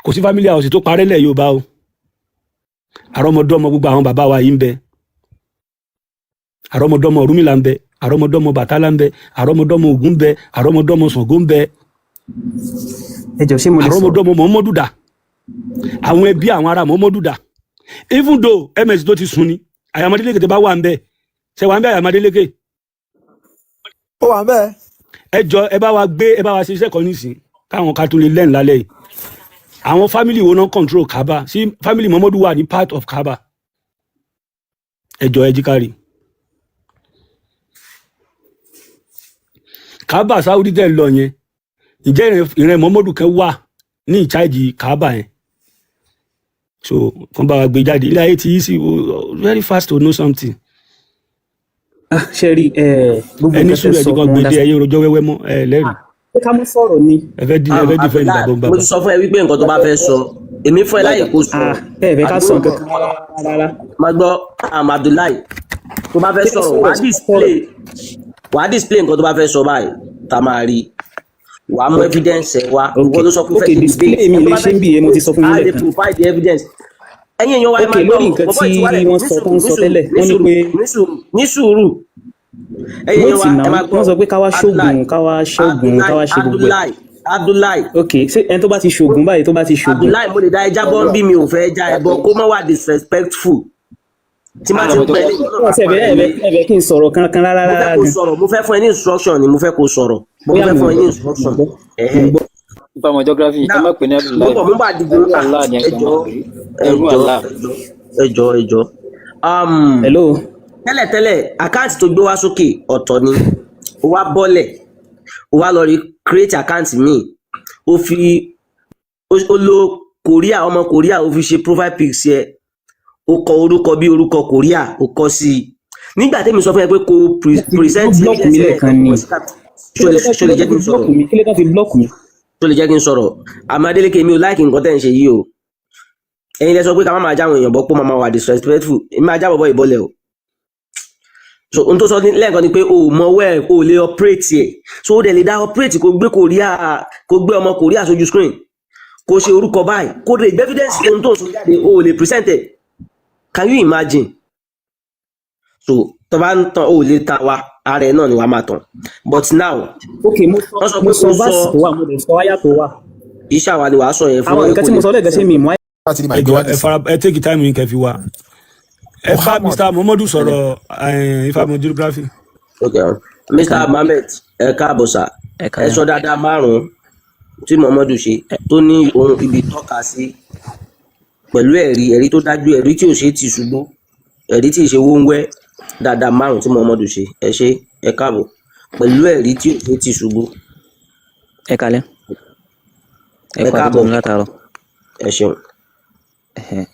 Kò sí family house tó parẹ́ lẹ̀ Yorùbá o. Àrọ́mọdọ́mọ gbogbo àwọn bàbá wa yìí ń bẹ, àrọ́mọdọ́mọ Ọ̀rúnmìlà ń bẹ, àrọ́mọdọ́mọ Bàtálá ń bẹ, àrọ́mọdọ́mọ Ògún ń bẹ, àrọ́mọdọ́mọ Ṣàngó ń bẹ.
Ẹ jọ, ṣé mo lè sọ̀rọ̀?
Àrọ́mọdọ́mọ Mọ́mọ́dù dà? Àwọn ẹbí àwọn ará Mọ́mọ́dù dà? Even though ms tó ti sùn ni Àyàmọ́délékè tó bá wà ń bẹ, ṣe wà ń bẹ, Àyàmọ́délékè?
Ó wà bẹ́ẹ̀.
Ẹ jọ, ẹ bá wa gbé, ẹ bá wa ṣe iṣẹ́ kan nísìn káwọn ká tún lè lẹ́nu lálẹ́ yìí. Àwọn family wo náà control Kaaba? Sí family Mọ́mọ́dù wà ní part of Kaaba? Ẹ jọ, ẹ jí ká rí Kaaba Saudi tẹ̀ ń lọ yẹn. Ǹjẹ́ ìrìn Mọ́mọ́dù kan wà ní ìcháàjì Kaaba yẹn? So kàn bá wa gbé jáde. Ilé ayé ti yí sí very fast to know something.
Ah, ṣe rí ẹ, gbogbo
Ẹni
nǹkan tẹ́
sùúrù, ẹ
sọ
jẹ́ kan
mo
gbé dé.
understand.
Ẹyẹ rojọ́ wẹ́wẹ́ mọ́ ẹ lẹ́rìí.
Ṣé ká mú sọ̀rọ̀ ni?
Ẹ fẹ́ ẹ fẹ́ defend
Abdullahi,
bàbá
mo
bàbá.
ti sọ fún ẹ wípé nǹkan tó bá fẹ́ sọ, èmi fún ẹ láyè kó sọ̀rọ̀.
Ah, ẹ fẹ́ ká sọ
Àdúró
nǹkan kan rárá rárá.
Máa gbọ́, Abdullahi, tó bá fẹ́
Ṣé ká
sọ̀rọ̀,
sọ̀rọ̀?
wàá
Ṣé ká
display
sọ̀rọ̀?
Wàá display nǹkan tó bá fẹ́ sọ báyìí tá a máa rí. Wàá mú
Ok.
evidence ẹ wá.
Ok.
Ìwọ ló sọ pé ó
Ok,
fẹ́ ṣe
display
debate.
mi
Ẹni tó
lè
bá
ṣe
fẹ́
ń bì í, mo ti
debate
sọ fún yín
á lè
lẹ́ẹ̀kan.
provide the evidence. Ẹ̀yin èèyàn wa, ẹ
Ok,
máa gbọ́
lórí
o.
nǹkan
Bọ́bọ́
tí
yìí ti wálẹ̀.
wọ́n
Ní
sọ tó
sùúrù,
ń
ní
sọ
sùúrù,
tẹ́lẹ̀,
ní
wọ́n ní
sùúrù,
pé
ní sùúrù, ní sùúrù. Ẹ̀yin èèyàn
wait
wa, ẹ
now,
máa gbọ́
wọ́n sọ pé ká wá
Abdullahi,
ṣoògùn, ká wá ṣoògùn, ká
Abdullahi,
wá ṣe gbogbo ẹ̀.
Abdullahi, Abdullahi.
Ok, ṣé ẹni tó bá ti ṣoògùn báyìí, tó bá ti ṣoògùn?
Abdullahi, mo lè dá ẹja bọ́ ń bí mi ò fẹ́ já ẹ bọ́, kó má wà disrespectful tí má ti ń pẹ́ ní ìwọ náà
Wọ́n
máa
ṣe
pọ́n
ẹ̀bẹ̀
ẹ lé.
ẹ̀bẹ̀ ẹ̀bẹ̀ kí n sọ̀rọ̀ kankan rárá
Mo fẹ́
rárá
kó
gan.
sọ̀rọ̀, mo fẹ́ fún ẹ ní instruction ni, mo fẹ́ kó sọ̀rọ̀, mo
Bóyá
fẹ́
mò
fún
ń
ẹ ní
gbọ́, mò ń
instruction.
gbọ́, mò
Ẹ̀hẹ́.
ń gbọ́.
Ifá mọ geography, ẹ
Now
má pè ní
mo
Abdullahi.
bọ̀, mo bá dìgbò.
Ẹrú
Ah,
Allah ni ẹ
ẹ
kàn
jọ̀ọ́,
máa pè é,
ẹ
ẹrú
jọ̀ọ́,
Allah.
ẹ jọ̀ọ́, ẹ jọ̀ọ́, ẹ jọ̀ọ́. Um,
Hello.
Tẹ́lẹ̀tẹ́lẹ̀, àkáǹtì tó gbé wá sókè ọ̀tọ̀ ni. Ó wá bọ́lẹ̀, ó wá lọ rí create àkáǹtì míì, ó fi ó lo Korea, ọmọ Korea, ó fi ṣe profile pics yẹ, ó kọ orúkọ bí orúkọ Korea, ó kọ sí i. Nígbà tẹ́mi sọ fún ẹ pé kó
Wọ́n
present
block mi
evidence
lẹ́ẹ̀kan
lẹ́ẹ̀kan
ni.
kó sí ká
Kí ló
ṣó lè
tó
jẹ́
fi
kí n
block
sọ̀rọ̀?
mi? Kí ló tó fi block mi?
Ṣó lè jẹ́ kí n sọ̀rọ̀? Àmọ́ Adeleke, mi ò láìkí nǹkan tẹ́ ń ṣe yìí o. Ẹ̀yin lẹ sọ pé ká má máa jáwọn èèyàn bọ́, pé ó máa máa wà disrespectful. Èmi máa jábọ̀ bọ́ ìbọlẹ̀ o. So ohun tó sọ lẹ́ẹ̀kan ni pé o ò mọ wẹ́ o ò lè operate ẹ̀, so ó dẹ̀ lè dá operate kó gbé Korea, kó gbé ọmọ Korea sójú screen, kó ṣe orúkọ báyìí, kó lè gbé evidence ohun tó ń sọ jáde, o ò lè present ẹ̀. Can you imagine? So tó bá ń tan, o ò lè ta wa, ara ẹ̀ náà ni wàá máa tàn. But now
Ok, mo sọ
wọ́n sọ
mo
pé
sọ
kó
verse
sọ
tó wà, mo dẹ̀ sọ áyà tó wà.
Iṣẹ́ àwa ni wàá sọ yẹn fún
Àwọn
ẹ
nǹkan
kó
tí
lè
mo sọ lẹ́ẹ̀kan, ṣé mi mú
Ẹ jọ, ẹ fara, ẹ take time yín kẹ́ fi wá. Ẹ bá Mr Muhammadu sọ̀rọ̀, Ifá mọ geography.
Okay. Mr Mohammed, ẹ káàbọ̀ sà. Ẹ sọ dáadáa márùn-ún tí Muhammadu ṣe tó ní ohun ibi tọ́ka sí pẹ̀lú ẹ̀rí, ẹ̀rí tó dájú, ẹ̀rí tí ò ṣe é tì ṣubú, ẹ̀rí tí ì ṣe wóńwẹ́. Dáadáa márùn-ún tí Muhammadu ṣe. Ẹ ṣé, ẹ káàbọ̀, pẹ̀lú ẹ̀rí tí ò ṣe é tì ṣubú.
Ẹ kalẹ́, ẹ
Ẹ
kú
káàbọ̀.
àtúntò mi látàárọ̀.
Ẹ ṣeun.
Ẹhẹ̀,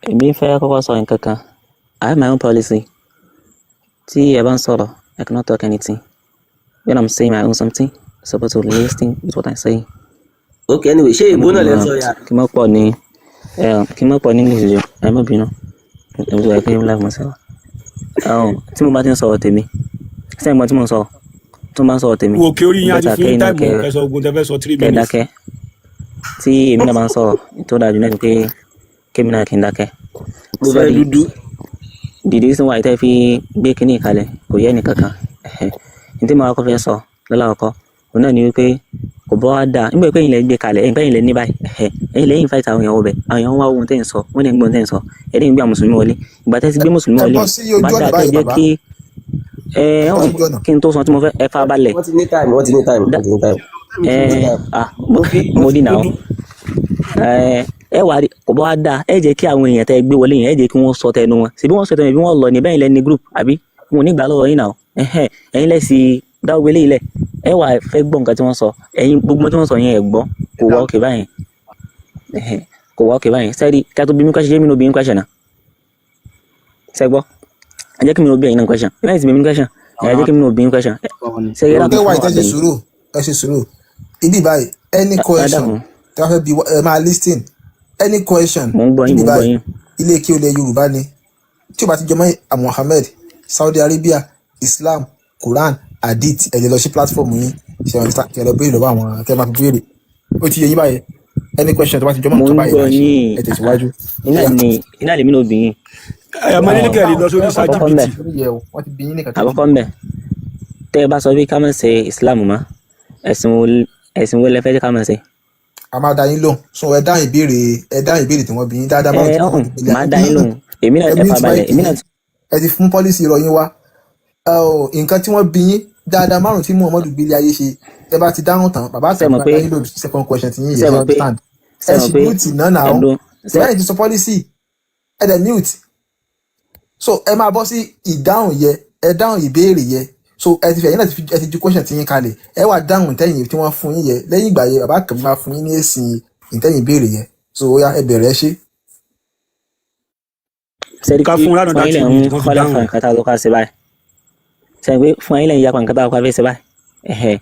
èmi fẹ́ kọ́kọ́ sọ nǹkan kan. I have my own policy. Tí ẹ bá ń sọ̀rọ̀, I cannot talk anything. When I'm saying my own something, supposed to listen with what I'm saying.
Ok, anyway, ṣé
Ẹ má
ìbò náà
bínú.
lẹ ń sọ yà?
Kí n má pọ̀ ní kí n má pọ̀ ní English jù, ẹ má bínú. Ẹ bí wàá kí n láì mọ̀ sẹ́wà. Tí mo bá ti ń sọ̀rọ̀ tèmi, sẹ́yìn gbọ́n tí mo ń sọ, tí mo bá ń sọ̀rọ̀ tèmi,
Wò kí orí yín á ti
better
fún yín
kẹ́yìn náà
táìmù
kẹ́
kẹsàn ogun tẹ fẹ́ sọ three
kẹ́
minutes.
dákẹ́. Tí èmi náà bá ń sọ̀rọ̀, tó dáa jù náà ni pé kémi náà kí n dákẹ́.
Mo fẹ́
Sorry,
dúdú.
The reason why tẹ́ fi gbé kínní kalẹ̀ kò yẹ ẹnìkankan. Ní tí mo kọ́kọ́ fẹ́ sọ lọ́la ọkọ òun náà ni wípé kò bọ́ wá dáa nígbà pé ẹ̀yin lẹ gbé kalẹ̀, ẹ̀yin pé ẹ̀yin lẹ ní báyìí, ẹ̀yin lẹ invite àwọn èèyàn wọbẹ̀, àwọn èèyàn wá ohun tẹ́ ń sọ, wọ́n dẹ̀ ń gbọ́ ohun tẹ́ ń sọ, ẹ̀ dẹ̀ ń gbé àwọn mùsùlùmí wọlé. Ìgbà tẹ́ ti gbé mùsùlùmí
Ẹ
wọlé,
bọ́ sí
kò bá
ojú ọ̀nà
dáa kẹ́
báyìí
jẹ́
bàbá.
kí ẹ
Ẹ bọ́ sí ojú ọ̀nà.
kí n tó sọ tí mo fẹ́, ẹ fa balẹ̀.
Wọ́n ti ní time, wọ́n ti ní time, wọ́n ti ní time.
Ẹ ah, mo dì náà ẹ ẹ wà rí kò bá wá dáa, ẹ jẹ́ kí àwọn èèyàn tẹ́ gbé wọlé yẹn, ẹ jẹ́ kí wọ́n sọ tẹnu wọn. Ṣèbí wọ́n sọ tẹnu, bí wọ́n lọ ní bẹ́ẹ̀ lẹ́ni group àbí wọn ò ní gbà lọ́wọ́ yín náà. Ẹhẹ́n, ẹ̀yin lẹ sì dáwọ́ wọlé ilẹ̀, ẹ wà fẹ́ gbọ́ nǹkan tí wọ́n sọ. Ẹ̀yin gbogbo tí wọ́n sọ yẹn, ẹ gbọ́, kò wá òkè báyẹn. Ẹhẹ́n, kò wá òkè báyẹn. Sẹ́ẹ̀rì kí a tó bí mi question, ṣé mi ní obìnrin question náà ṣe gbọ́? Ẹ jẹ́ kí mi ní obìnrin náà question, ẹ báyìí ti bí mi question, ẹ jẹ́ kí mi ní obìnrin question. Sẹ́ẹ̀rì, ẹ dákun
Ẹ wá
fún
ìtẹ́ ṣe
àbẹ̀yìn.
sùúrù, ẹ ṣe sùúrù. Ibi báyìí, any
Ẹ
question
dákun.
tí wọ́n fẹ́ bi ẹ máa listen, any question.
Mò ń gbọ́ yín.
Níbi
Mò ń gbọ́
báyìí,
yín.
Ilé kí olè Yorùbá ni tí o bá ti jọmọ́ Muhammad, Saudi Arabia, Islam, Quran, Hadith, ẹ lè lọ sí platform yín, ṣe wọn kẹ lọ béèrè lọ́wọ́ àwọn kẹ máa fi béèrè. Ó ti yé yín báyìí? Any question tó bá ti jọmọ́
Mo
nǹkan
ń
báyìí
gbọ́
là ń ṣe.
yín.
Ẹ tẹ̀síwájú.
Iná
Ó yá.
ni iná lèmi náà obìnrin.
Ẹ ọmọ nílé kẹrin lọ sórí
Àkọ́kọ́ ń
ChatGPT.
bẹ̀,
Wọ́n ti bí yín ní kankan.
àkọ́kọ́ ń bẹ̀, tẹ́ ẹ bá sọ pé ká má ṣe Islam mọ́, ẹ̀sìn wo, ẹ̀sìn wo lẹ fẹ́ ká má ṣe?
A máa dá yín lóhùn. So ẹ dáhùn ìbéèrè, ẹ dáhùn ìbéèrè tí wọ́n bí yín dáadáa.
Ẹ
Báwo tí wọ́n
ọ̀hún
ti gbélé
máa dá yín lóhùn. Èmi náà
ẹ
ẹ
mute
farabalẹ̀,
mic
èmi náà
yín. Ẹ ti fún policy irọ́ yín wá. Ẹ ò, nǹkan tí wọ́n bí yín dáadáa márùn tí Muhammadu gbélé ayé ṣe, ẹ bá ti dáhùn tán, bàbá
ṣe
àtàkùn
mọ̀
máa
pé
dá yín lóhùn second question tí yín
ṣe
yẹ. Ṣe
mọ̀ pé
understand?
Ṣe
Ẹ
mọ̀
sì
pé
mute náà náà.
ẹ̀dùn ṣe
Ìbáyìí ti sọ policy, ẹ dẹ̀ mute. So ẹ máa bọ́ sí ìdáhùn yẹ, ẹ dáhùn ìbéèrè yẹ. So ẹ ti fi ẹ̀yin náà ti fi, ẹ ti ju question tí yín kalẹ̀, ẹ wá dáhùn tẹ́yìn tí wọ́n fún yín yẹ. Lẹ́yìn ìgbà yẹ, bàbá kan máa fún yín ní èsì ìtẹ́yìn ìbéèrè yẹ. So ó yá, ẹ bẹ̀rẹ̀, ẹ ṣe.
Ṣe rí
Ká
pé
fún lánàá
fún yín
dá
lẹ̀
2
ń
minutes kan fi
kọ́lá
dáhùn
fún
ẹ̀.
nǹkan tá a lọ ká ṣe báyìí. Ṣe pé fún yín lẹ̀ ń yapa nǹkan tá a kọ́ fẹ́ ṣe báyìí. Ẹ̀hẹ̀,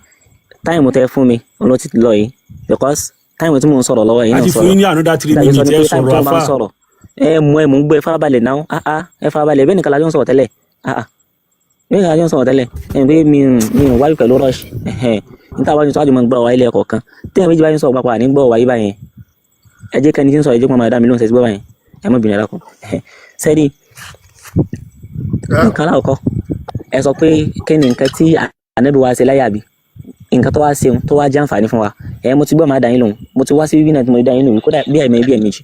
time tẹ́ fún mi òun ló ti lọ yìí, because time tí mò ń sọ̀rọ̀ lọ́wọ́ yìí
A
náà
ti fún
sọ̀rọ̀.
yín ní another 3
Nígbà tí ó sọ
minutes,
ni
ẹ
pé time
sọ̀rọ̀
tí wọ́n bá ń
àfà.
sọ̀rọ̀, ẹ mú gbọ́, ẹ farabalẹ̀ náà. Ah ah, ẹ farabalẹ̀. Bẹ́ẹ̀ nìkan la jọ ń sọ̀rọ̀ tẹ́lẹ̀. Ah ah, bẹ́ẹ̀ nìkan la jọ ń sọ̀rọ̀ tẹ́lẹ̀. Ẹ pé mi ò wáyé pẹ̀lú rush. Ẹ̀hẹ̀, níta wájú tó wájú mọ́ gbọ́ wáyé lẹ́ẹ̀kọ̀ọ̀kan. Téèyàn méjì bá ń sọ̀rọ̀ papọ̀, àní gbọ́ wáyé báyẹn. Ẹ jẹ́ kẹ́ni tí ń sọ̀rọ̀, ẹ jẹ́ kó máa dá mi lóhùn. Ṣe ti gbọ́ báyẹn? Ẹ má bínú, ẹ dákun. Ẹ̀hẹ̀, sẹ́rí nǹkan alákọ̀ọ́kọ́, ẹ sọ pé kí ni nǹkan tí Ànábì wa ṣe láyé, àbí nǹkan tó wá ṣeun tó wá jẹ́ àǹfààní fún wa? Ẹ mo ti gbọ́, máa dá yín lóhùn. Mo ti wá sí bíbí náà tí mo dá yín lóhùn, kódà bí ẹ̀mẹ́ bí ẹ̀mejì.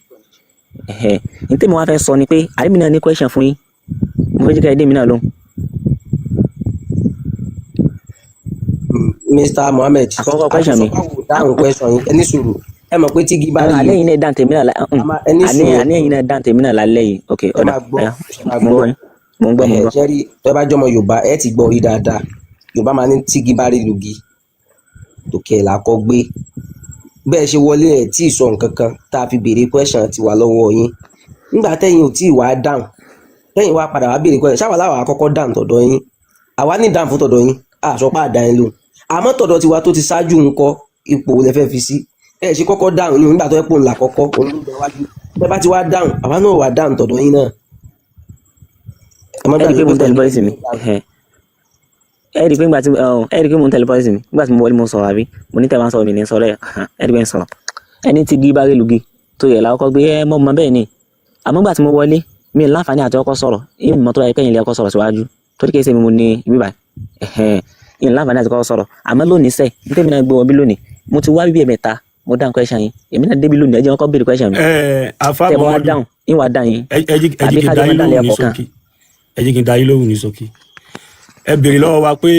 Ẹ̀hẹ̀, ní tèmi wá fẹ́ sọ ni pé àbí mi náà ní question fún yín, mo fẹ́ jẹ́ ká ẹ dé mi náà lóhùn.
Mr Mohammed,
Àkọ́kọ́
a ti
question
sọ
mi,
pé àwọn ò dáhùn question yín. Ẹ ní sùúrù. Ẹ mọ̀ pé tígi bá
àwọn
rí
alẹ́ yìí náà dá tèmi náà
a máa ẹ ní
àní
sùúrù.
àní ẹ̀yin náà dá tèmi náà lálẹ́ yìí. Ok,
Ẹ
ọ̀dà
máa gbọ́,
ọ̀yá,
ẹ máa
mo ń
gbọ́.
gbọ́ yín, mo ń gbọ́, mo ń
Ẹ̀hẹ̀,
gbọ́.
ṣé rí, tẹ́ bá jọmọ Yorùbá, ẹ ti gbọ́ rí dáadáa. Yorùbá máa ní tígi bá rí lugi, tòkè là kọ́ gbé. Bẹ́ẹ̀ ṣe wọlé, ẹ̀ tí ì sọ nǹkan kan tá a fi béèrè question ti wà lọ́wọ́ yín. Nígbà tẹ́yin ò tí ì wá dáhùn, tẹ́yin wá padà wá béèrè question, ṣáwa láwa àkọ́kọ́ dáhùn tọ̀dọ̀ yín? Àwa ní dáhùn fún tọ̀dọ̀ yín, a sọ pé àdá yín lóhùn. Àmọ́ tọ̀dọ̀ tiwa tó ti ṣáájú ńkọ́, ipò wo lẹ fẹ́ fi sí? Ẹ ṣe kọ́kọ́ dáhùn ní nígbà tó yẹ pò ńlá kọ́kọ́ òun ló gbẹ wájú. Tẹ́ bá ti wá dáhùn, àwa náà wà dáhùn tọ̀dọ̀ yín náà. Ẹ má
Ẹ rí i
gbàgbé
pé mo
pé
ń tẹ̀lé
tọ̀dọ̀
pọ́lísì mi. Ẹ̀hẹ̀, ẹ rí i pé ńgbà tí ẹ rí i pé mo ń tẹ̀lé pọ́lísì mi nígbà tí mo wọlé, mo sọ̀rọ̀, àbí mo ní tẹ̀ máa ń sọ̀rọ̀, mi ní sọ̀rọ̀. Ẹ̀ ẹ rí i pé ń sọ̀rọ̀ ẹni tí gí bá rí lugi tó yẹ làkọ́kọ́ gbé. Ẹ mọ̀ mọ́ bẹ́ẹ̀ ni, àmọ́ nígbà tí mo wọlé, mi ò láǹfààní àti ọkọ̀ sọ̀rọ̀. Ìmọ̀ mọ́ tó yẹ kẹ́yìn lè ọkọ̀ sọ̀rọ̀ síwájú, torí kìí ṣe mi mo ní ibi báyìí. Ẹ̀hẹ̀n, ìyẹn láǹfààní àti kọ́kọ́ sọ̀rọ̀. Àmọ́ lónìí sẹ̀ ní tèmi náà gbé wọn bí lónìí, mo ti wá bíbí ẹ̀mẹ́ta, mo dáhùn question yín. Èmi náà débi lónìí, ẹ jẹ́ wọn kọ́ béèrè question mi.
Ẹ àfà
Tẹ́ ẹ bá wá
Muhammadu,
dáhùn, yín wá dáhùn yín,
ẹ jẹ́
àbí
kí n
kájọ
dá
máa
yín
dáhùn
lóhùn ní
lẹ́ẹ̀kọ̀ọ̀kan.
ṣókí. Ẹ jẹ́ kí n dá yín lóhùn ní ṣókí. Ẹ béèrè lọ́wọ́ wa pé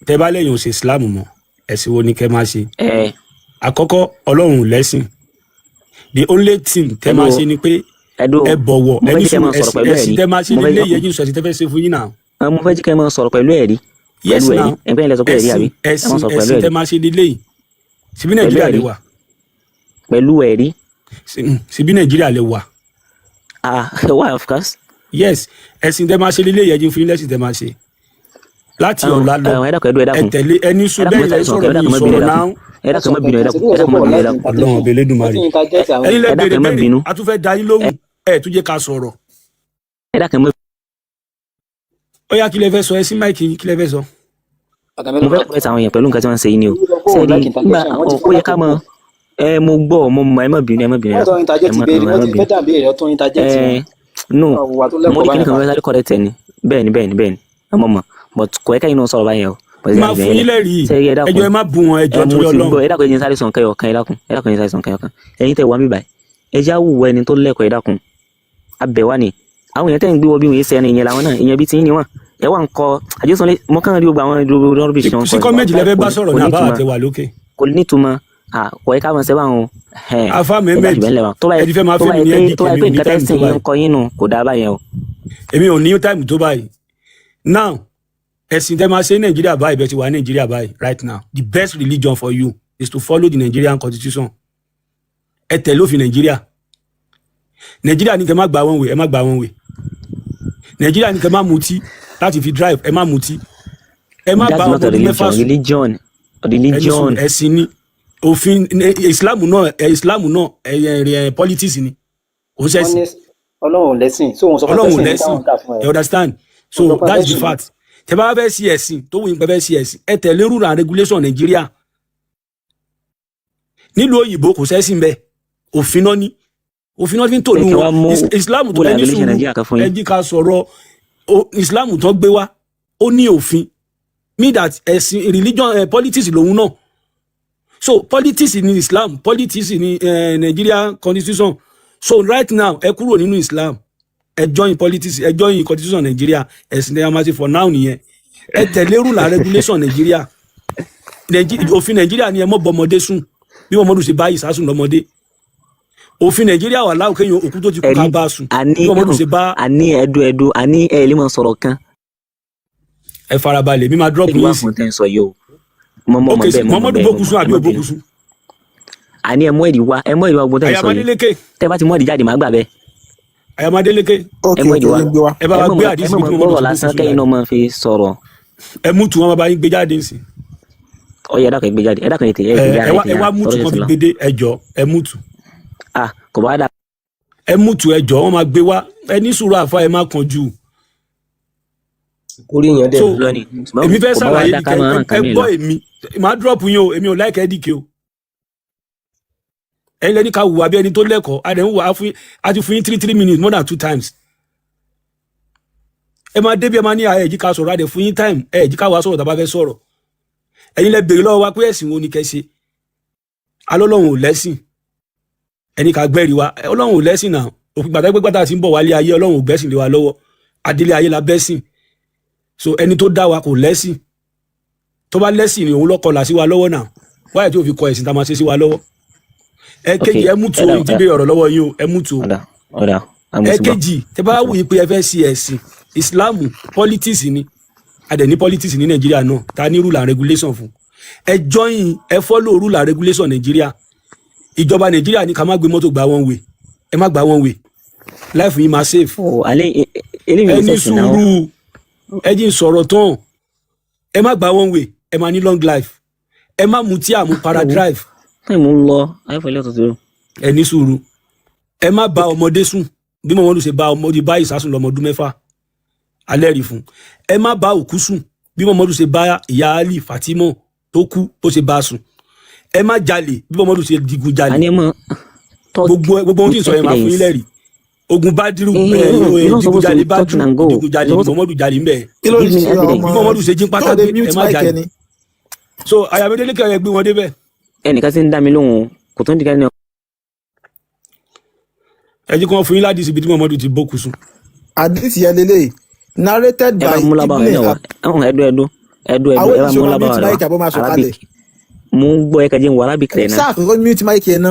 tẹ́ bá lẹ́yìn ò ṣe Islam mọ́, ẹ̀sìn wo ni kẹ́ máa ṣe?
Ẹ
Àkọ́kọ́, Ọlọ́run ò lẹ́sìn. The only thing tẹ́ máa
ẹdúró
ṣe ni pé
ẹdúró
ẹ bọ̀wọ̀.
Mo
Ẹ
fẹ́
ní
jẹ́ kẹ́
sùúrù.
máa sọ̀rọ̀
Ẹ̀sìn
pẹ̀lú
ẹ̀sìn
ẹ̀rí.
tẹ́ máa ṣe
Mo fẹ́
nílé yẹn jí sọ ẹ̀sìn tẹ́ fẹ́ ṣe fún yín náà.
Mo fẹ́ jẹ́ kẹ́ máa sọ̀rọ̀ pẹ̀lú ẹ̀rí,
Yes
pẹ̀lú ẹ̀rí.
now.
Ẹgbẹ́ yẹn lẹ sọ pé ẹ̀rí,
Ẹ̀sìn
àbí ẹ máa
ẹ̀sìn
sọ̀rọ̀ pẹ̀lú
ẹ̀sìn
ẹ̀rí,
tẹ́ máa ṣe nílé yìí, síbí
pẹ̀lú
Nàìjíríà lè
ẹ̀rí,
wà?
Pẹ̀lú ẹ̀rí.
Síbí Nàìjíríà lè wà?
Ah, why, of course.
Yes, ẹ̀sìn tẹ́ máa ṣe nílé yẹn, jí fún yín lẹ́sìn tẹ́ máa ṣe láti ọ̀la lọ.
Ẹ dákun, ẹ dúró, ẹ
Ẹ
dákun,
tẹ̀lé ẹni
ẹ
sùn
dákun,
bẹ́ẹ̀
mẹ́ta
lẹ́
sọ̀rọ̀,
sọ̀rọ̀
ẹ
mi
dákun, má bínú,
sọ̀rọ̀
ẹ
náà.
dákun, ẹ dákun, má bínú, ẹ dákun, ẹ dákun, má bínú, ẹ dákun.
Ọlọ́run ọbẹ̀ Elédùmarè, ẹ̀yin lẹ
Ẹ dákun,
béèrè
ẹ má
béèrè,
bínú.
a tún fẹ́ da yín lóhùn, ẹ tún jẹ́ ká sọ̀rọ̀.
Ẹ dákun, ẹ má.
Ó yá, kí lẹ fẹ́ sọ? Ẹ sí mic yín, kí lẹ fẹ́ sọ?
Mo fẹ́ correct àwọn èèyàn pẹ̀lú nǹkan tí wọ́n ń ṣe yìí ni o. Sẹ́ẹ̀rì nígbà ó yẹ ká mọ ẹ, mo gbọ́, mo mọ, ẹ má bínú, ẹ má bínú, ẹ dákun, ẹ má ẹ má bínú. Ẹ no, mo ní kíní kan, mo fẹ́ sáré correct ẹ ni. Bẹ́ẹ̀ ni, bẹ́ẹ̀ ni, bẹ́ẹ̀ ni, ẹ mọ̀ mọ̀, but kò yẹ kẹ́yìn náà sọ̀rọ̀ báyẹn o, but ẹ
Máa
jẹ́
fún yín
yẹn lẹ̀.
lẹ́rìí.
Sẹ́ẹ̀rì, ẹ
Ẹjọ́
dákun,
ẹ má bú wọn, ẹjọ́
ẹ mo
torí
ti
Ọlọ́run.
gbọ́. Ẹ dákun, ẹ jẹ́ n sáré sọ nǹkan ẹyọ kan. Ẹ dákun, ẹ dákun, ẹ jẹ́ n sáré sọ nǹkan ẹyọ kan. Ẹ̀yin tẹ́ wà mí báyìí, ẹ já wùwọ ẹni tó lẹ́kọ̀ọ́. Ẹ dákun, abẹ wá ni àwọn èèyàn tẹ́ ń gbé wọ bí wọ́n ṣe ẹni ìyẹn làwọn náà, ìyẹn bí tí ń ni wọ́n. Ẹ wà ń kọ àjẹsọ́lé, mo kàn rí gbogbo àwọn rubbish tí wọ́n ń
Sí
kọ yìí.
kọ́mẹ́jì lẹ fẹ́
Kò
bá sọ̀rọ̀
kò
ní àbáwá
nítumọ̀,
tẹ wà lókè?
Kò nítumọ̀. À kò yẹ ká mọ̀ sẹ́wọ̀n o.
Afa
Ẹ bá
Mehmed,
jù bẹ́ẹ̀ lẹ́wọ̀n tó bá
ẹ
yẹ
ti fẹ́ máa
tó
fẹ́
bá
mi
yẹ
ní
pé
ẹdí
tó bá yẹ
kẹmi
pé
ò ní
nǹkan
táìmù tó
tẹ́sìn yín
báyìí.
ń kọ yín nù, kò dáa báyẹn o.
Èmi ò ní táìmù tó báyìí now. Ẹ̀sìn tẹ́ máa ṣe ní Nàìjíríà báyìí, bẹ́ẹ̀ ti wà ní Nàìjíríà báyìí right now, the best religion for you is to follow the Nigerian constitution. Ẹ tẹ̀lé òfin Nàìjíríà. Nàìjíríà ní kẹ́ má gba one way, ẹ má gba one way. Nàìjíríà ní kẹ́ má mutí láti fi drive, ẹ má mutí. Ẹ má
That's
bá
not
ọmọ
a
ọdún 6
religion.
sùn.
Religion,
Ẹni sùn,
religion.
ẹ̀sìn ni òfin Islam náà. Islam náà, ẹ politics ni, kò ń
Wọ́n
ṣẹ̀sìn.
ní Ọlọ́run ò lẹ́sìn, so òun sọ fún
Ọlọ́run ò
pẹ́sìn ní
lẹ́sìn.
táwọn kà fún ẹ.
You understand? So
Òun sọ fún
that's the
pẹ́sìn ní.
fact. Tẹ́ bá fẹ́ sí ẹ̀sìn tó wù yín pé fẹ́ sí ẹ̀sìn, ẹ tẹ̀lé rule and regulation Nàìjíríà. Nílùú òyìnbó kò sẹ́sìn bẹ́ẹ̀, òfin náà ní, òfin náà fi ń tòlú
Ẹ kí wá
wọn.
mú
Islam tó
rule
ẹni
and regulation
sùúrù,
Nàìjíríà kan fún
ẹ
yín.
jí ká sọ̀rọ̀ Islam tó gbé wá, ó ní òfin me that ẹ̀sìn religion, politics lòun náà. So politics ni Islam, politics ni Nigeria constitution. So right now, ẹ kúrò nínú Islam, ẹ join politics, ẹ join constitution Nigeria. Ẹ̀sìn ní a máa ṣe for now nìyẹn. Ẹ tẹ̀lé rule and regulation Nigeria. Òfin Nàìjíríà ni ẹ mọ́ bọmọdé sùn bí Muhammadu ṣe bá ìsásùn lọ́mọdé. Òfin Nàìjíríà wà láwùjọ kéèyàn òkú tó ti kú ká
Ẹ̀rí
bá a sùn
àní
bí Muhammadu ṣe bá.
Àní ẹdú ẹdú, àní ẹ lè máa sọ̀rọ̀ kan.
Ẹ farabalẹ̀, mi máa drop
Ẹ̀rí wá
yín sí.
fún tẹ́ ń sọ yìí o. Mo mọ̀
Ok,
bẹ́ẹ̀, mo mọ̀
Muhammadu
bẹ́ẹ̀, mo
bókun
mọ̀.
sùn
Ẹ
àbí
má bínú.
òbókun sùn?
Àní ẹ mú ẹ̀rí wá, ẹ mú ẹ̀rí wá gbogbo tẹ́ ń sọ yìí.
Àyàmádélékè.
Tẹ́ bá ti mú ẹ̀rí jáde, màá gbà bẹ́ẹ̀.
Àyàmádélékè.
Ok.
Ẹ mú
Ok.
ẹ̀rí wá.
Ẹ ń gbé wá.
Ẹ bá
Ẹ
wa
mọ̀
gbé
mọ̀ ẹ
àdìsí
mọ̀
bí
mọ̀
Muhammadu
gbọ́rọ̀
ti bókun
lásán
sùn
kẹ́yìn
jáde.
náà máa fi sọ̀rọ̀.
Ẹ mú tù wọn, bá yín gbé jáde nsìn.
Ọyẹ, ẹ dákun, ẹ gbé jáde, ẹ dákun, ẹ tètè ẹ
ẹ
tètè
ẹ
ẹ
wá
tètè
ẹ wá mú tù
tọrọ
kan
ṣe
fi
lọ.
gbé dé. Ẹ jọ, ẹ mú tù.
Ah, kò bá dà.
Ẹ mú tù, ẹ jọ, wọn máa gbé wá. Ẹ ní sùúrù àfa, ẹ má kánjú.
Orí èèyàn dẹ̀
So
lọ ni ṣùgbọ́n
èmi fẹ́
kò bá wá
ṣàlàyé
dá
ní
ká
kẹ
máa ràn
ẹ
kàn mí
gbọ́
lọ.
èmi màá drop yín o. Èmi ò láìkẹ́ dìke o. Ẹ̀yin lẹni ká hùwà bí ẹni tó lẹ́kọ̀ọ́, a dẹ̀ ń hùwà fún, a ti fún yín 3 minutes more than two times. Ẹ máa débi, ẹ máa ní ẹ jí ká sọ̀rọ̀, a dẹ̀ fún yín time, ẹ jí ká wá sọ̀rọ̀. Tá a bá fẹ́ sọ̀rọ̀, ẹ̀yin lẹ béèrè lọ́wọ́ wa pé ẹ̀sìn wo ni kẹ́ ṣe. Alọ́lọ́run ò lẹ́sìn, ẹni ká gbẹ́rì wa. Ọlọ́run ò lẹ́sìn náà. Òfin gbàtà pé gbàtà tí ń bọ̀ wálé ayé, Ọlọ́run ò gbẹ́sìn lé wa lọ́wọ́, adélé ayé la bẹ́sìn. So ẹni tó dá wa kò lẹ́sìn. Tó bá lẹ́sìn ni òun lọ́kọlà sí wa lọ́wọ́ náà, wáyé tí ò fi kọ ẹ̀sìn tá a máa ṣe sí wa lọ́wọ́.
Ok.
Ẹ̀kejì, ẹ mú tu
ẹ
o
dà
ìdí béèrè ọ̀rọ̀ lọ́wọ́ yín o, ẹ mú tu o.
Ọ̀dà ọ̀dà, àmọ̀ sí gbọ́.
Ẹ̀kejì, tẹ bá wù yín pé ẹ fẹ́ ṣe ẹ̀sìn Ìsìláàmù, politics ni. A dẹ̀ ní politics ní Nàìjíríà náà, ta ní rule and regulation fún. Ẹ join, ẹ follow rule and regulation Nàìjíríà. Ìjọba Nàìjíríà ní ká má gbé mọ́tò gba one way, ẹ má gba one way, life yín máa safe.
O alẹ́ eléyìí
Ẹ
ò
ní
sẹ̀sìn náà.
sùúrù, ẹ jí ń sọ̀rọ̀ tán. Ẹ má gba one way, ẹ máa ní long life. Ẹ má mutí àmupara drive.
Táìmù ń lọ ayọ́fẹ́lẹ́ ọ̀tọ̀tọ̀.
Ẹ ní sùúrù. Ẹ má bá ọmọdé sùn bí mọ̀mọ́dún ṣe bá ọmọdé bá ìsásùn lọ́mọdún 6, alẹ́ rí fún. Ẹ má bá òkú sùn bí mọ̀mọ́dún ṣe bá ìyá Ali Fatima tó kú, bó ṣe bá a sùn. Ẹ má jalè bí mọ̀mọ́dún ṣe digun jalè.
Àní ẹ mọ talk
Gbogbo ohun tí ń
with
sọ yẹn, máa fún yín
evidence.
lẹ́rìí. Ogun Bádírù,
You not supposed to
digunjalè
be talking
Bádírù,
and go.
digunjalè
You
ni
supposed to
mọ̀mọ́dún jalè ń bẹ̀.
Kí ló ń
give me
ṣe
evidence.
Bí
ọmọ
mọ̀mọ́dún ṣe jí
tó
pátá
lè
gbé, ẹ
mute
má
mic
jalè.
ẹni?
So Ayọ̀mídé kẹrẹ gbé wọn débẹ̀.
Ẹnìkan tí ń dá mi lóhùn o, kò tó ń dìgbà ní.
Ẹ jí kí wọ́n fún yín ládìsí ibi tí mọ̀mọ́dún ti bókù sùn.
Àdìsí yẹn lélẹ́yìí, narrated
Ẹ bá
by
mú lábàá
Ibn
náà wá. Ẹhùn, ẹdú ẹdú ẹdú ẹdú.
Àwọn
Ẹ bá
ìṣòro
mú
máa
lábàá
mute
rẹ
mic
wá
àbọ̀ máa sọ̀kalẹ̀.
Arabic mo ń gbọ́, ẹ kẹjẹ ń wọ Arabic rẹ náà.
Sáà kọ́kọ́ mute mic yẹn ná.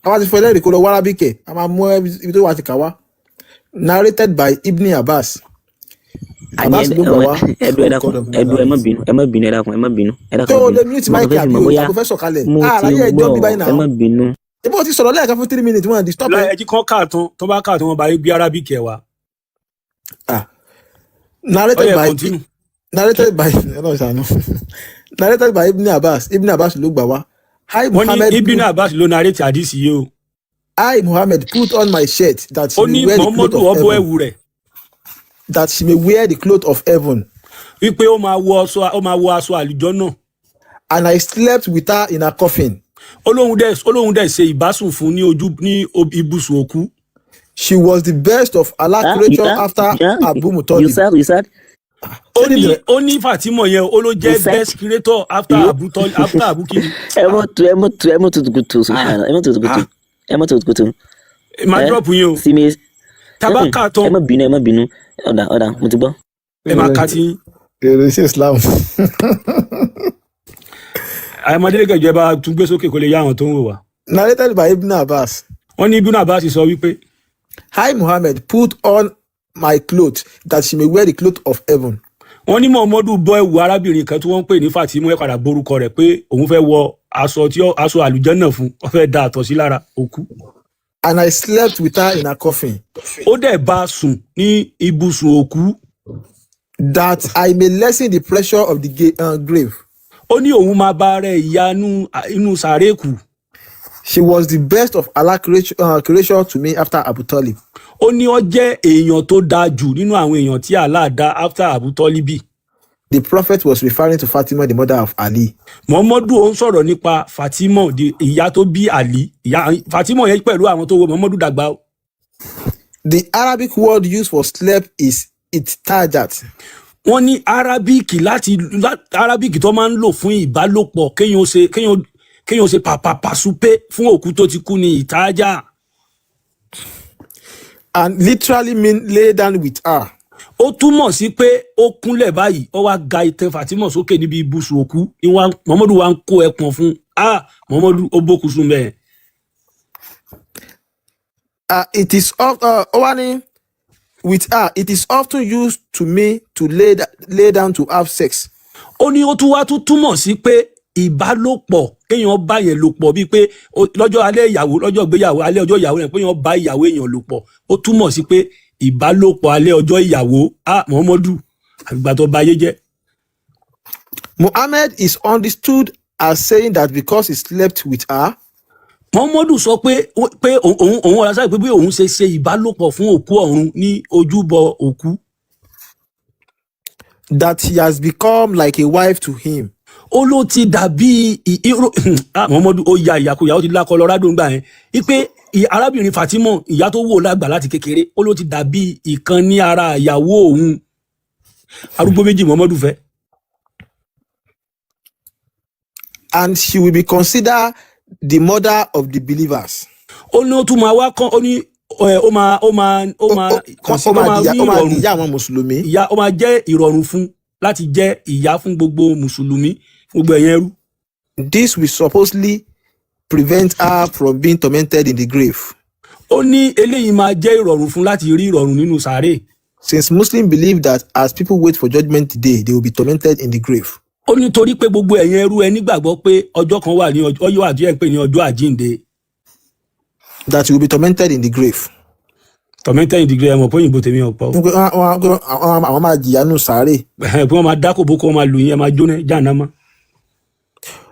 Àwa ti fọ ẹlẹ́rìí kó lọ wá Arabic ẹ̀, a máa mú ibi tó wà ti kà wá. Narrated by Ibn Abbas.
Àní
Abbas ló gbà wá.
ẹdú, ẹ
Oh
dákun,
God of
ẹdú, ẹ má
Nazareth.
bínú, ẹ má bínú, ẹ dákun, ẹ má bínú, ẹ dákun,
Tó
ẹ má
o
bínú.
lè mute
Mo kàn
mic
fẹ́ fi
àbí
mọ̀
o
bóyá
àbò fẹ́ sọ̀kalẹ̀?
mo ti
Àlàyé ẹjọ́
gbọ́
bí báyìí
ẹ
náà.
má bínú.
Ibo ti sọ̀rọ̀ lẹ́ẹ̀kan fún 3 minutes, wọ́n di stop
lọ
ẹ.
Ẹ jí kán káàtán, tó bá káàtán, wọn bá yín gbé Arabic ẹ wá.
Ah, narrated
Ó yẹ
by
continue.
Narrated by, Ọlọ́run ṣàánú, narrated by Ibn Abbas. Ibn Abbas ló gbà wá. I
Wọ́n ní
Muhammad
Ibn
put
Abbas ló narrate àdìsí yìí o.
I Muhammad put on my shirt that she
Ó
may
ní
wear the cloth
Muhammadu
of
ọbọ
heaven,
ẹ̀wù rẹ̀
that she may wear the cloth of heaven.
Wípé ó máa wọ aṣọ, ó máa wọ aṣọ àlùjọ náà.
And I slept with her in her coffin.
Ó lóun dẹ̀ ṣe ìbásùn fún ní ojú ní ibùsùn òkú.
She was the best of Allah
Ah,
creature
ah,
after
ah,
Abu
you
Mutalib.
said, you said,
Ó
Ṣé
ní
ní
ó ní Fatima yẹn, ó ló
you
jẹ́
said
best creator after
you
Abu Talib, after Abu kini.
Ẹ mọ tu, ẹ mọ tu, ẹ mọ tu kutu, subhanallah, ẹ mọ tu kutu, ẹ mọ tu kutu.
Máa
Ẹ
drop yín o.
sí mi
Tábà
ẹ
káàtán,
má bínú, ẹ má bínú. Ọ̀dà ọ̀dà, mo ti gbọ́.
Ẹ máa ka ti yín.
Èrè sí Islam.
Àyàmọdé kẹjọ, ẹ bá tún gbé sókè kó lè yá àwọn tó ń wò wá.
Narrated by Ibn Abbas.
Wọ́n ní Ibn Abbas sọ wípé
I Muhammad put on my cloth that she may wear the cloth of heaven.
Wọ́n ní Muhammadu bọ́ ẹ̀wù arábìnrin kan tí wọ́n ń pè ní Fatima, ẹ̀ padà borúkọ rẹ̀, pé òun fẹ́ wọ aṣọ tí aṣọ àlùjànnà fún, ó fẹ́ da àtọ̀ sí lára òkú.
And I slept with her in her coffin.
Ó dẹ̀ bá a sùn ní ibùsùn òkú.
That I may lessen the pressure of the grave.
Ó ní òun máa bá rẹ̀ ìyanu inú sàréè kù.
She was the best of Allah creation to me after Abu Talib.
Ó ní ó jẹ́ èèyàn tó dáa jù nínú àwọn èèyàn tí Allah dá after Abu Tọ́líbì.
The Prophet was referring to Fatima, the mother of Ali.
Muhammadu ó ń sọ̀rọ̀ nípa Fatima, di ìyá tó bí Ali. Ìyá Fatima yẹn pẹ̀lú àwọn tó wo Muhammadu dàgbà o.
The Arabic word used for slept is ittajat.
Wọ́n ní Arabic láti Arabic tó máa ń lò fún ìbálòpọ̀, kéèyàn ṣe pàpàpàṣùpé fún òkú tó ti kú ní ìtajà.
And literally mean lay down with her.
Ó túmọ̀ sí pé ó kúnlẹ̀ báyìí, ó wá ga itan Fatima sókè níbi ibùsùn òkú ní Muhammadu wa ń kó ẹpọ̀n fún. Ah, Muhammadu ó bókun sùn bẹ́ẹ̀.
It is of ó wá ní with her. It is often used to mean to lay down to have sex.
Ó ní ó tún wá tún túmọ̀ sí pé ìbálòpọ̀, kéèyàn bá yẹn lò pọ̀, bíi pé lọ́jọ́ alẹ́ ìyàwó, lọ́jọ́ ìgbéyàwó, alẹ́ ọjọ́ ìyàwó yẹn, pé èèyàn bá ìyàwó èèyàn lò pọ̀. Ó túmọ̀ sí pé ìbálòpọ̀ alẹ́ ọjọ́ ìyàwó. Ah, Muhammadu, àgbà tó ba ayé jẹ́.
Muhammad is understood as saying that because he slept with her,
Muhammadu sọ pé òun ọ̀rọ̀ sáà pé bí òun ṣe ṣe ìbálòpọ̀ fún òkú ọ̀run ní ojúbọ òkú,
that he has become like a wife to him.
Ó ló ti dàbí ah, Muhammadu ó ya ìyàkuyà, ó ti lá Colorado ńgbà yẹn wípé arábìnrin Fatima, ìyá tó wò lágbà láti kékeré, ó ló ti dàbí ìkan ní ara ìyàwó òun. Arúgbó méjì Muhammadu fẹ́.
And she will be considered the mother of the believers.
Ó ní ó tún máa wá kán, ó ní ó máa kàn sí
Ó
ó
máa
máa
di
rí
ó máa di
ìrọ̀rùn
ìyá àwọn mùsùlùmí.
Ìyá, ó máa jẹ́ ìrọ̀rùn fún láti jẹ́ ìyá fún gbogbo mùsùlùmí, fún gbogbo ẹ̀yẹn ẹrú.
This will supposedly prevent her from being tormented in the grave.
Ó ní eléyìí máa jẹ́ ìrọ̀rùn fún láti rí ìrọ̀rùn nínú sàárè.
Since Muslims believe that as people wait for judgment day, they will be tormented in the grave.
Ó ní torí pé gbogbo ẹ̀yin ẹrú ẹ nígbàgbọ́ pé ọjọ́ kan wà ní ọjọ́ àti ẹ̀ ń pè ní ọjọ́ àjíǹde.
That you will be tormented in the grave.
Tormented in the grave. Ẹ mọ̀ pé òyìnbó tèmi ọ̀pọ̀.
Wọ́n pé àwọn máa jìyà nù sàárè.
Pé wọ́n máa dákò bó kó wọ́n máa lù yín, ẹ máa jóná jáànámá,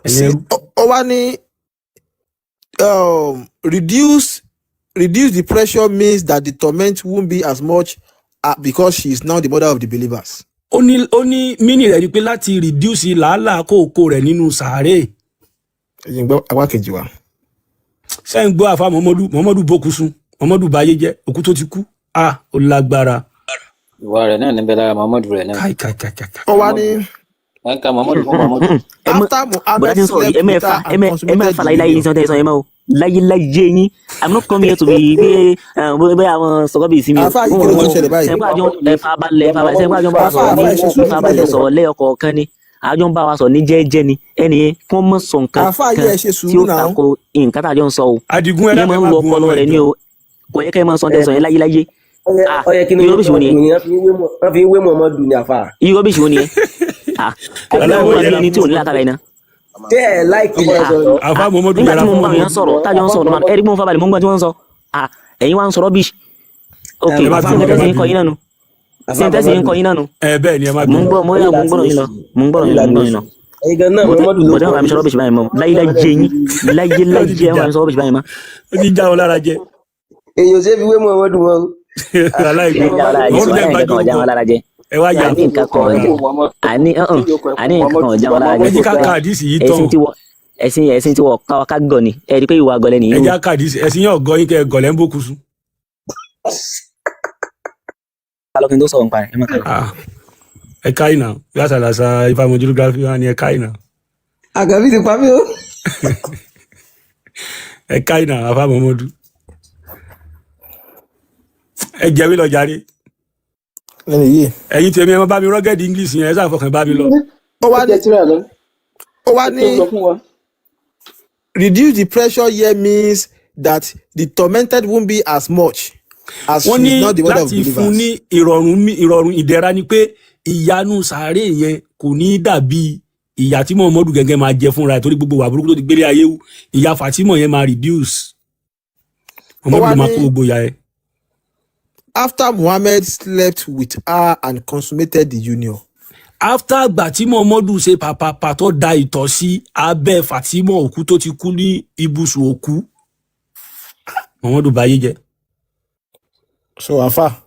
ẹ̀yin ẹrú.
Ó wá ní reduce the pressure means that the torment won't be as much because she is now the mother of the believers.
Ó ní meaning rẹ̀ ni pé láti reduce làálàá kóòkó rẹ̀ nínú sàárè.
Ẹ̀yin gbọ́ apá kejì wa.
Sẹ́yìn gbọ́ àfa Muhammadu, Muhammadu bókùsùn, Muhammadu báyé jẹ́, òkú tó ti kú. Ah, ó lágbára.
Ìwà rẹ̀ náà níbẹ̀ lára Muhammadu rẹ̀ náà.
Káì káì káì káì.
Ó wá ní
Wọ́n ka Muhammadu fún Muhammadu.
Ẹ mọ
after
bọ̀dá
Muhammad
tí ń sọ̀rọ̀ yìí,
slept
ẹ mọ̀ ẹ
with
fa
her
ẹ
and
mọ̀ ẹ mọ̀ ẹ
consummated
fa
the
láyéláyé yín
union.
tí wọ́n tẹ́ sọ yẹn mọ́ o, láyéláyé yín. I'm not coming here to be pé bóyá àwọn sọ̀rọ̀ bíi sí mi o.
Àáfàá yìí, kí ló tún ṣẹlẹ̀ báyìí?
Sẹ́ńpá àjọ, ẹ farabalẹ̀, ẹ farabalẹ̀. Sẹ́ńpá àjọ ń bá wa
Àáfàá,
sọ̀rọ̀
àáfàá,
ní
ẹ ṣe sùúrù, kí ló
farabalẹ̀
ṣẹlẹ̀?
sọ̀rọ̀ lẹ́yọkọ̀ọ̀kan ni. Àjọ ń bá wa sọ̀rọ̀ ní jẹ́ẹ́jẹ́ ni. Ẹnì yẹn kí wọ́n mọ̀ sọ nǹkan
Àáfàá yìí,
kan
ẹ ṣe
tí
sùúrù
ó
náà.
tako nǹkan tá a jọ ń sọ o.
Adigun, ẹ
Ìyẹn
dákun,
máa
ẹ
ń
má
lo
gun
ọpọlọ
ọmọ
rẹ ní
ẹjọ.
o. Kò yẹ kẹ́ ẹ máa sọ tẹ̀sán yẹn láyéláyé. Ah,
Ó yẹ kí ni
irú rubbish wo nìyẹn?
wọ́n fi ń wé Muhammadu ní àfà.
Irú rubbish wo nìyẹn? Ah, ẹ
Aláwọ̀
wọ́n bí
yẹra
ẹni
fún
tí ò ní làákàyè náà.
Tẹ́ ẹ̀ láìkì
Ah,
àfa
ah,
Muhammadu
nígbà
yẹra
tí mo
fún
ń bá àwọn èèyàn
Muhammadu.
sọ̀rọ̀, tájọ ń sọ̀rọ̀ normal, ẹ rí pé mo farabalẹ̀, mo ń gbọ́n tí wọ́n ń sọ. Ah, ẹ̀yin wá ń sọ rubbish. Ok,
Ẹ má
ṣé
bínú,
nǹkan
ẹ má
tẹ́sí ń kọ
bínú.
yín náà nu? Ṣé nǹkan tẹ́sí ń kọ yín náà nu?
Ẹ bẹ́ẹ̀ ni, ẹ má
Mo ń
bínú.
gbọ́, mo yà, mo ń gbọ́rọ̀ yín lọ, mo ń gbọ́rọ̀ yín lọ, mo ń gbọ́rọ̀ yín lọ.
Ẹ̀yin gan náà
Bọ̀dá
Muhammadu ló
bọ̀dá
kọ
bá mi sọ rubbish báyìí mọ́ láyéláyé yín, láyéláyé
Ó ti
ẹ má
já
bá mi sọ rubbish báyìí mọ́.
Ó ti já ọ lára jẹ.
Èyàn ò ṣe é fi wé Muhammadu mọ́ o.
Aláìgbọ́
Ẹ já wọn lára jẹ,
Muhammadu
sọ
dẹ̀ ń
aláìní
bá
kankan ọ̀já
jórúkọ
wọn lára jẹ.
Ẹ wá yà.
Àní nǹkan kan ọ̀já, àní ọ̀hún, àní nǹkan kan ọ̀já wọn lára
Ẹ
jẹ.
jẹ́ ká ka àdìsí yìí tán.
Ẹ̀sìn tí wọ ẹ̀sìn tí wọ káwa ká gọ̀ ni. Ẹ rí i pé ìwà gọlẹ́ nìyí
Ẹ
wù.
jẹ́ ká ka àdìsí. Ẹ̀sìn yẹn ọ̀gọ́ yín kẹ́ ẹ gọ̀lẹ́ ń bókun sùn.
Alọ́kìn tó sọ̀rọ̀ nípa rẹ̀, ẹ má kà lọ.
Ah, ẹ ká ìnà bí àṣàlàṣà ìfàmójúlógráfì wa ni, ẹ ká ìnà.
Àgàbí ti pa mí o.
Ẹ ká ìnà, àfa Muhammadu, ẹ jẹ́ mi lọ jàre.
Ẹni yìí.
Ẹ̀yin tèmi, ẹ má bá mi rugged English yẹn, ẹ sáà fọkàn bá mi lọ.
Ó wá ní ó wá ní reduce the pressure here means that the tormented won't be as much as
Wọ́n
she
ní
is not the mother of
láti fún
believers.
ní ìrọ̀rùn ìrọ̀rùn ìdẹ̀ra ni pé ìyanu sàárè yẹn kò ní í dàbí ìyà tí Muhammadu gẹ́gẹ́ máa jẹ fúnra ẹ̀, torí gbogbo wà burúkú tó ti gbélé ayé wù, ìyà Fatima yẹn máa reduce.
Ó
Muhammadu
wá
ló máa
ní
kó gbogbo ìyà yẹn.
After Muhammad slept with her and consummated the union.
After àgbà tí Muhammadu ṣe pàpàpà tó da ìtọ̀ sí abẹ́ Fatima, òkú tó ti kú, ní ibùsùn òkú, Muhammadu báyé jẹ́.
So afa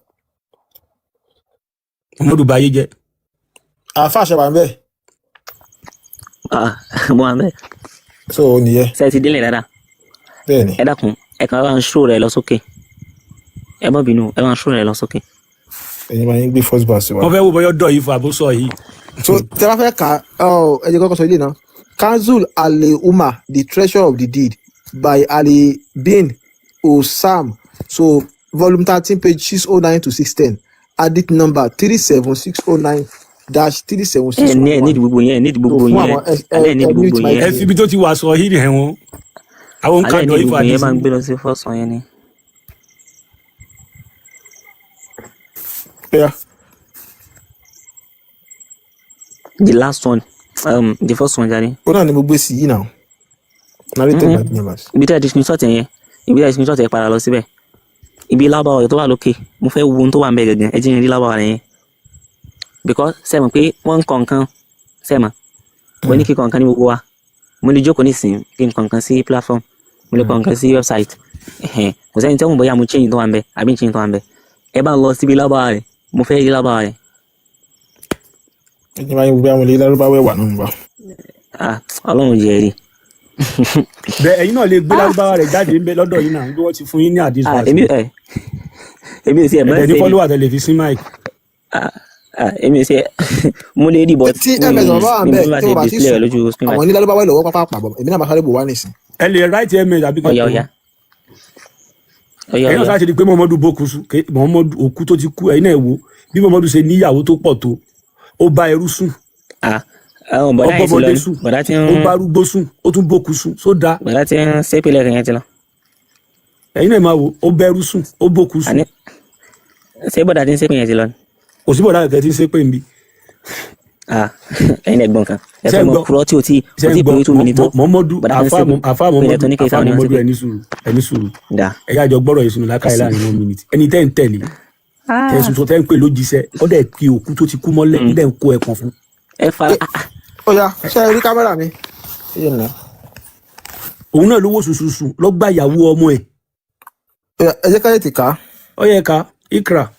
Muhammadu báyé jẹ́.
Àáfàá ṣe wà ń bẹ̀.
Ah, mo wà ńbẹ̀.
So ó nìyẹn.
Ṣé ẹ ti délẹ̀ dáadáa?
Bẹ́ẹ̀ ni.
Ẹ dákun, ẹ kàn bá ń ṣó rẹ lọ sókè. Ẹ má bínú, ẹ bá ń ṣó rẹ lọ sókè.
Ẹ̀yin máa ń gbé first verse wa.
Wọ́n fẹ́ wo bọ́yọ́ dọ̀ yìí fún àbúsọ yìí.
So tẹ bá fẹ́ kà á, ọ ẹ jẹ́ kọ́kọ́ sọ ilé náà. Kanzul Al-Umma, The Treasure of the Deed by Ali bin Osam. So volume 13, page 609 to 610, hadith number 37609-376
Ẹ ní ẹ
one.
nídìí gbogbo yẹn, ẹ nídìí
So
gbogbo
fún
yẹn.
àwọn ẹ ẹ
Alẹ́ ẹ nídìí
ẹ mute
gbogbo
mic
yẹn.
Ẹ fi
yẹn.
ibi tó ti wà sọ yìí hẹ̀ wọ́n, àwọn ń ka
Alẹ́ ẹ
dọ̀
nídìí
yìí fún
gbogbo yẹn, ẹ
àdìsí
bá ń
ni.
gbé lọ sí first one yẹn ni.
Yeah.
The last one, the first one jàre.
Ó náà ni mo gbé sí yìí náà, narrated by
Mm-mm.
the members.
Ibi tí a ti screenshot yẹn, ibi tí a ti screenshot yẹn, padà lọ síbẹ̀. Ibi lábàá ọ̀rẹ́ tó wà lókè, mo fẹ́ wo ohun tó wà ń bẹ̀ gẹ́gẹ́. Ẹ jẹ́ n rí lábàá rẹ̀ yẹn, because sẹ́mi pé wọ́n ń kọ nǹkan sẹ́mi mo ní kíkọ nǹkan ní gbogbo wa. Mo lè jókòó nísìnyí kí n kọ nǹkan sí platform, mo lè kọ nǹkan sí website. Ẹ̀hẹ̀n, kò sẹ́ni tí wọ́n mọ̀ bóyá mo change tó wà ń bẹ̀ àbí n change tó wà ń bẹ̀. Ẹ bá lọ síbi lábàá rẹ̀, mo fẹ́ rí lábàá rẹ̀.
Ẹ jẹ́ máa ń gbé àwọn ilé lárúbáwá wà náà bá.
Ah, Ọlọ́run jẹ́ rí.
Bẹ́ẹ̀ ẹ̀yin náà lè gbé lárúbáwá rẹ̀ jáde ńbẹ lọ́dọ̀ yín náà bí wọ́n ti fún yín ní àdìs
Ah,
verse
èmi
ni.
ẹ èmi ò sí ẹ̀ mọ́
Ẹ̀dẹ̀ ní
ṣe ni.
follower tẹ̀lé fi sí mic.
Ah ah, èmi ò sí ẹ̀ mo lè rí, but
Tí
mi
ms bàbá wà ń
mi
bẹ̀
mọ̀ bí wàá
tí
ṣe
wọ́n bá ti
display rẹ̀
sùn,
lójú screen
àwọn
báyìí.
ní lárúbáwá lọ́wọ́ pápá pàbọ̀, èmi náà máa sáré bò wá nísìn.
Ẹ lè write ms àbí
Ọ̀yà,
kẹ́kọ̀ọ́.
ọ̀yà, ọ̀yà,
Ẹ̀yin náà
ọ̀yà.
sáà ti di pé Muhammadu bókun sùn, Muhammadu òkú tó ti kú. Ẹ̀yin náà ẹ wò bí Muhammadu ṣe níyàwó tó pọ̀ tó, ó bá ẹrú sùn,
Ah, àwọn
ó
bọ̀dá yẹn ti lọ
bọ́mọdé
ni
sùn,
bọ̀dá tí
ó
ń
bá arúgbó sùn, ó tún bókun sùn sódà.
Bọ̀dá tí ń ṣépè lẹ́ẹ̀kan yẹn ti lọ.
Ẹ̀yin náà máa wò, ó bẹ́rú sùn, ó bókun sùn.
Àní ṣé bọ̀dá tí ń ṣépè yẹn ti lọ ni?
Kò sí bọ̀dá kẹ̀kẹ́ tí ń ṣépè ń bí.
Ah, ẹ̀yin ẹ̀gbọ́n kan ẹ
Ṣé
fẹ́
ń
mọ
gbọ́?
kúrọ́ tí o ti
Ṣé
o
ń
ti
gbọ́?
pé 2 minutes tó
Muhammadu
bọ̀dá kan ń
àfa
ṣépè
àfa
pé
Muhammadu
tó ní kí
àfa
sáwọn ni wọ́n
Muhammadu,
ṣépè
ẹni sùúrù, ẹni sùúrù.
Dà.
Ẹ̀yà àjọ gbọ́rọ̀ yìí sínú lákàyè láàrin 1 minute. Ẹni tẹ́ ń tẹ̀lé, tẹ́ ń sọ, tẹ́ ń pè lójíṣẹ́, ó dẹ̀ kí òkú tó ti kú mọ́lẹ̀, ó dẹ̀ ń kó ẹ̀pọ̀n fún.
Ẹ fara.
Ó yá, ṣe é rí kámẹ́rà mi? Ẹ yẹn nà.
Òun náà lówó ṣùṣùṣù lọ́gbà ìyàwó ọmọ ẹ̀.
Ó yá, ẹ jẹ́ ká tètè kà á.
Ó yẹ ká ikra.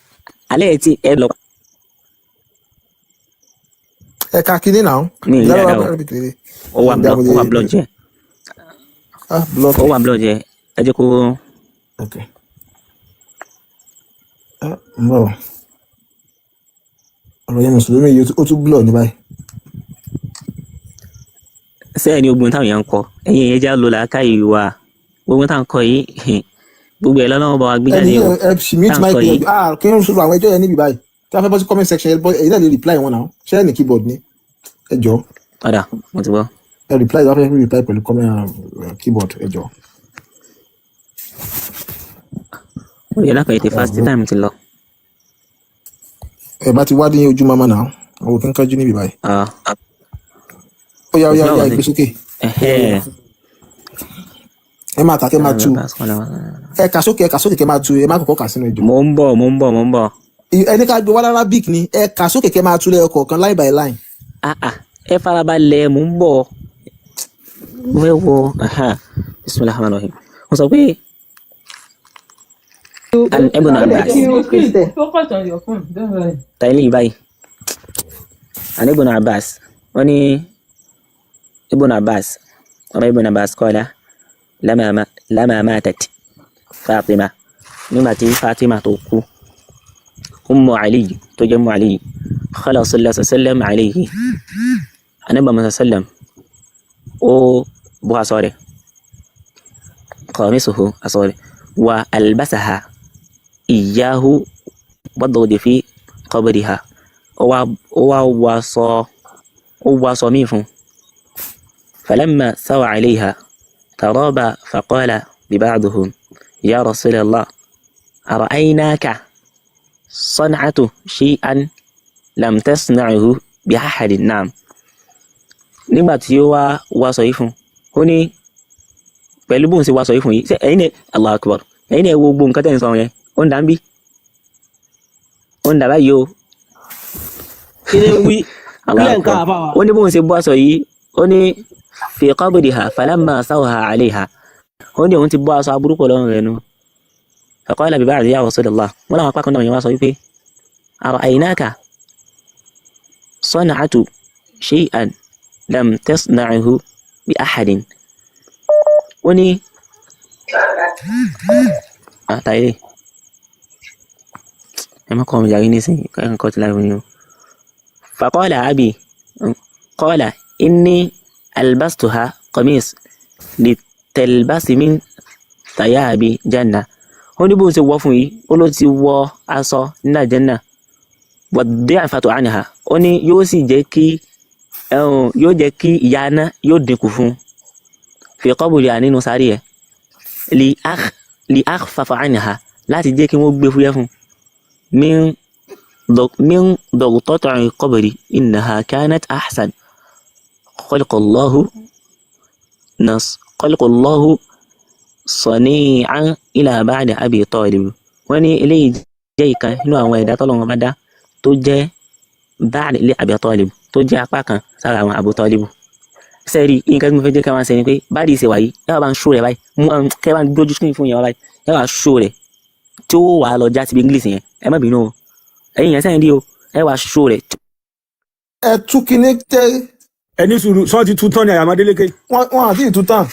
Alẹ́ ẹ ti ẹ lọ.
Ẹ ka kinní náà.
Mi ì rí
Lárúbáwá
dáadáa o.
Arabic lélẹ̀.
Ó wà
Ìdá
block,
mo
ó
lè
wà block jẹ.
Ah, block
Ó
ẹ.
wà block jẹ, ẹ jẹ́ kó.
Ok. Ah, ń bọ̀. Ọ̀rọ̀ yẹn mùsùlùmí yìí, ó tún block ní báyìí.
Sẹ́yìn ni ogun táwọn èèyàn ń kọ, ẹ̀yin ẹ̀yẹ já lò làákàyè wa. Gbogbo táwọn ń kọ yìí, gbogbo ẹ̀ lọ́lọ́wọ́ bá wa gbé
Ẹni
jáde o.
yìí, ẹ ṣì mute
Táwọn ń
mic
kọ
yẹn.
yìí.
Ah, kí n sọ̀rọ̀ àwọn ẹjọ́ yẹn níbi báyìí. Tí a fẹ́ bọ́ sí comment section, ẹ bọ́, ẹ̀yin náà lè reply wọn náà. Ṣé ẹ ní keyboard ni? Ẹ jọ.
Ọ̀dà, mo ti gbọ́.
Ẹ reply, tí a fẹ́ reply pẹ̀lú comment keyboard, ẹ jọ.
Ó yẹ lápẹ̀ ètè fast, time ti lọ.
Ẹ bá ti wá ní ojú mama náà, àwọn òkè ń kájú níbi báyìí.
Ah,
Ó yá, ó
kò
yá,
sí
ó yá,
ọ̀rọ̀
ẹ
sí.
gbé sókè.
Ẹ̀hẹ́.
Ẹ máa kà kẹ́ máa tú. Ẹ kà sókè, ẹ kà sókè kẹ́ máa tú, ẹ má kọ́kọ́ kà sínú ìjọ.
Mo ń bọ̀, mo ń bọ̀, mo ń bọ̀.
Ẹni ká gbé wá l'Arabic ni, ẹ kà sókè kẹ́ máa tú lẹ́yọ kọ̀ọ̀kan, line by line.
Ah ah, ẹ farabalẹ̀, mo ń bọ̀. Mo fẹ́ wọ bisimilahi rahman rahim. Wọ́n sọ pé an Ibn Abbas.
Please focus on your phone. Don't worry.
Ta ilé yìí báyìí, an Ibn Abbas, wọ́n ní Ibn Abbas, ọmọ Ibn Abbas, qala lama matat Fatima, nígbà tí Fatima tó kú, Ummu Ali, tó jẹ́ Ummu Ali, khala sallallahu alaihi wasallam alayhi, anabi Muhammad sallam ó bọ́ aṣọ rẹ̀, qamisuhu, aṣọ rẹ̀, wa albasaha iyyahu wadrudi fi qabriha, ó wá wọ aṣọ, ó wọ aṣọ míì fún. Falamma sawa alayha taraba faqala biba'duhum ya rasulallah ara'aynaka san'atu shay'an lam tasna'uhu bi ahadin. Na'am, nígbà tí ó wá wọ aṣọ yìí fún, ó ní pẹ̀lú bóun ṣe wọ aṣọ yìí fún yìí, ṣé ẹ̀yin ní Allahu akbar, ẹ̀yin ní ẹ wo gbogbo nǹkan tẹ̀ ń sọ yẹn, ó ń dà ń bí, ó ń dà báyìí o.
Kí ni wí?
Allahu
Kílẹ̀ ń ká
akbar.
àbá wa.
Ó ní bóun ṣe bọ́ aṣọ yìí, ó ní fi qabriha falamma sawha alayha, ó ní òun ti bọ́ aṣọ aburú pọ̀ lọ́rùn rẹ̀ nu. Faqala bi ba'di ya Rasulullah, wọn làwọn apá kan náà yẹn wá sọ wípé ara'aynaka Sana'tu shay'an lam tasna'hu bi ahadin. Ó ní àtàyè ẹ má kọ́ mi jàre nísìnyí, ẹ kàn kọ́ ti láì ní o. Faqala abi qala inni albastuha qamis litalbasi min thayabi janna. Ó ní bóun ṣe wọ̀ fún yìí, ó ló ti wọ aṣọ nínú àjẹ́nà, wad-di'fatu anha. Ó ní yóò sì jẹ́ kí ẹ̀hún yóò jẹ́ kí ìyà náà yóò dínkù fún fi qabriha, nínú sáré ẹ̀, li akhfafa anha, láti jẹ́ kí wọ́n gbé fúyẹ́ fún min daghtati qabri, innaha kanat ahsan khalqallahu nas khalqallahu sani'an ila ba'di Abi Talib. Wọ́n ní eléyìí jẹ́ ìkan nínú àwọn ẹ̀dá tọ́lọ́run bá dá tó jẹ́ ba'di li Abi Talib, tó jẹ́ apá kan sára àwọn Abu Talib. Sẹ́ẹ̀rì, nǹkan tí mo fẹ́ jẹ́ ká máa ṣe ni pé báyìí ṣe wà yìí, ẹ wá bá ń ṣó rẹ̀ báyìí, mú kẹ́ bá ń gbójú screen fún yẹn wá báyìí, ẹ wá ṣó rẹ̀ tí ó wà á lọ já síbi English yẹn. Ẹ má bínú o, ẹ̀yin yẹn sẹ́yìn rí o, ẹ wá ṣó rẹ̀.
Ẹ tú kinní tẹ.
Ẹ ní sùúrù, sọ ti tú tán ni àyàmádélékè?
Wọn àti ìtú tán,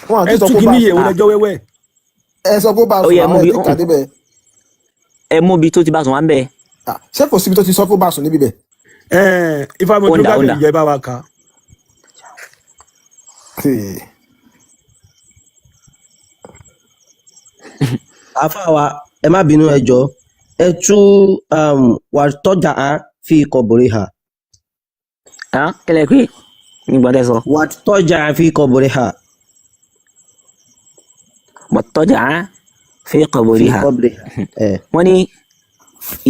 wọn àti
Ẹ
sọ
tú
pé ó bá
kíní yẹ̀
sùn.
wò lẹ́jọ́ wẹ́wẹ́.
Ẹ sọ pé ó bá
Ó
sùn,
yẹ mú
àwọn
bí
ẹ ti kà débẹ̀.
Ẹ mú bí tó ti bá sùn wá ń bẹ̀.
Ah, ṣé kò síbi tó ti sọ pé ó bá sùn níbí bẹ̀?
Ẹ ifá
Ó ń dà, ó ń
mọtòlógàfẹ
dà.
ìjẹ bá wa kà á.
Àáfàá wa, ẹ má bínú, ẹ jọ̀ọ́, ẹ tú wà tọ́jà á fi kọ̀bùrì hà.
Kílẹ̀ pé nígbà tẹ́ sọ.
Wà tọ́jà á fi kọ̀bùrì hà.
Wàtọ́jà fi
fi
qabriha.
Kọ̀bùrì hà. Ẹ
Wọ́n ní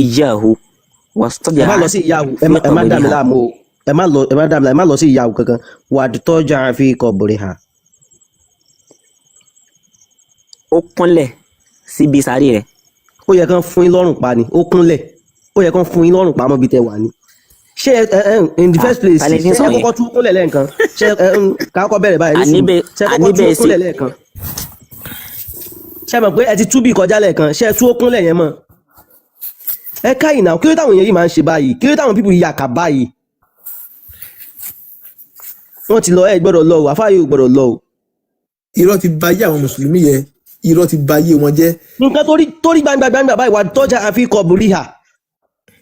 ìyáhu wàtọ́jà
ẹ má lọ sí ìyàwó,
fi
ẹ má dà mí
qabriha.
láàmú o, ẹ má lọ, ẹ má dà mí láàmú, ẹ má lọ sí ìyàwó kankan. Wà tọ́jà á fi kọ̀bùrì hà.
Ó kúnlẹ̀ síbi sáré rẹ̀.
Ó yẹ kán fún yín lọ́rùn pa ni. Ó kúnlẹ̀, ó yẹ kán fún yín lọ́rùn pa mọ́ bí tẹ wà ní. Ṣé ẹ ẹ in the first place,
Talẹ̀ tí ń
ṣé
sọ
ẹ
yẹn?
kọ́kọ́ tún kúnlẹ̀ lẹ́ẹ̀kan? Ṣé ẹ ká kọ́kọ́ bẹ̀rẹ̀ báyìí ní sùúrù.
Àníbẹ̀
Ṣé ẹ kọ́kọ́ tún
àníbẹ̀ sí
kúnlẹ̀ lẹ́ẹ̀kan? Ṣé ẹ mọ̀ pé ẹ ti tú bí kọjá lẹ́ẹ̀kan? Ṣé ẹ tú ó kúnlẹ̀ yẹn mọ́? Ẹ káyìn náà, kí ló táwọn èèyàn yìí máa ń ṣe báyìí? Kí ló táwọn pípù yìí yàkà báyìí? Wọ́n ti lọ, ẹ gbọ́dọ̀ lọ o, àfáà yóò gbọ́dọ̀ lọ o.
Irọ́ ti ba ayé àwọn mùsùlùmí yẹn, irọ́ ti ba ayé wọn jẹ́.
Nǹkan tó rí gbangba gbangba báyìí, wà tọ́jà àfi kọ̀bùrì hà.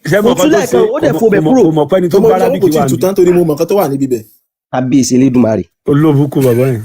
Ṣé
Kò
mọ̀ kan
tú
tó
lẹ́ẹ̀kan,
ṣe
ó dẹ̀
kò
fobẹ̀
mọ̀
kúrò.
kò mọ̀ pẹ́ni tó
Tó mo
gbá
sọ pé
arábìkì
kò tí
wà
ì tú
níbí.
tán torí mo mọ̀ nǹkan tó wà níbí bẹ̀.
Kábíyèsí Elédùmarè.
Olóbùkún bàbá yẹn.